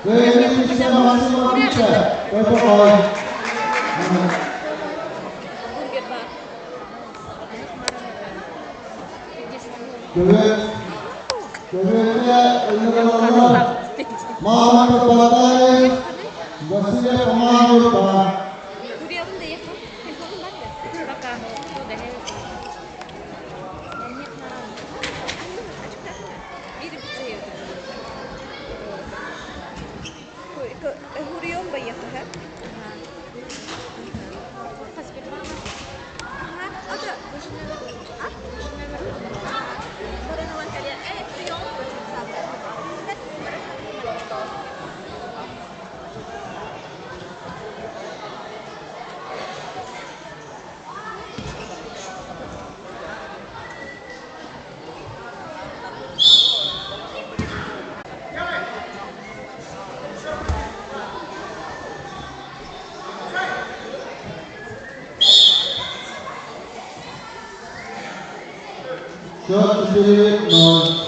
Кыайыыта Максима Вита Петухов. Көбүөтэ ыҥырыллар Мамонтов Батаев, Васильев Мамонтов. Счет 4-0.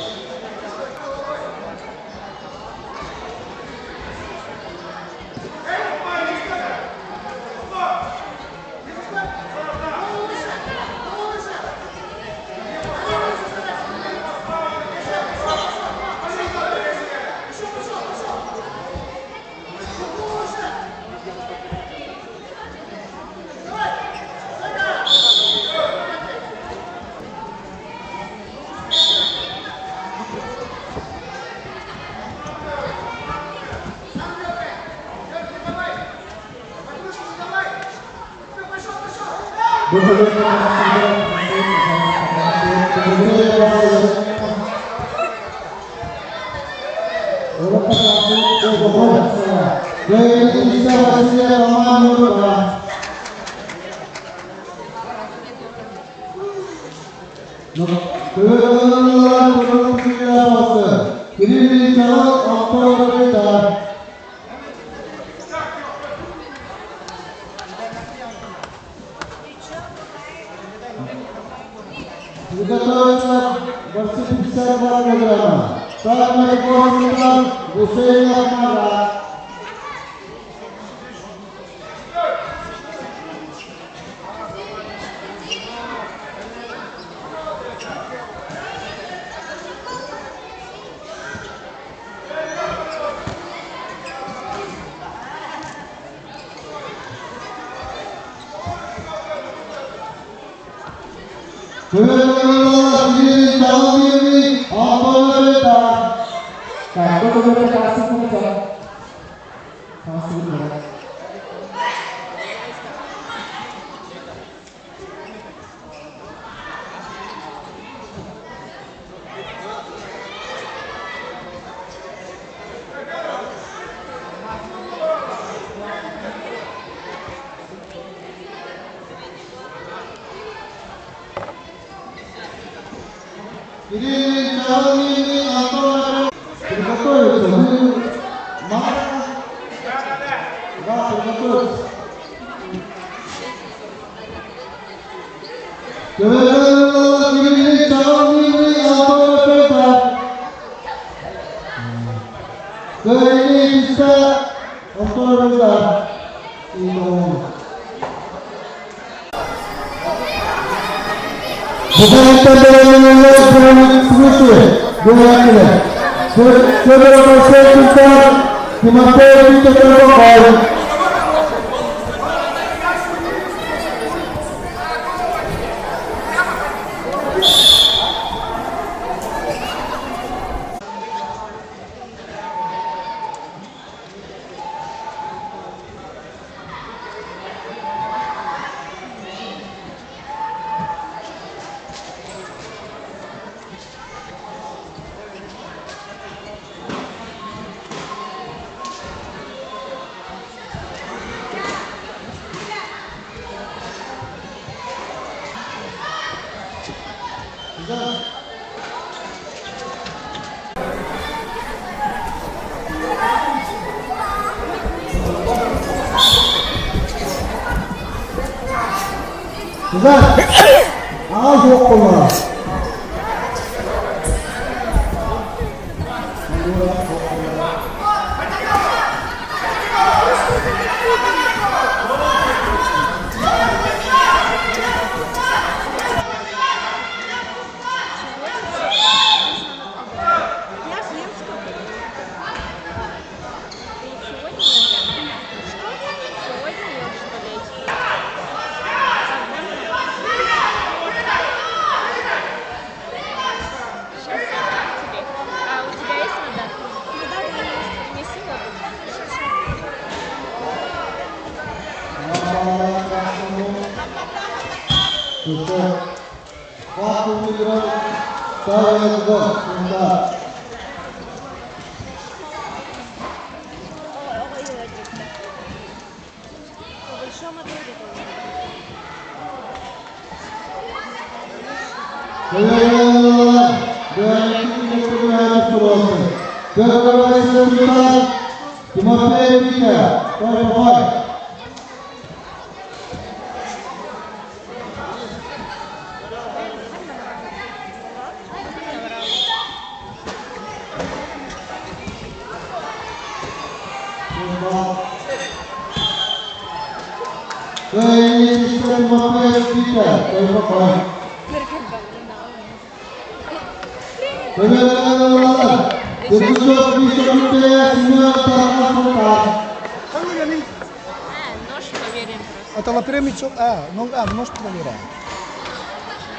Это лапремичок, а, ну, а, нож проверяем.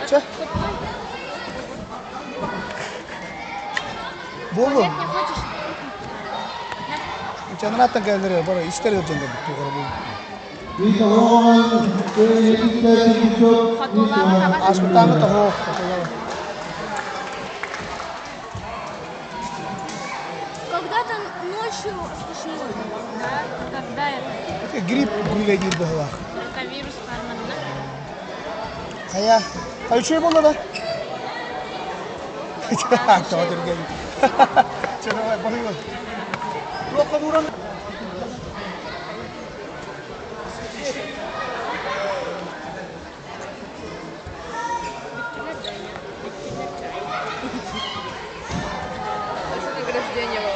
Че? Болду. Чанраттан кэллэр бары истер дьоннор тугара бу. Ааспыттааҥҥы тоһуох. Когда-то ночью стошнило. Да, когда это? Это грипп гуляйдиир быһыылаах. Ротавирус карманна. Хайа, үчүгэй буолла да? Тоҕо түргэн. Чэ, давай, баһыйбын. Туохха ууран? Бүттүлэр да бүттүлэр чай. Это награждение было.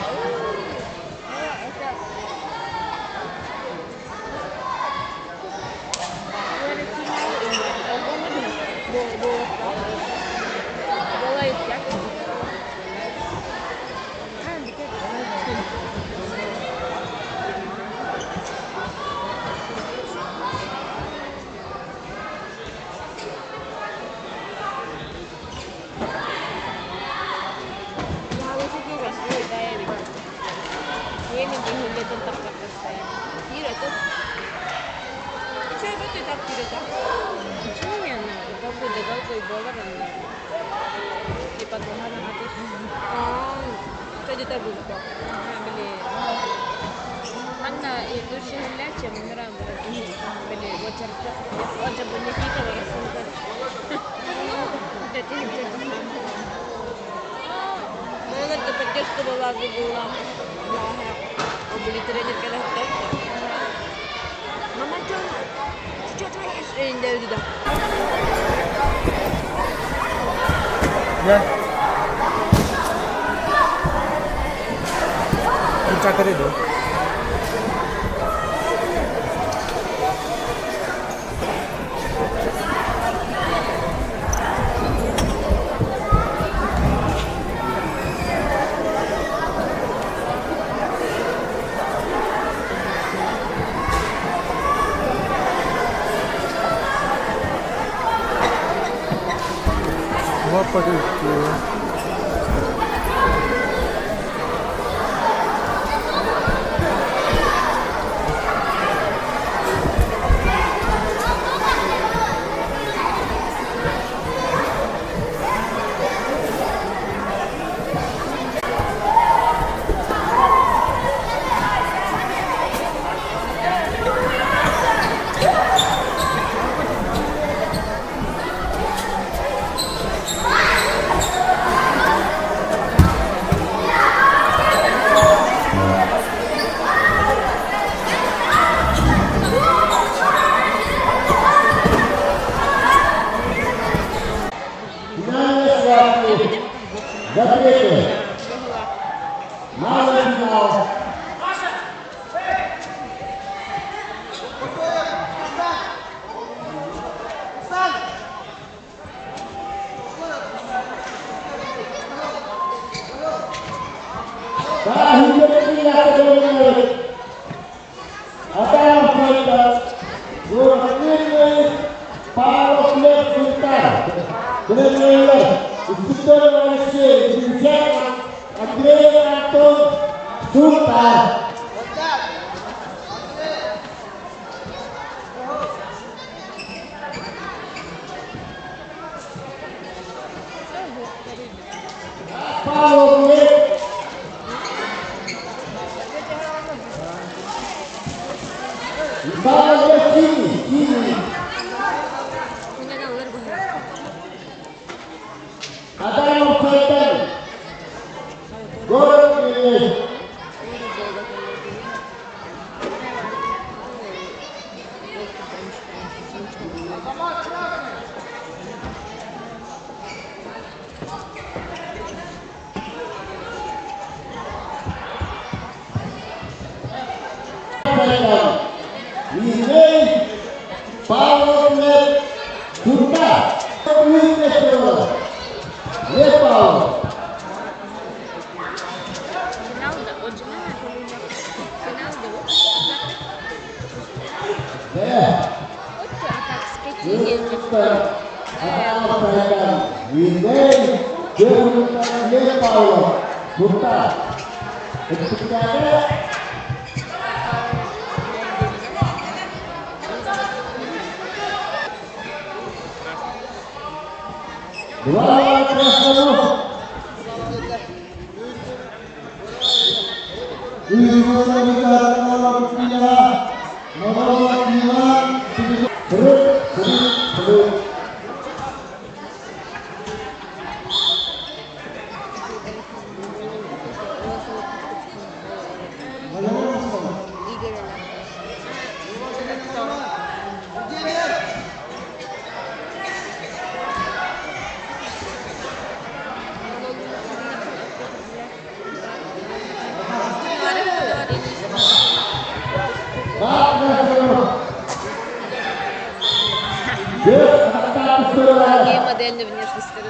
ऊंचा करे दो Лапа Финальные схватки за третье. Малый финал. Sultan. Павлов Иван Синий, Синий. Адамов Сайтан. Город Мирный. Мирный. Павлов Лев. Курка. Лев Павлов. Лев Павлов. Курка. Два балла красному. Какие модельные внешности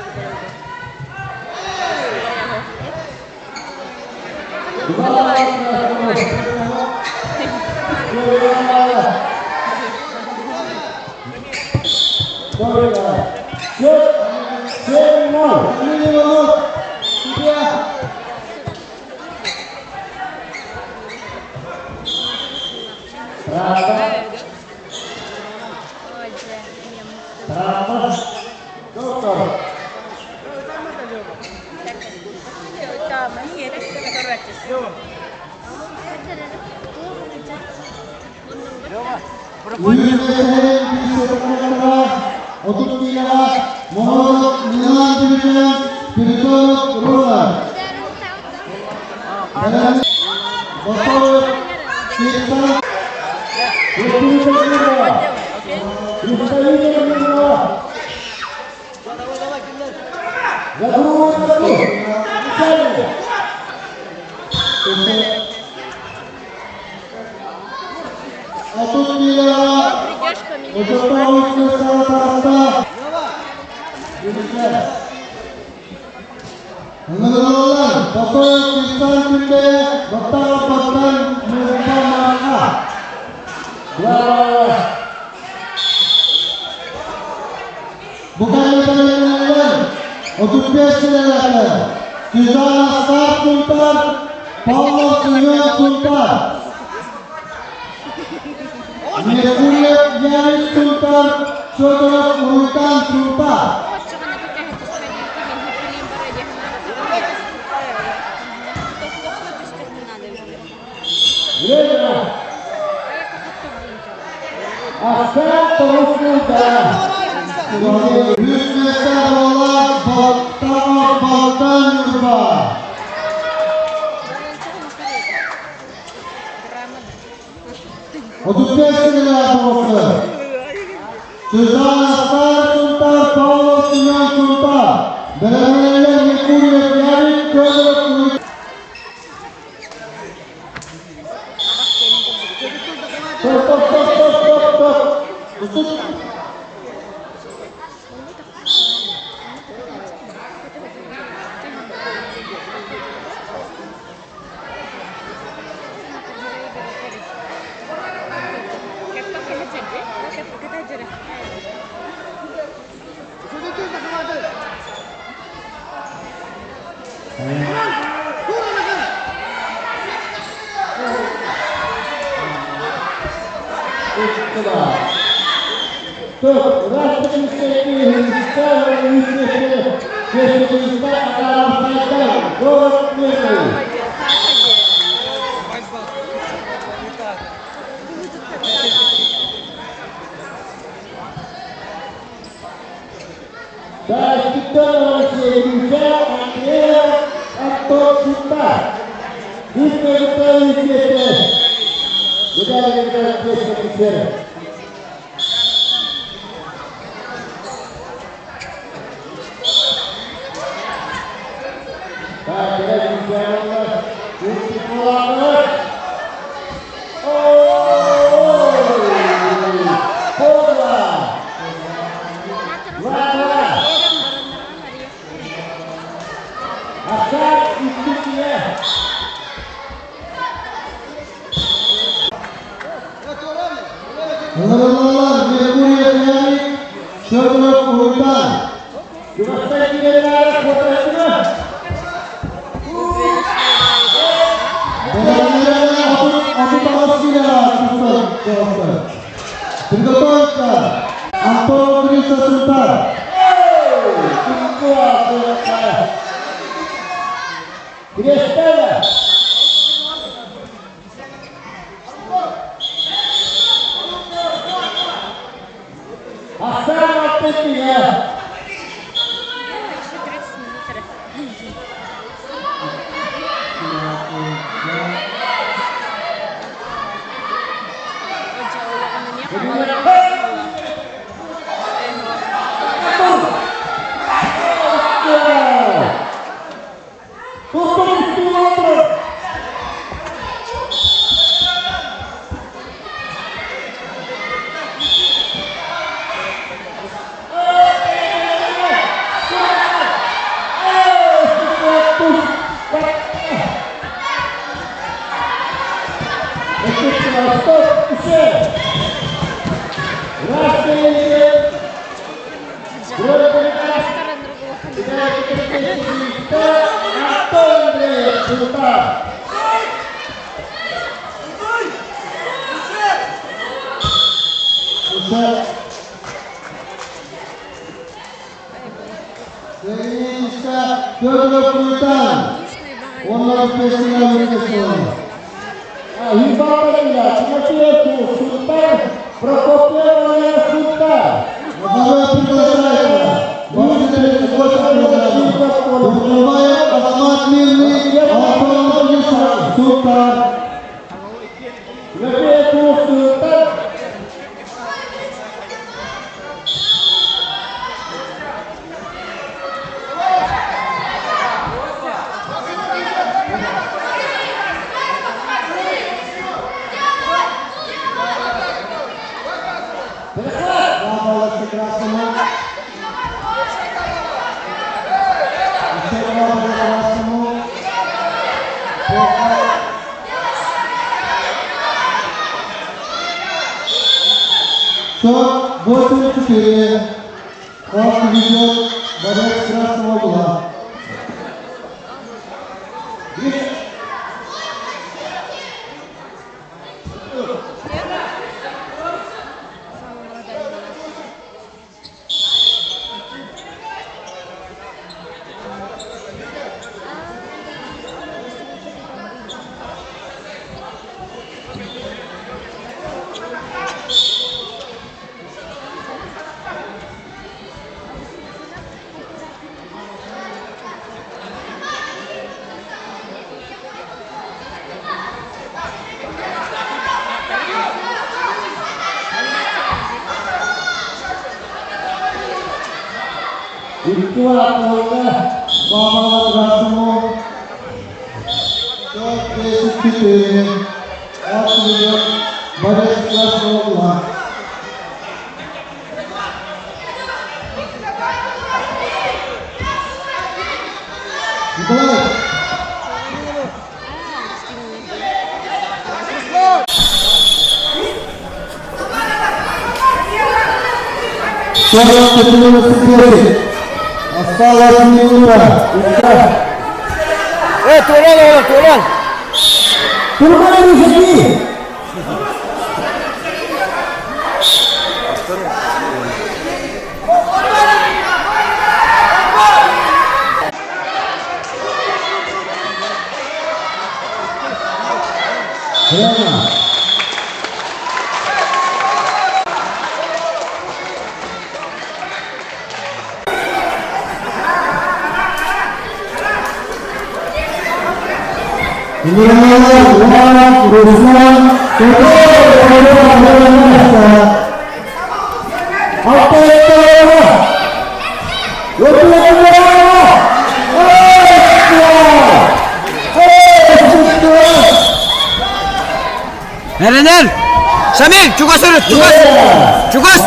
Москва. Креста. Ахсаан аттытыга. Еще 30 минут. Счет 8-4. Схватку ведет борец красного угла. Счет 10-4. Схватку ведет борец красного угла. Николай! Счет 14-10. Осталась минута. Туран оҕолор, туран! Турман Русаки! Время. Руслан, Эрэнэр! Шамиль, чугас өрүт, чугас! Чугас!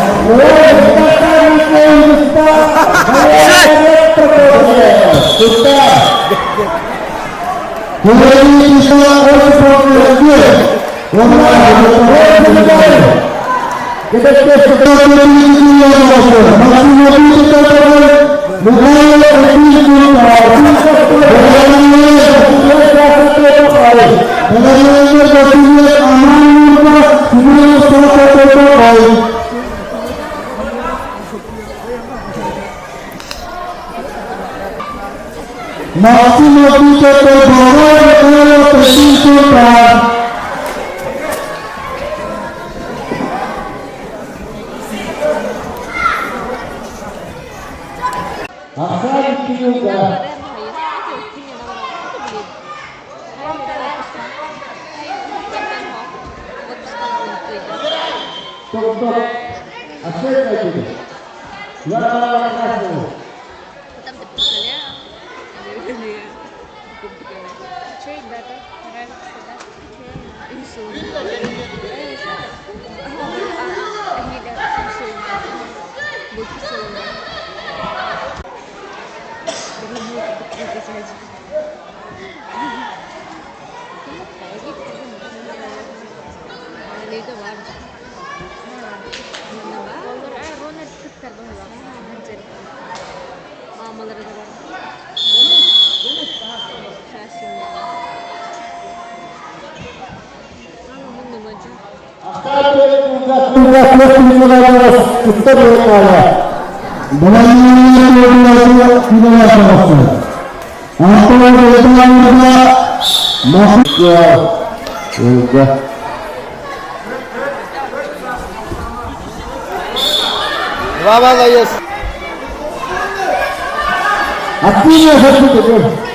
Максимов Виктор Бороҕон Михайлов Супер. Ахсаан Кирилга. Стоп, стоп. Ответь на тебе. Я красного. Два балла есть. Активная защита.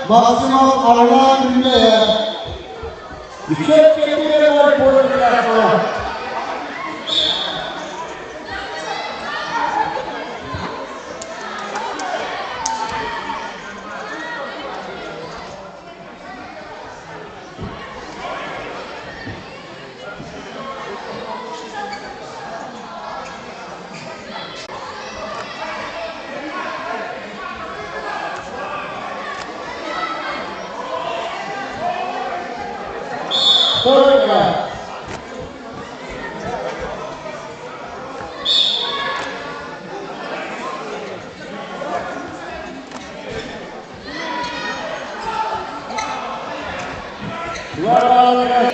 Максимов Арлан Күндэйэ. Еще 4-0 пользу красного. Только. Два балла.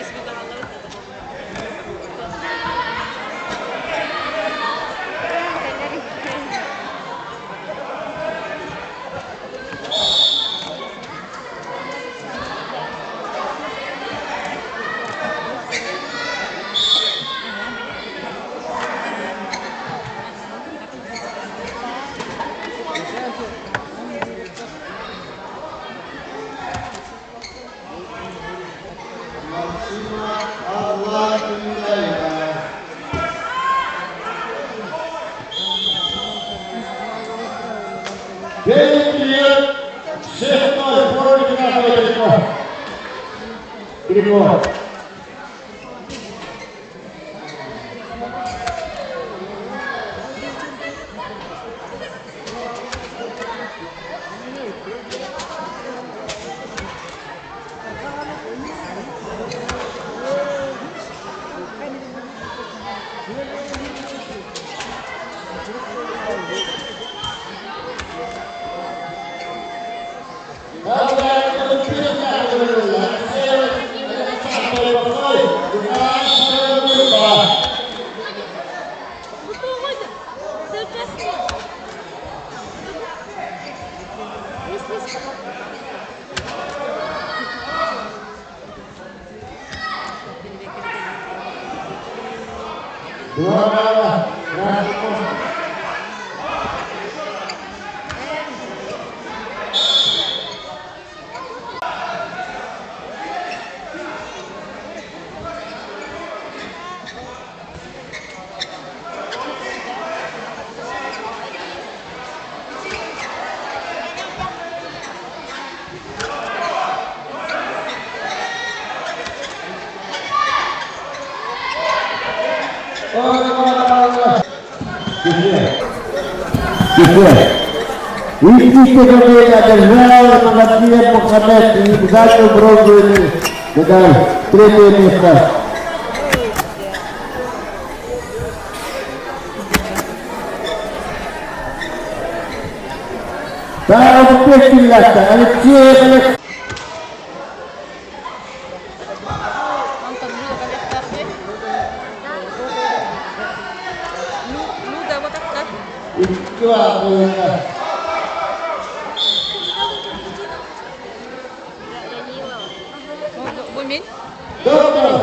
Максима Арла Күндэйэ. Девять лет, 6-0, пользу красного Трико. Трико. Два балла. Красному. Иккис көмөйн одержал Магомед Мухаммед и занял бронзовую медаль. Третье место. Алексей Алексеев. Икки балл. Доктор!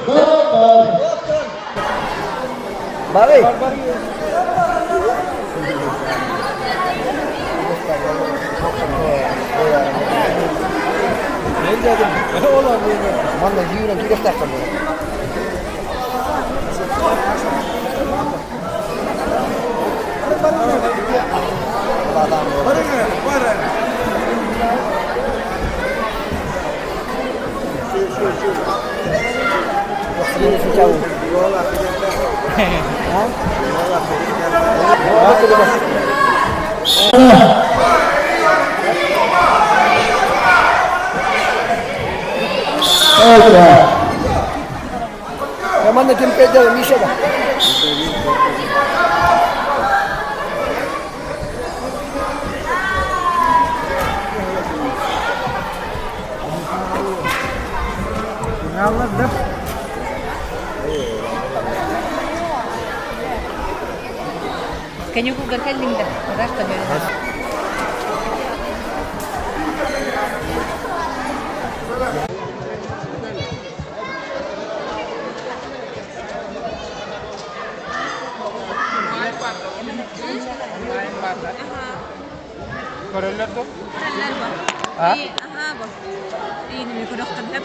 Доктор! Бары. Манна жүйрен киректақтан болады. Манна ким кайда Миша да. Да? Каникулга кэллиҥ да, ыраахтан үөрэнэр. Көрөллөр дуо? Көрөллөр бу. А? Аха бу. Ииними көрөхтөн хөп.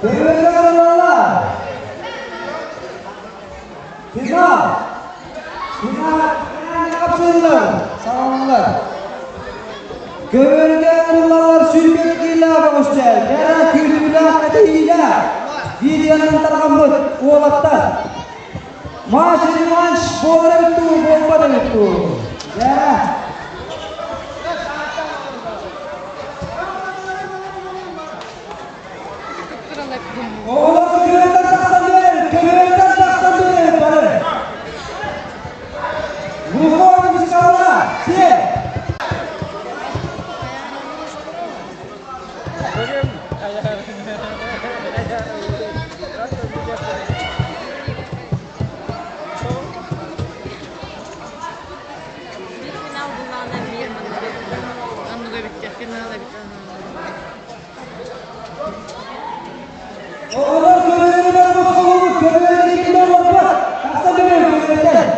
Көбөлөр Final! Final! Қапсылар! Саламлар! Көбөлгө ырылалар сүүрбек киилэ бөҕүстэр, кэрэ күүтүүлээх кэтэһиилээх видеонан тарҕаммыт уолаттар. Матч реванш буолар эбит дуу, буолбат эбит дуу? Дьэ! Оҕолор көбүөртэн тахсан биэрэр, көбүөртэн тахсан биэрэр бары. Выходим из ковра, все! Биир финал буллаҕына биир маннык эбит финал эбит. Оҕолор көбүөрүгэр босхолуубут, көбүөрү кимдэ олорбот, тахсан биэрэр көбүөртэн.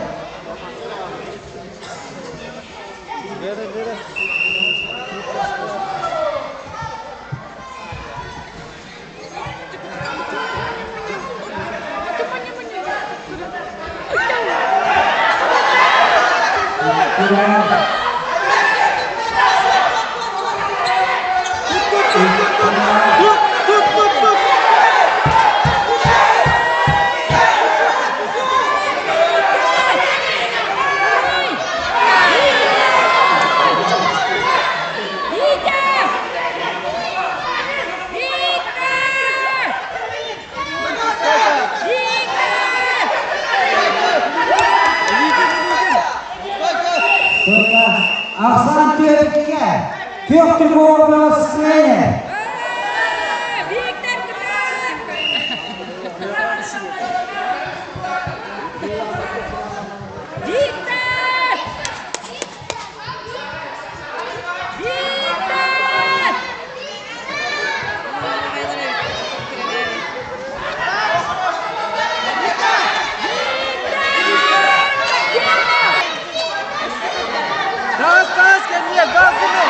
Ахсан түөркигэ күөх трибуна сцене. Виктор! Виктор! Газ, газ, кэнниэ, газ, газ!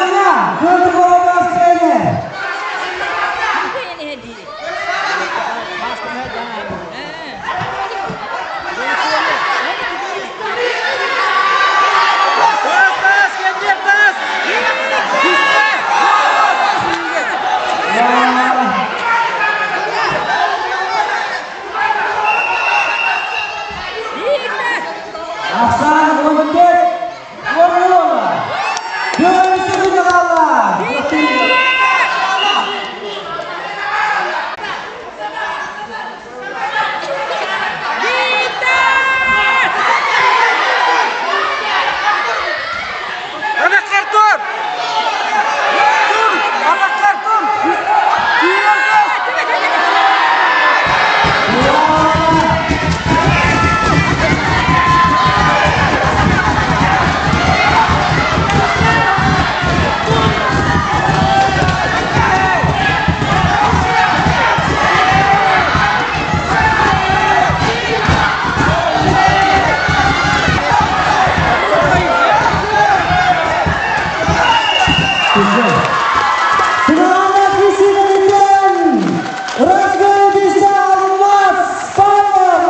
Манна Петр тренер. Ахсан 14 Орлова. Бөрүсү хаалла. Сыналана Кисинен Рагы Алмаз Спайер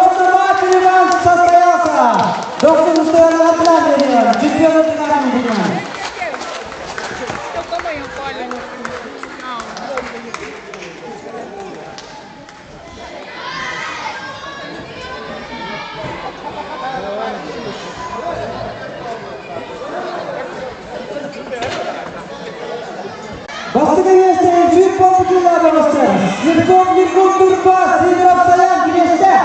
реванш состоялся. Доктор Устояна чемпион Бастыгы местен чүт болдукулар болосты. Слепков Ниргун Турба, Сидоров Саян кеңесте.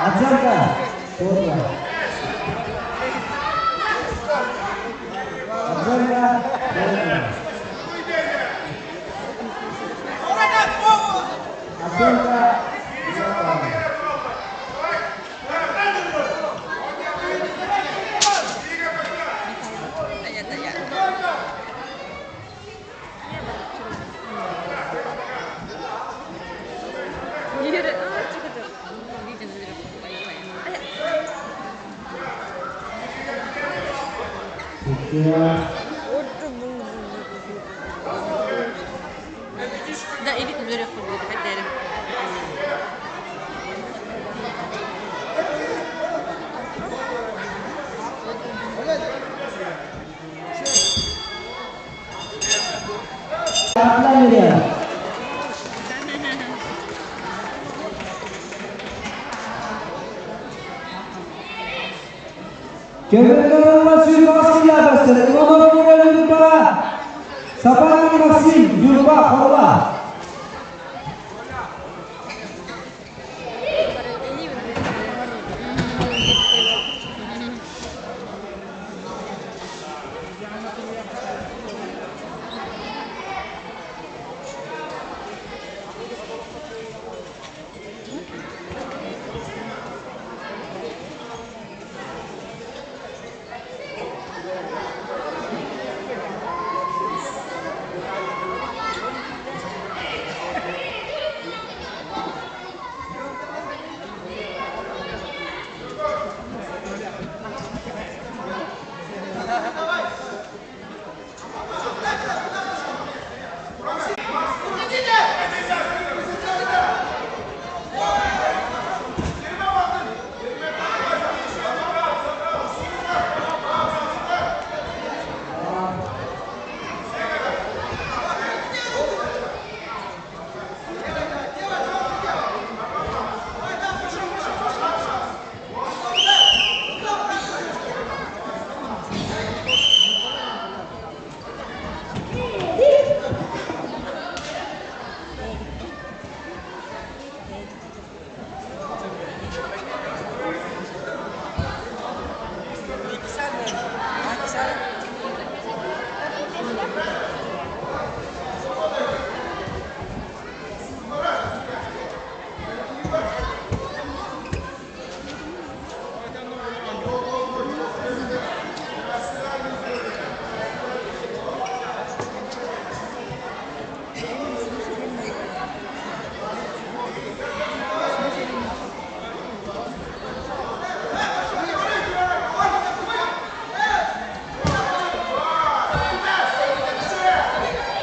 Оценка. Оценка. Оценка. Да, или будет Көмөргөрөмө сүйрбасын ябастыр. Иванова Юрба, Сапаров Максим, Юрба, Хорла.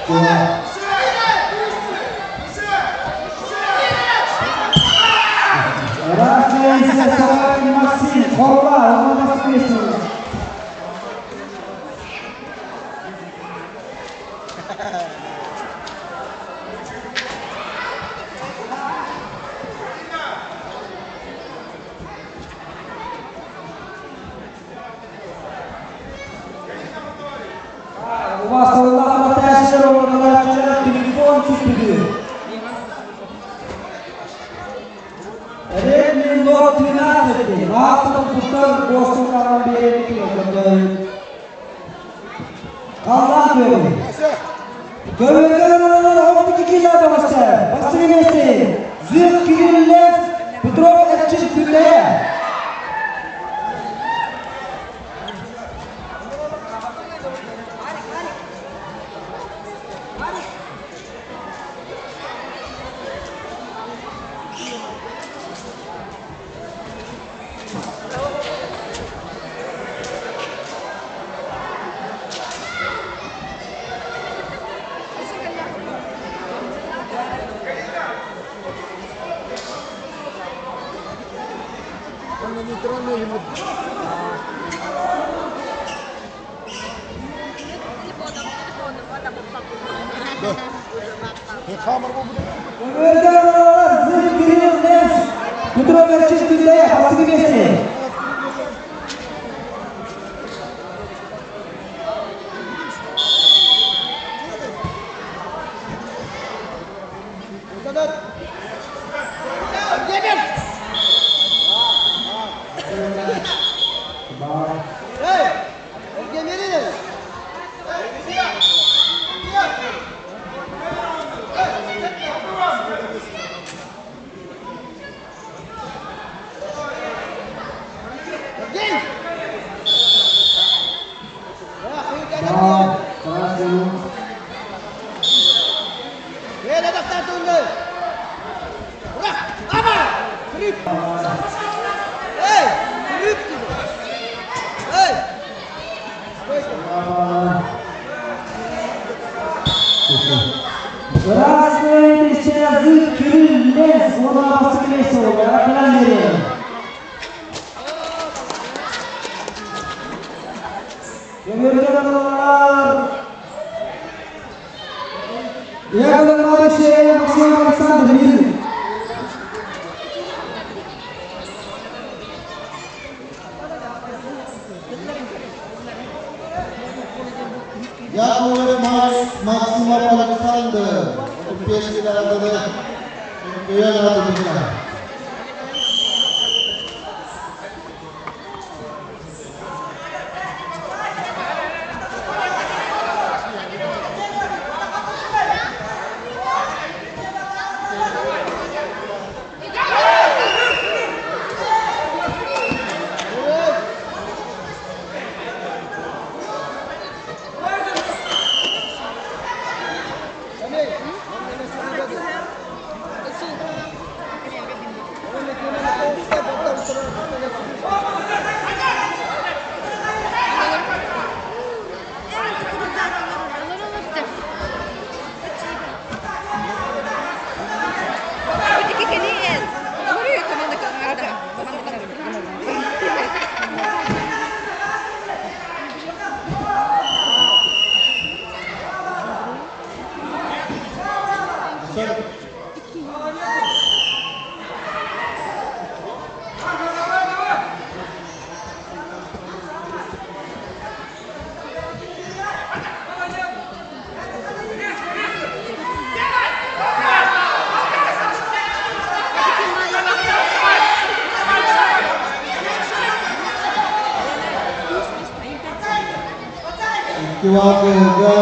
Два. Красный Собакин Максим, Хорла, он на встречу. У вас телефон чуть Redmi Note 12, автор кустар босуқаран беріп Қаллан бері. Көбірген 12 кило басы, басы емесі. Зық Кириллев, Петров Эрчик Күлле. Көбірген Зық Кириллев, Петров Эрчик Күлле, басы емесі. Два. Красный. Красный Зық Кириллев, он на басы емесі. Арқанан бері. Көбірген Яковлев Алексей Максим Александрович. Яковлев Максимов Александр. 35 килограммда чемпион атыдыгына. Кивакыга.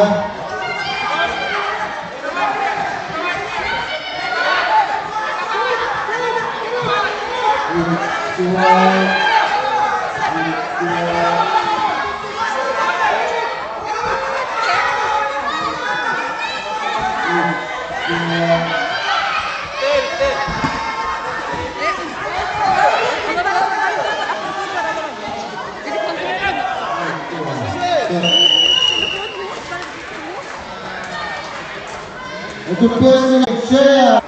35 килэ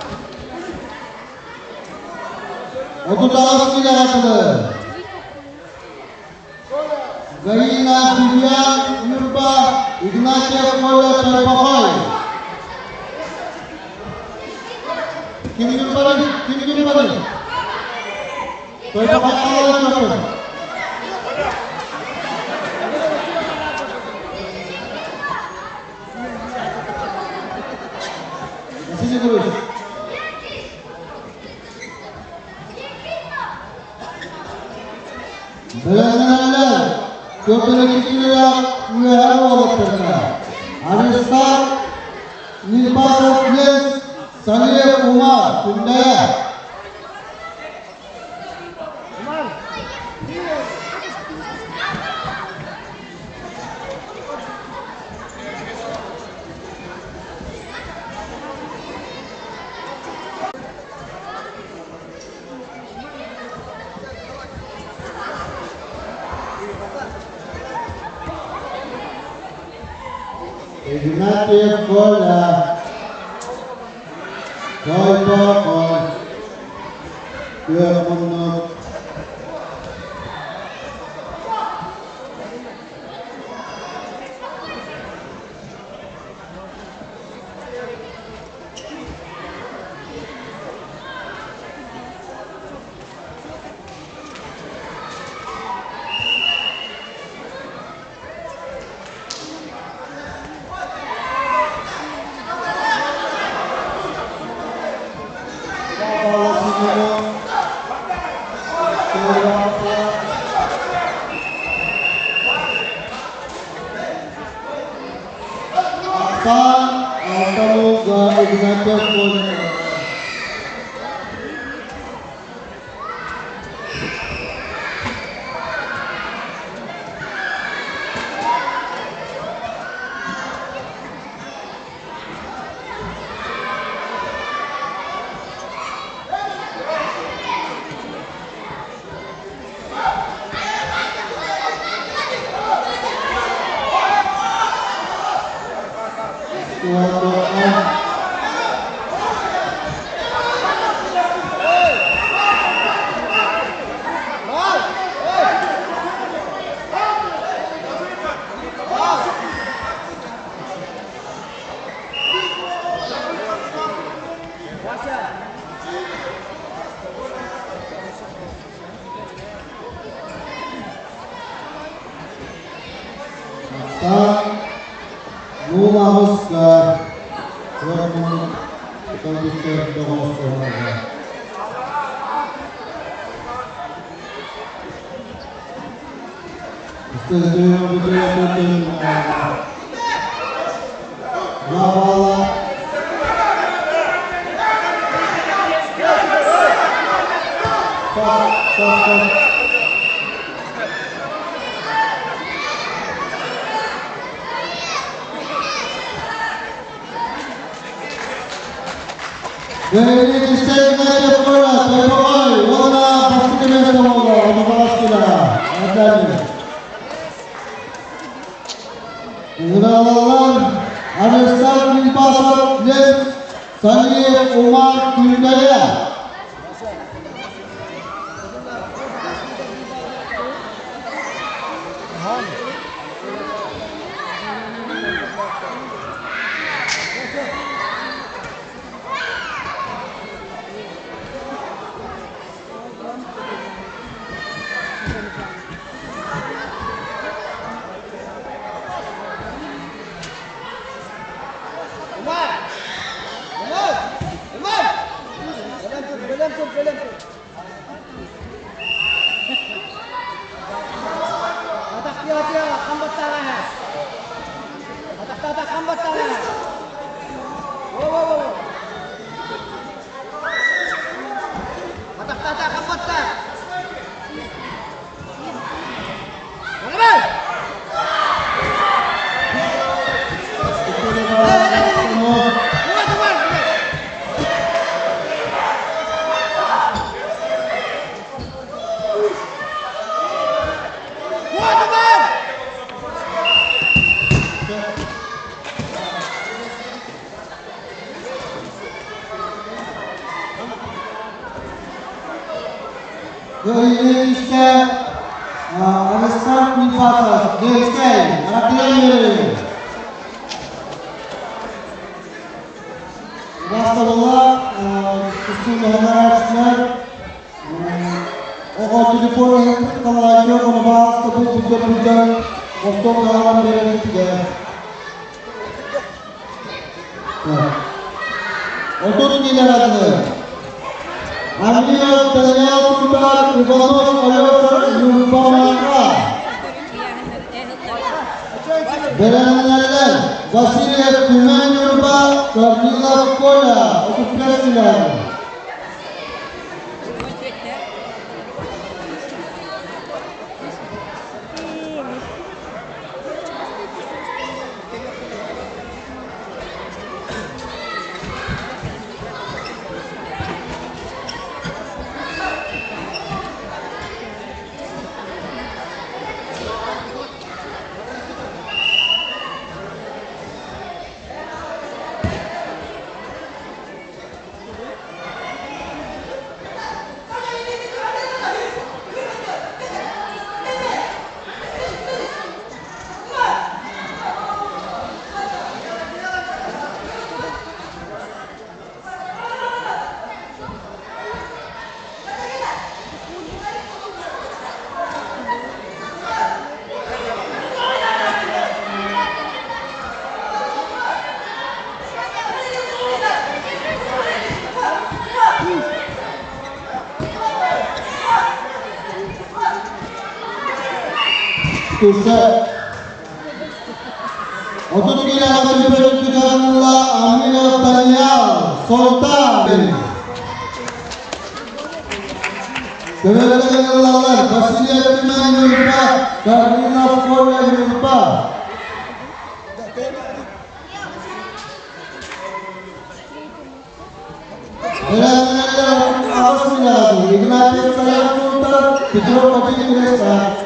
38 килэҕэ дылы Галина Вивиан Ньурба Игнатьев Коля Тойбохой Ким Ньурбарын? Ким Ньурбарын? Тойбохой қалай Василий Егорович. Бэлэмнэнэллэр Көпөлөкүтүлээх үөһэ уолаттарга Аристар Нильбасов Лес Салиев Умар Күндэйэ Игнатьев Коля Тойбохой Күөх муннук Ахсаан Алтан Игнатьев Коля Бастаан Нуул аҕыска күөх муннук көбүстэр доҕорсоһорго. Браво! Стоп, стоп, стоп. Бэлиэтистэй Игнатьев Коля Тойбохой уонна бастакы миэстэ буолла Одукаласкина. Эдэрдэр. Ыҥыралалар Александр Мильбасов Лев Салиев Умар Күндэйэ. Кыайыыны Аристарх Мифатов, Ленскэй, Артемий. Бастабыла тустуу Оҕо телефон талаайга онобааста бу бүддэ-бүддэ остуол таһааран биэрэритигэр. Отут километр. Амир Даниэл Тутар Иванов Алеша Юрбамака. Бэлэмнэллэр Васильев Түмэн Ньурба, Корнилов Коля, 35 километр. Турса Отут килэҕэ түбэлтэ Амина Даниал Султан Төбөлөрүн Василий Түмэн Ньурба, Корнилов Коля Ньурба. Игнатьев Саян Петров Василий Креста.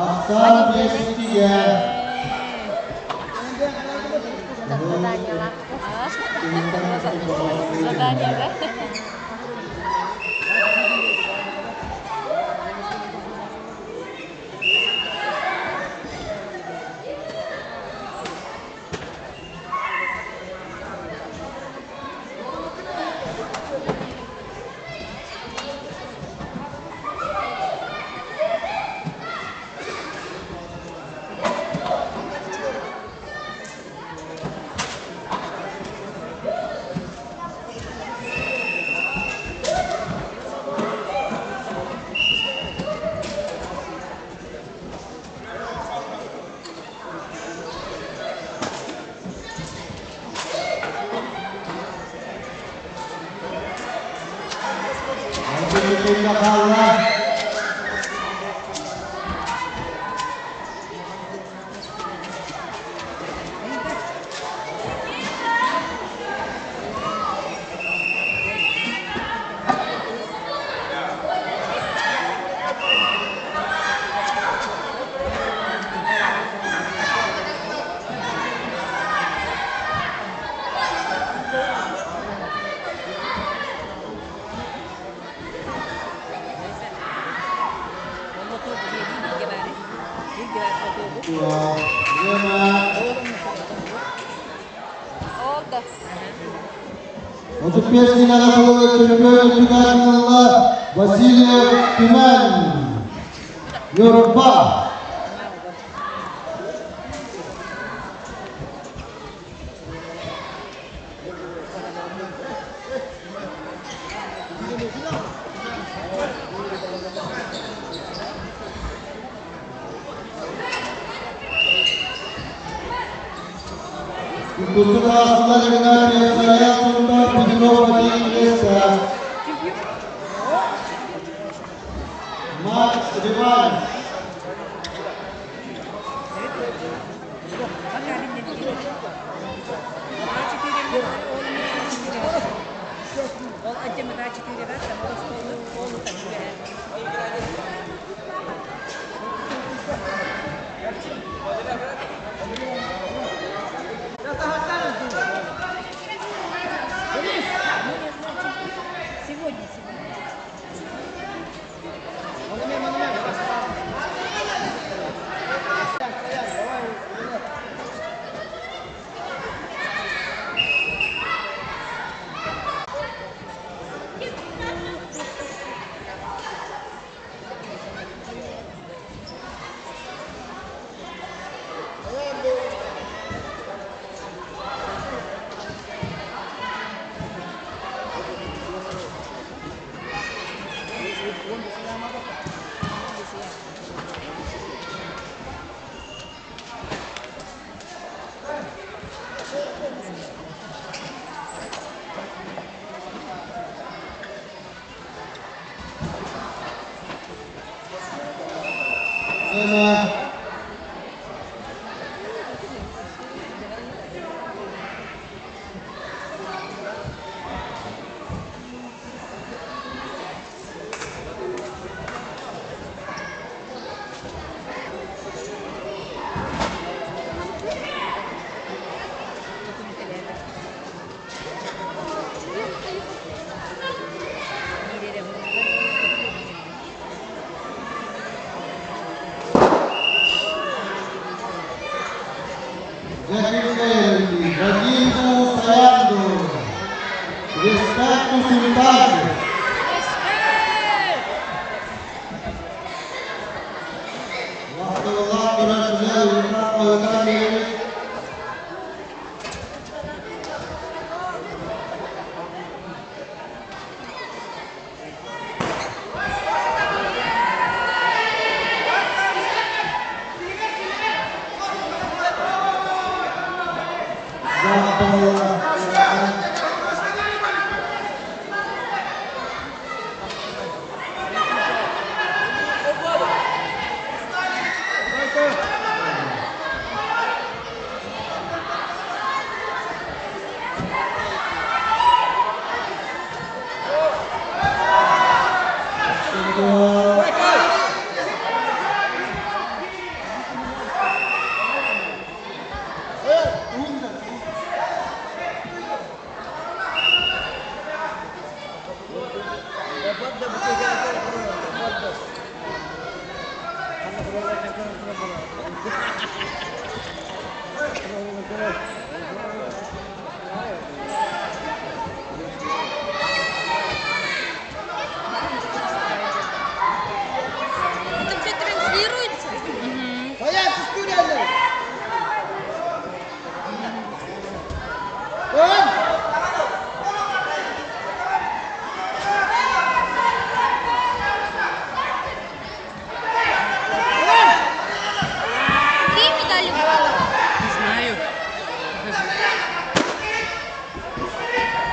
Ахсаан биэстигэ. Хаалла. 35 килоҕа чемпион чемпионатынан Васильев Түмэн Ньурба. Тутук аастылар Игнатьев Саян Сунтар Петров Вадим Леса. Макс Реванш. Сегодня, сегодня. Время. Вадиму Саянду. Респекту Султану. Это все транслируется? Какие медали будут? Не знаю.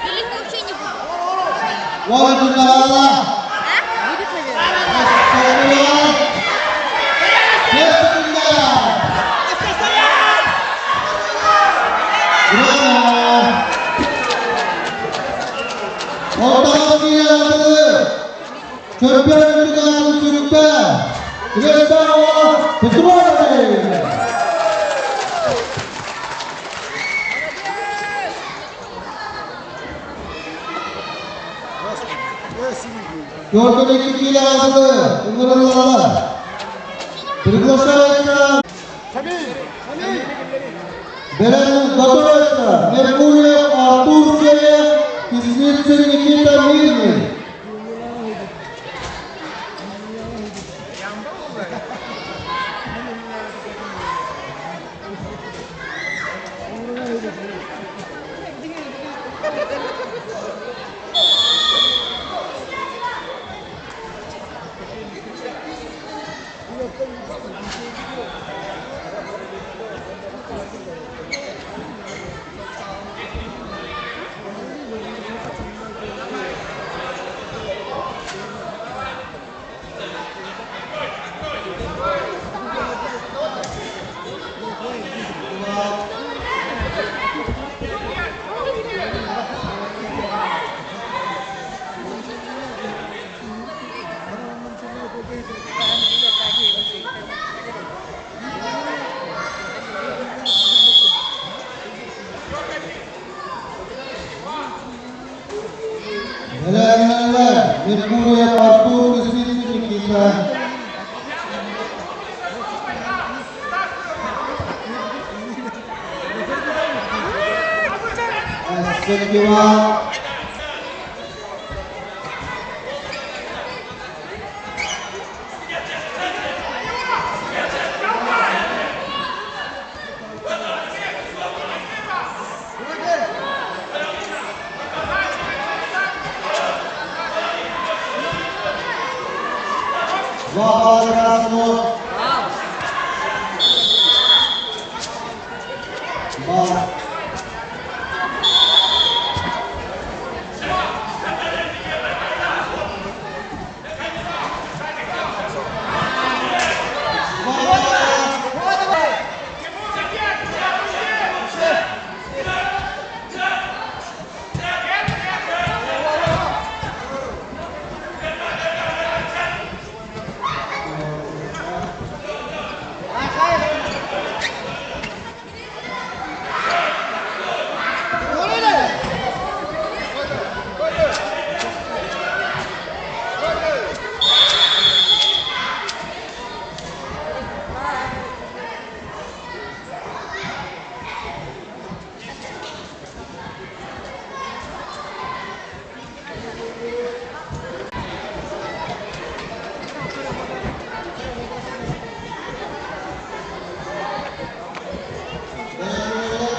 Или их вообще не будет? Будет, наверное. Приглашается Готовится Меркурьев Артур Серев, Кислицын Никита Мирный. Меркурьев Артур, Кислицын Никита. Сергеева. Два балла красному. Балл.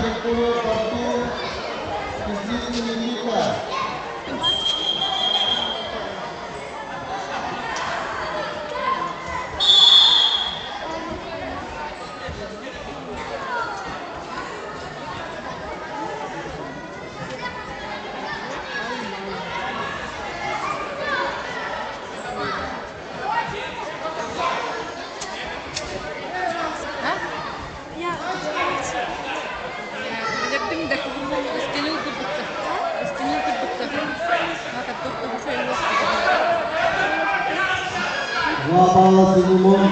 Меркурьев Артур, Кислицын Никита. Два балла синему.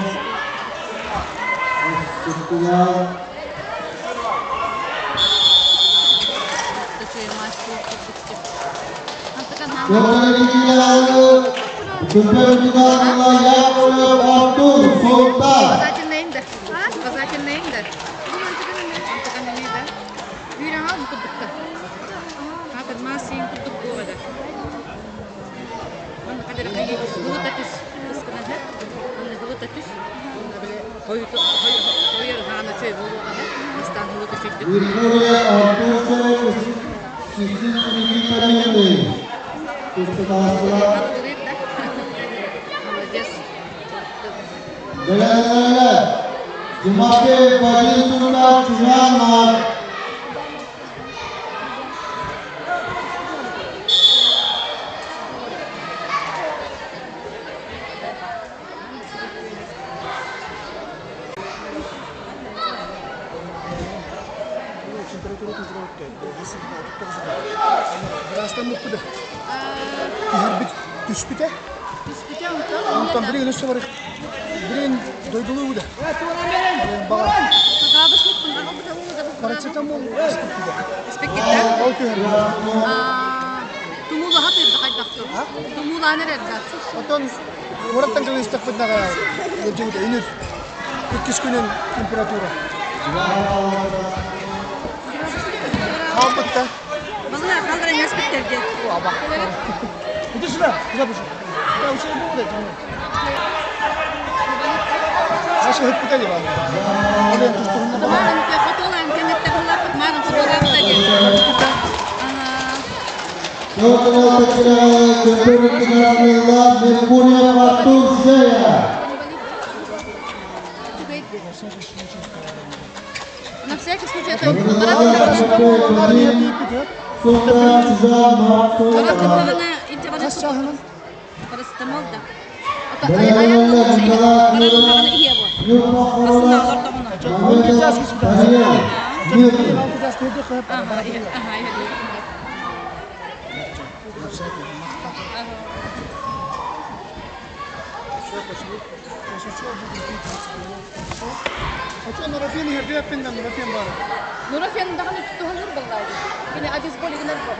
Сектуял. Күмпе Яковлев Артур Султан. Показательныйын да. Показательныйын да. Онтукан да. Үүрэн ал курдукта. Хатырмаа сиин курдук буолада. Манна хадара хайы гылыта түс кыскынаһы. Манна гылыта түс. Онна биле хойор хаана чөй болуоҕа. Бастаан гылыта чөйдүк. Виктория Артурцева Систин Никита Милый. Тустатааччылар. Молодец. Бэлэмнэнэллэр. Тимофей Вадим Султан Чужанов. Ырастаммыппыт түһэрбит түспүтэ. Онтон билигин өссө бар билигин дойдулуу да. Баҕар парацетамол Ол түһэр. Тумуулаха тыырда хайдахтыр? Тумуулаан эрэрдэ. Оттон куораттан кэлэн истэхпитинэ ыалдьыбыта үнүр иккис күнүн температура. Хаалбытта. Балына халдара эспиттэрге. Иди сюда, куда пошел? Да, у тебя было это. Наша хыппыта дии Марын хотолаан кэннетте буллаппыт марын хотолаабыта диэн. Меркурьев Артур Зея. На всякий случай это Парацетамол да. Нурофен иһэрдиэппин да нурофен баар. Нурофен даҕаны туһалыыр баллаады. Кини адис болигинар бо.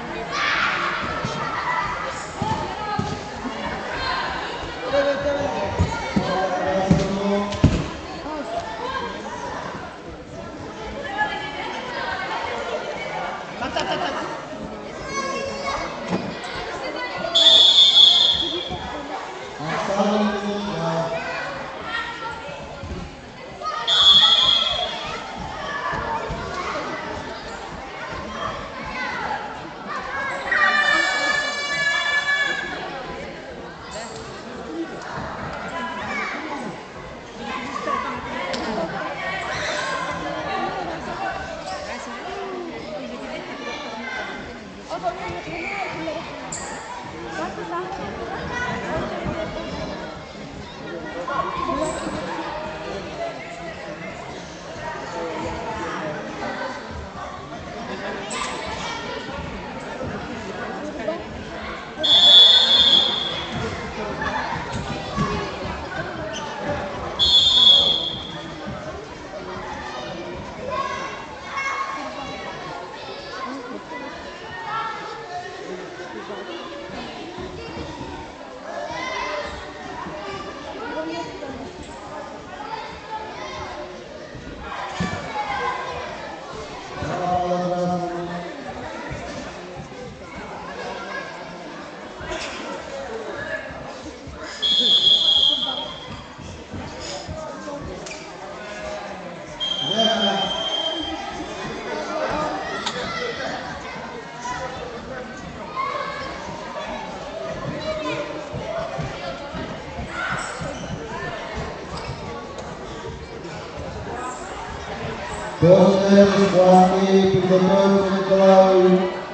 После схватки приготовиться Николаю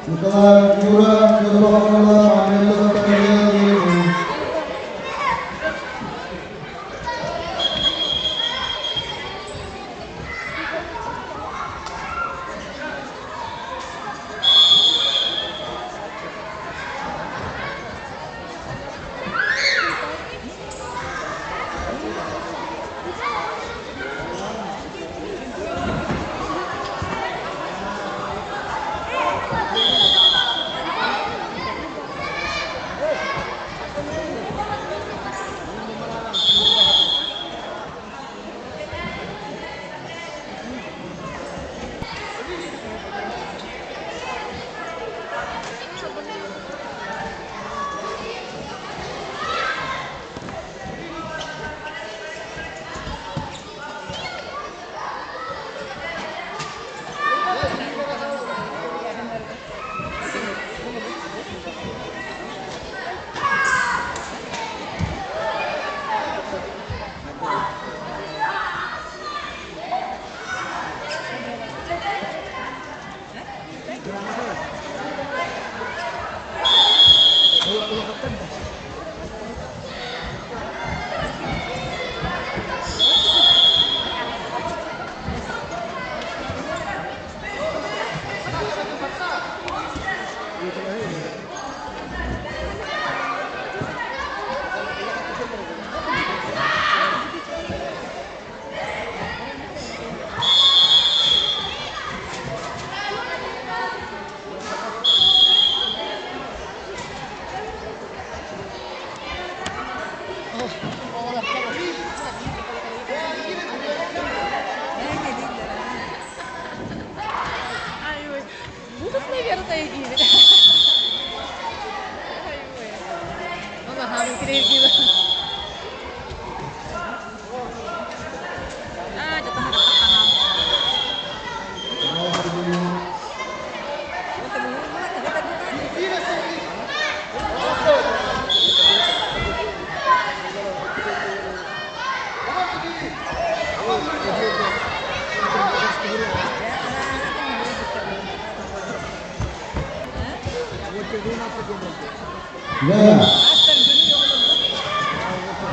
Николаю Юра Нурбахова Мамедова Карелии. Будут, наверное, диибит. Ол аһаабын кириэргиибэ. Аа, дьэ таһыраттаххана.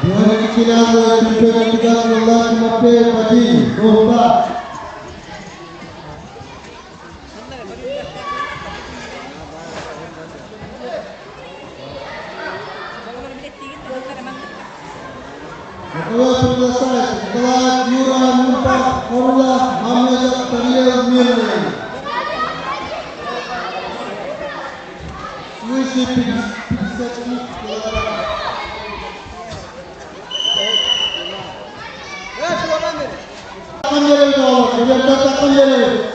Двоекилянова Тимофей Тимофей Вадим, Нурба. Николай приглашается. Николай Юра Нурба, Орла, Мамедов, Тариел Мирный. Свыше 53 килограмм. Takım görevi de olur. Devletler takım görevi.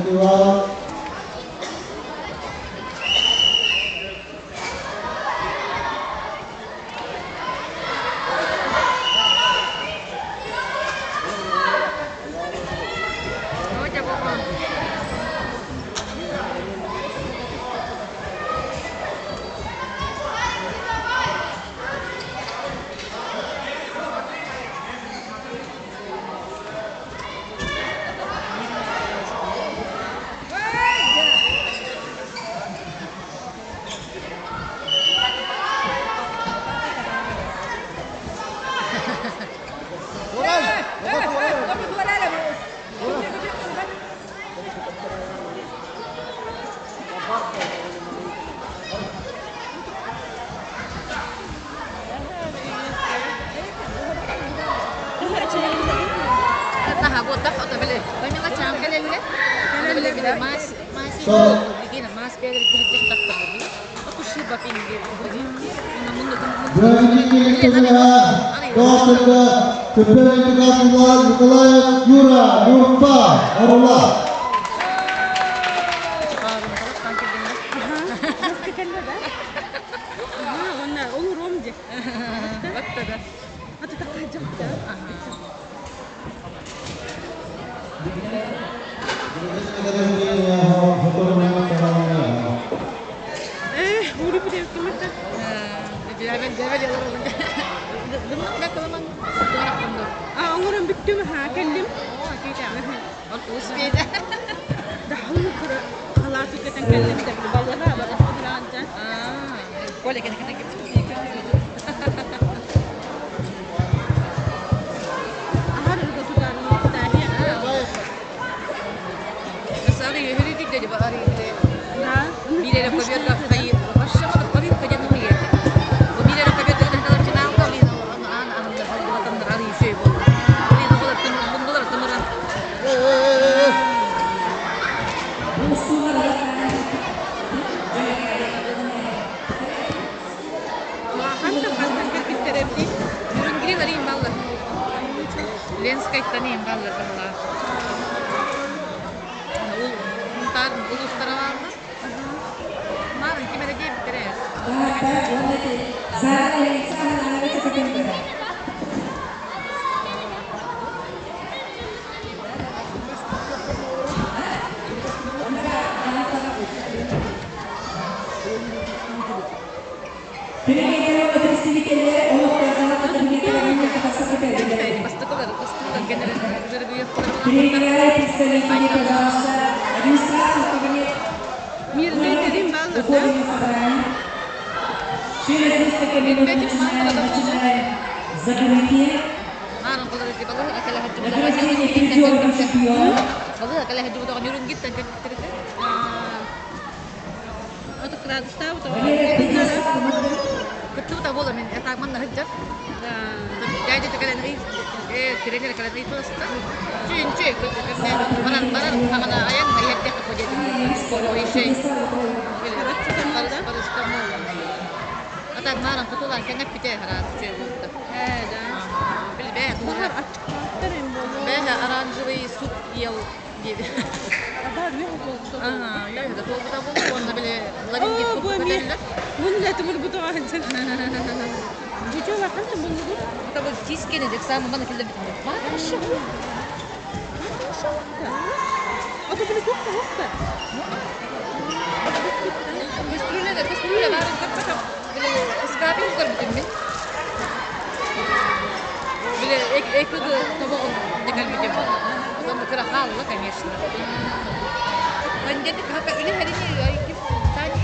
Festival. Николаев Юра, Нурба, Орла. Тренеры, представители, пожалуйста, администрацию в кабинет. Мирный баллар, да? Уходим на собрание. Через несколько минут начинаем закрытие. Награждение призеров и чемпионов. Кыттыбыта буола мин этагман наһыджар. Дядя кэлэн тренер кэлэн ыйытыласта. Чүнчү баран баран хагана аян хайыттек подет. Ойшей. Атак наран кутулан кеңеп бите харат чөй болду. Э, да. Билбе, Бэһэ оранжевый суп ел диэби. Ага, үөһэ туолбута буолуо уонна били ларингит Оо, бу курдук эмиэ көтөллөр. мунна тумурбутуга сылдьар. Бучула ханна муннугу? Это вот тискени дексам мана киллер бит. Ма хорошо. Ото били туохта хуохта. Көстүрүлэ да көстүрүлэ барын көрбөтөм. Били скапин көрбүтүм мин. Били экыгы тобоҕун декалбитим. Потом кыра хаалла, конечно. Конденник хака үле хәрини ай ким Таня.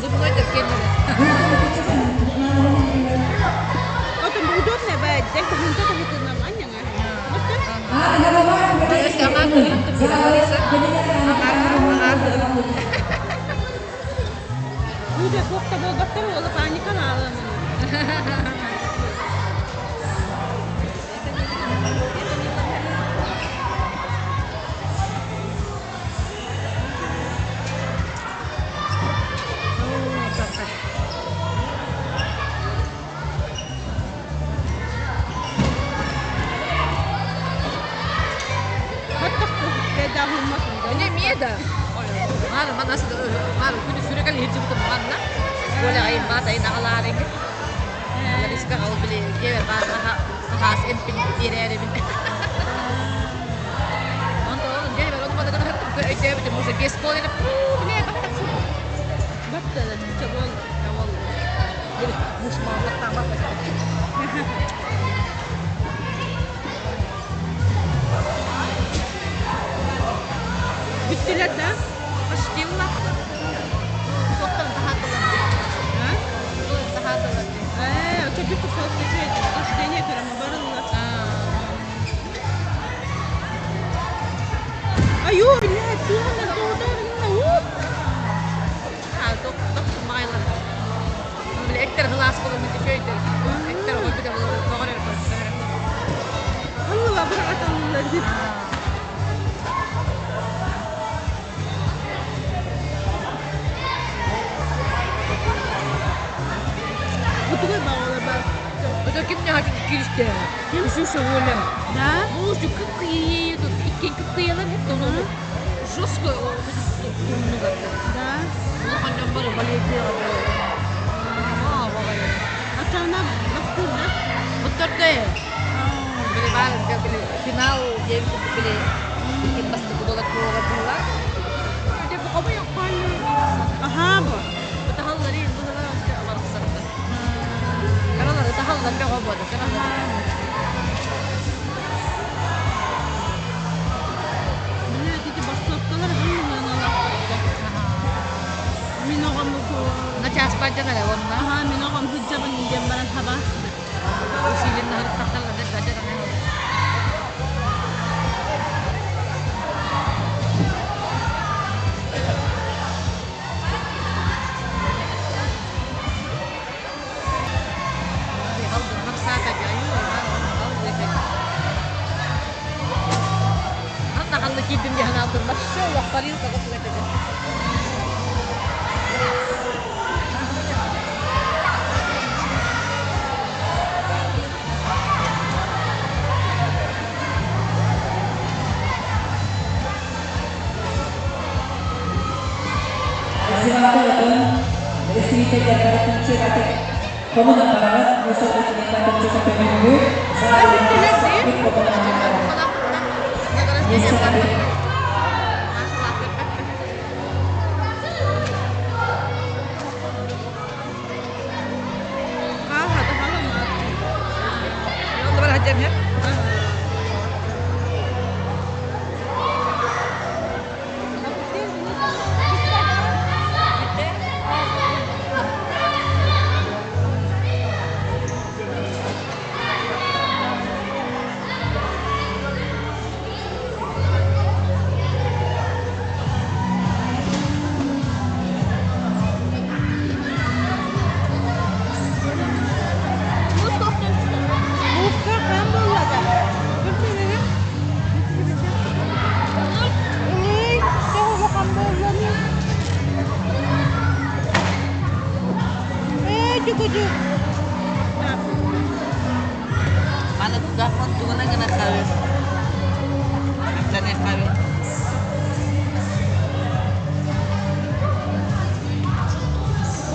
Зубной теркеннер. Ото удобно бай, дек хунта та хутна маньяңа. Буде туохта болбаттар ола паника нааланын. Не меда. Мар манас мар күнү сүрекел хиржибутум манна. Коля айын бат айын агалаарыҥ. Лариска ол били кевер баар хаас эмпин биэрээрибин. Онто ол дебер оны мана гына өйдөбүтүм уже бес пол эле биле баттаксың. Баттала чабол. Чабол. Били мушма баттама. Бүттүлэр да? Почти Тоқтан тахатылар. А? Тахатылар. Э, очо бүттү соотта чөй. Рождение көрөмө барылла. Аю, блядь, тугана тоодорунна. Уп. А, ток ток майлар. Били эктер хылаас болон чөйдер. Эктер ой бите болор тоҕор Алла бырагаталлар дип. Бутугай багала бар. Это ким не хочет кириште? Ксюша Оля. Да? Мужу кыккые тут иккен кыккыялар hep onu жестко Да. Улахан бары болеет. А, Ачана бастыр да? Буттарда. Били бар били финал дем били иккен басты була куора була. Де бу кому яккан. Аха бу. Бутахаллары була барсакта. Каралар тахаллар бе гободу. Каралар. Блядь, эти бассоткалар ханна Мин оҕом На час баджана онна. Аха, мин оҕом хыджабын диэн баран хаба. Усилин нахар тахталлар баджана. Киирдим диһан алдым. Башшы вахпарил кага тугатыга. Коммуна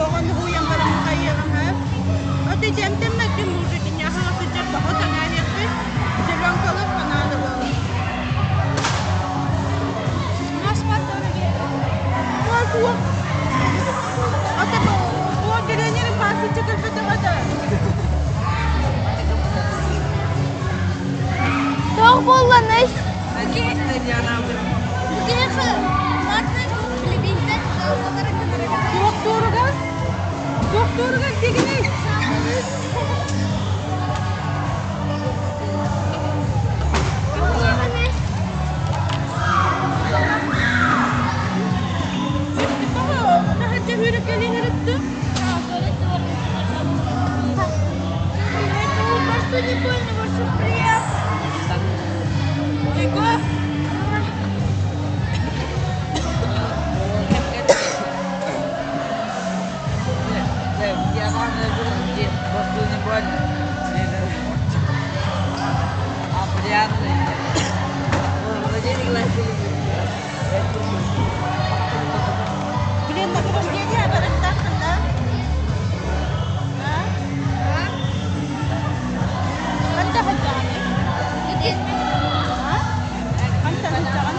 Оҕону уйан баран хайыаҕым һэ. Ото дьэмтэммэккин мужикиня аһаҕа сылдьар тоҕо таҥааһыахпын зеленкалык фанаты буолар. Ото бу тренерин паасычча кэлбэтэҕэ да. Тоҕ буолланый? Туохтууругар? Туохтууругар дигиний? Таһырдьа үүрүккэлиин ырыттым. Егор! Блин, награждение барыттааххын да? Ханта сылдьаҕыный? Ханта сылдьаҕын?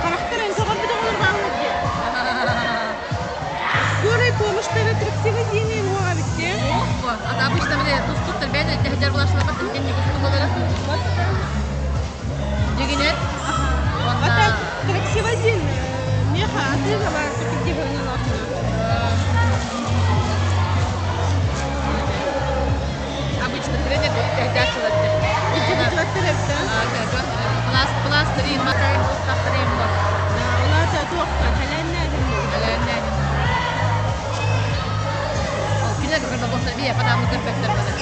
Харахтарын көҕөрбүт оҕолор бааллар дии. Скорай помощьтара траксивозиний уоҕа битте. А обычно били тустуктар бэйэ тэһдэр булашылар тиккенни кустугалары. Дигинер. Ата траксивозин меха атыыга баар тикдиһынан ахна. Обычно тренер тэһдээччилэр. Иччибитилэттэр эбитэ. Пласт пластырин матайын устахтырын бо. Улаата туохха хэлээннээһин. Хэлээннээһин. Ол кинилэр көрбө буолсар бие падамы көрбөттөр бада.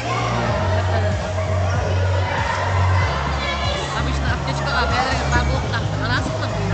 Обычно аптечкаға бәрі бар болып тақты. Арасында бұл.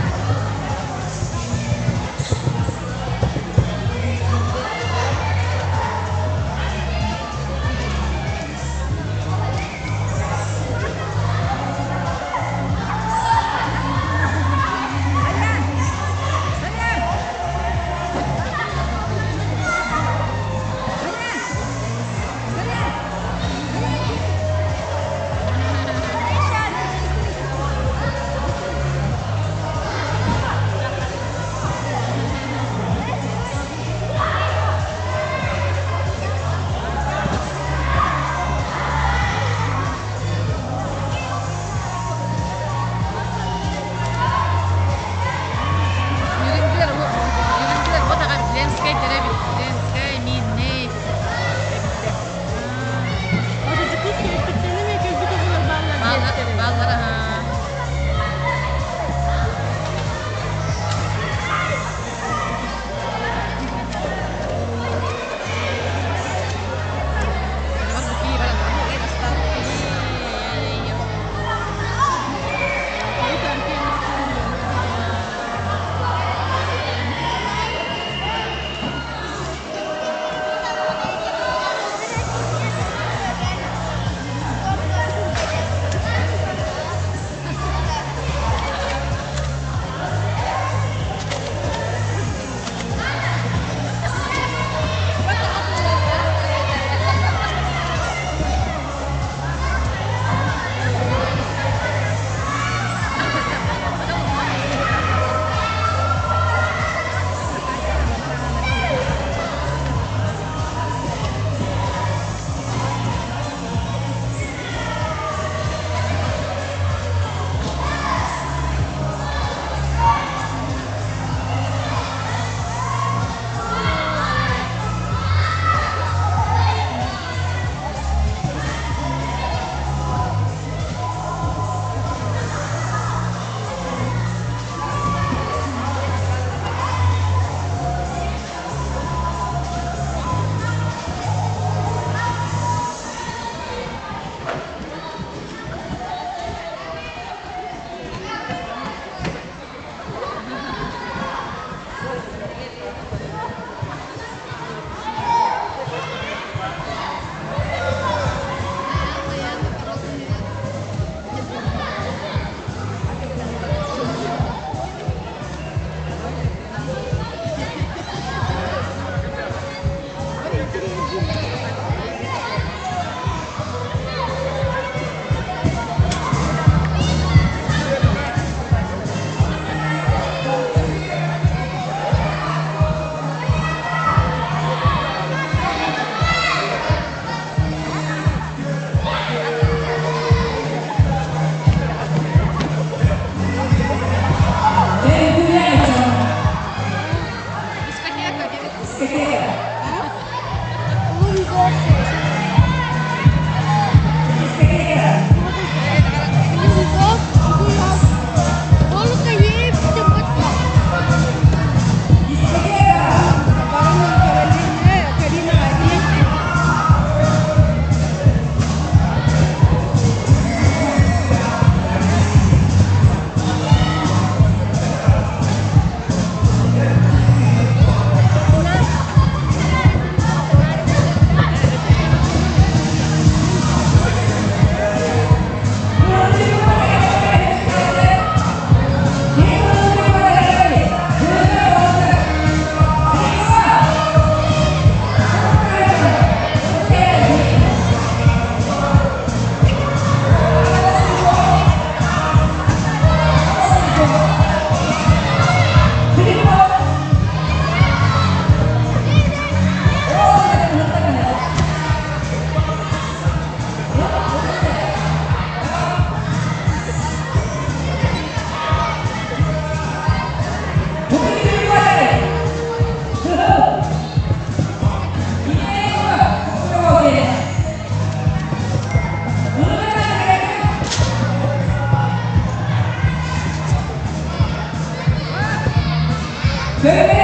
Thank you.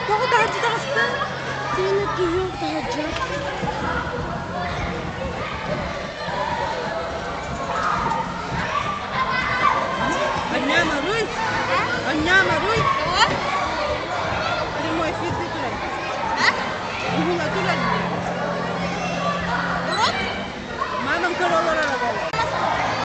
Тоҕо таһырдьа таҕыста? Тыына киһи таһырдьа.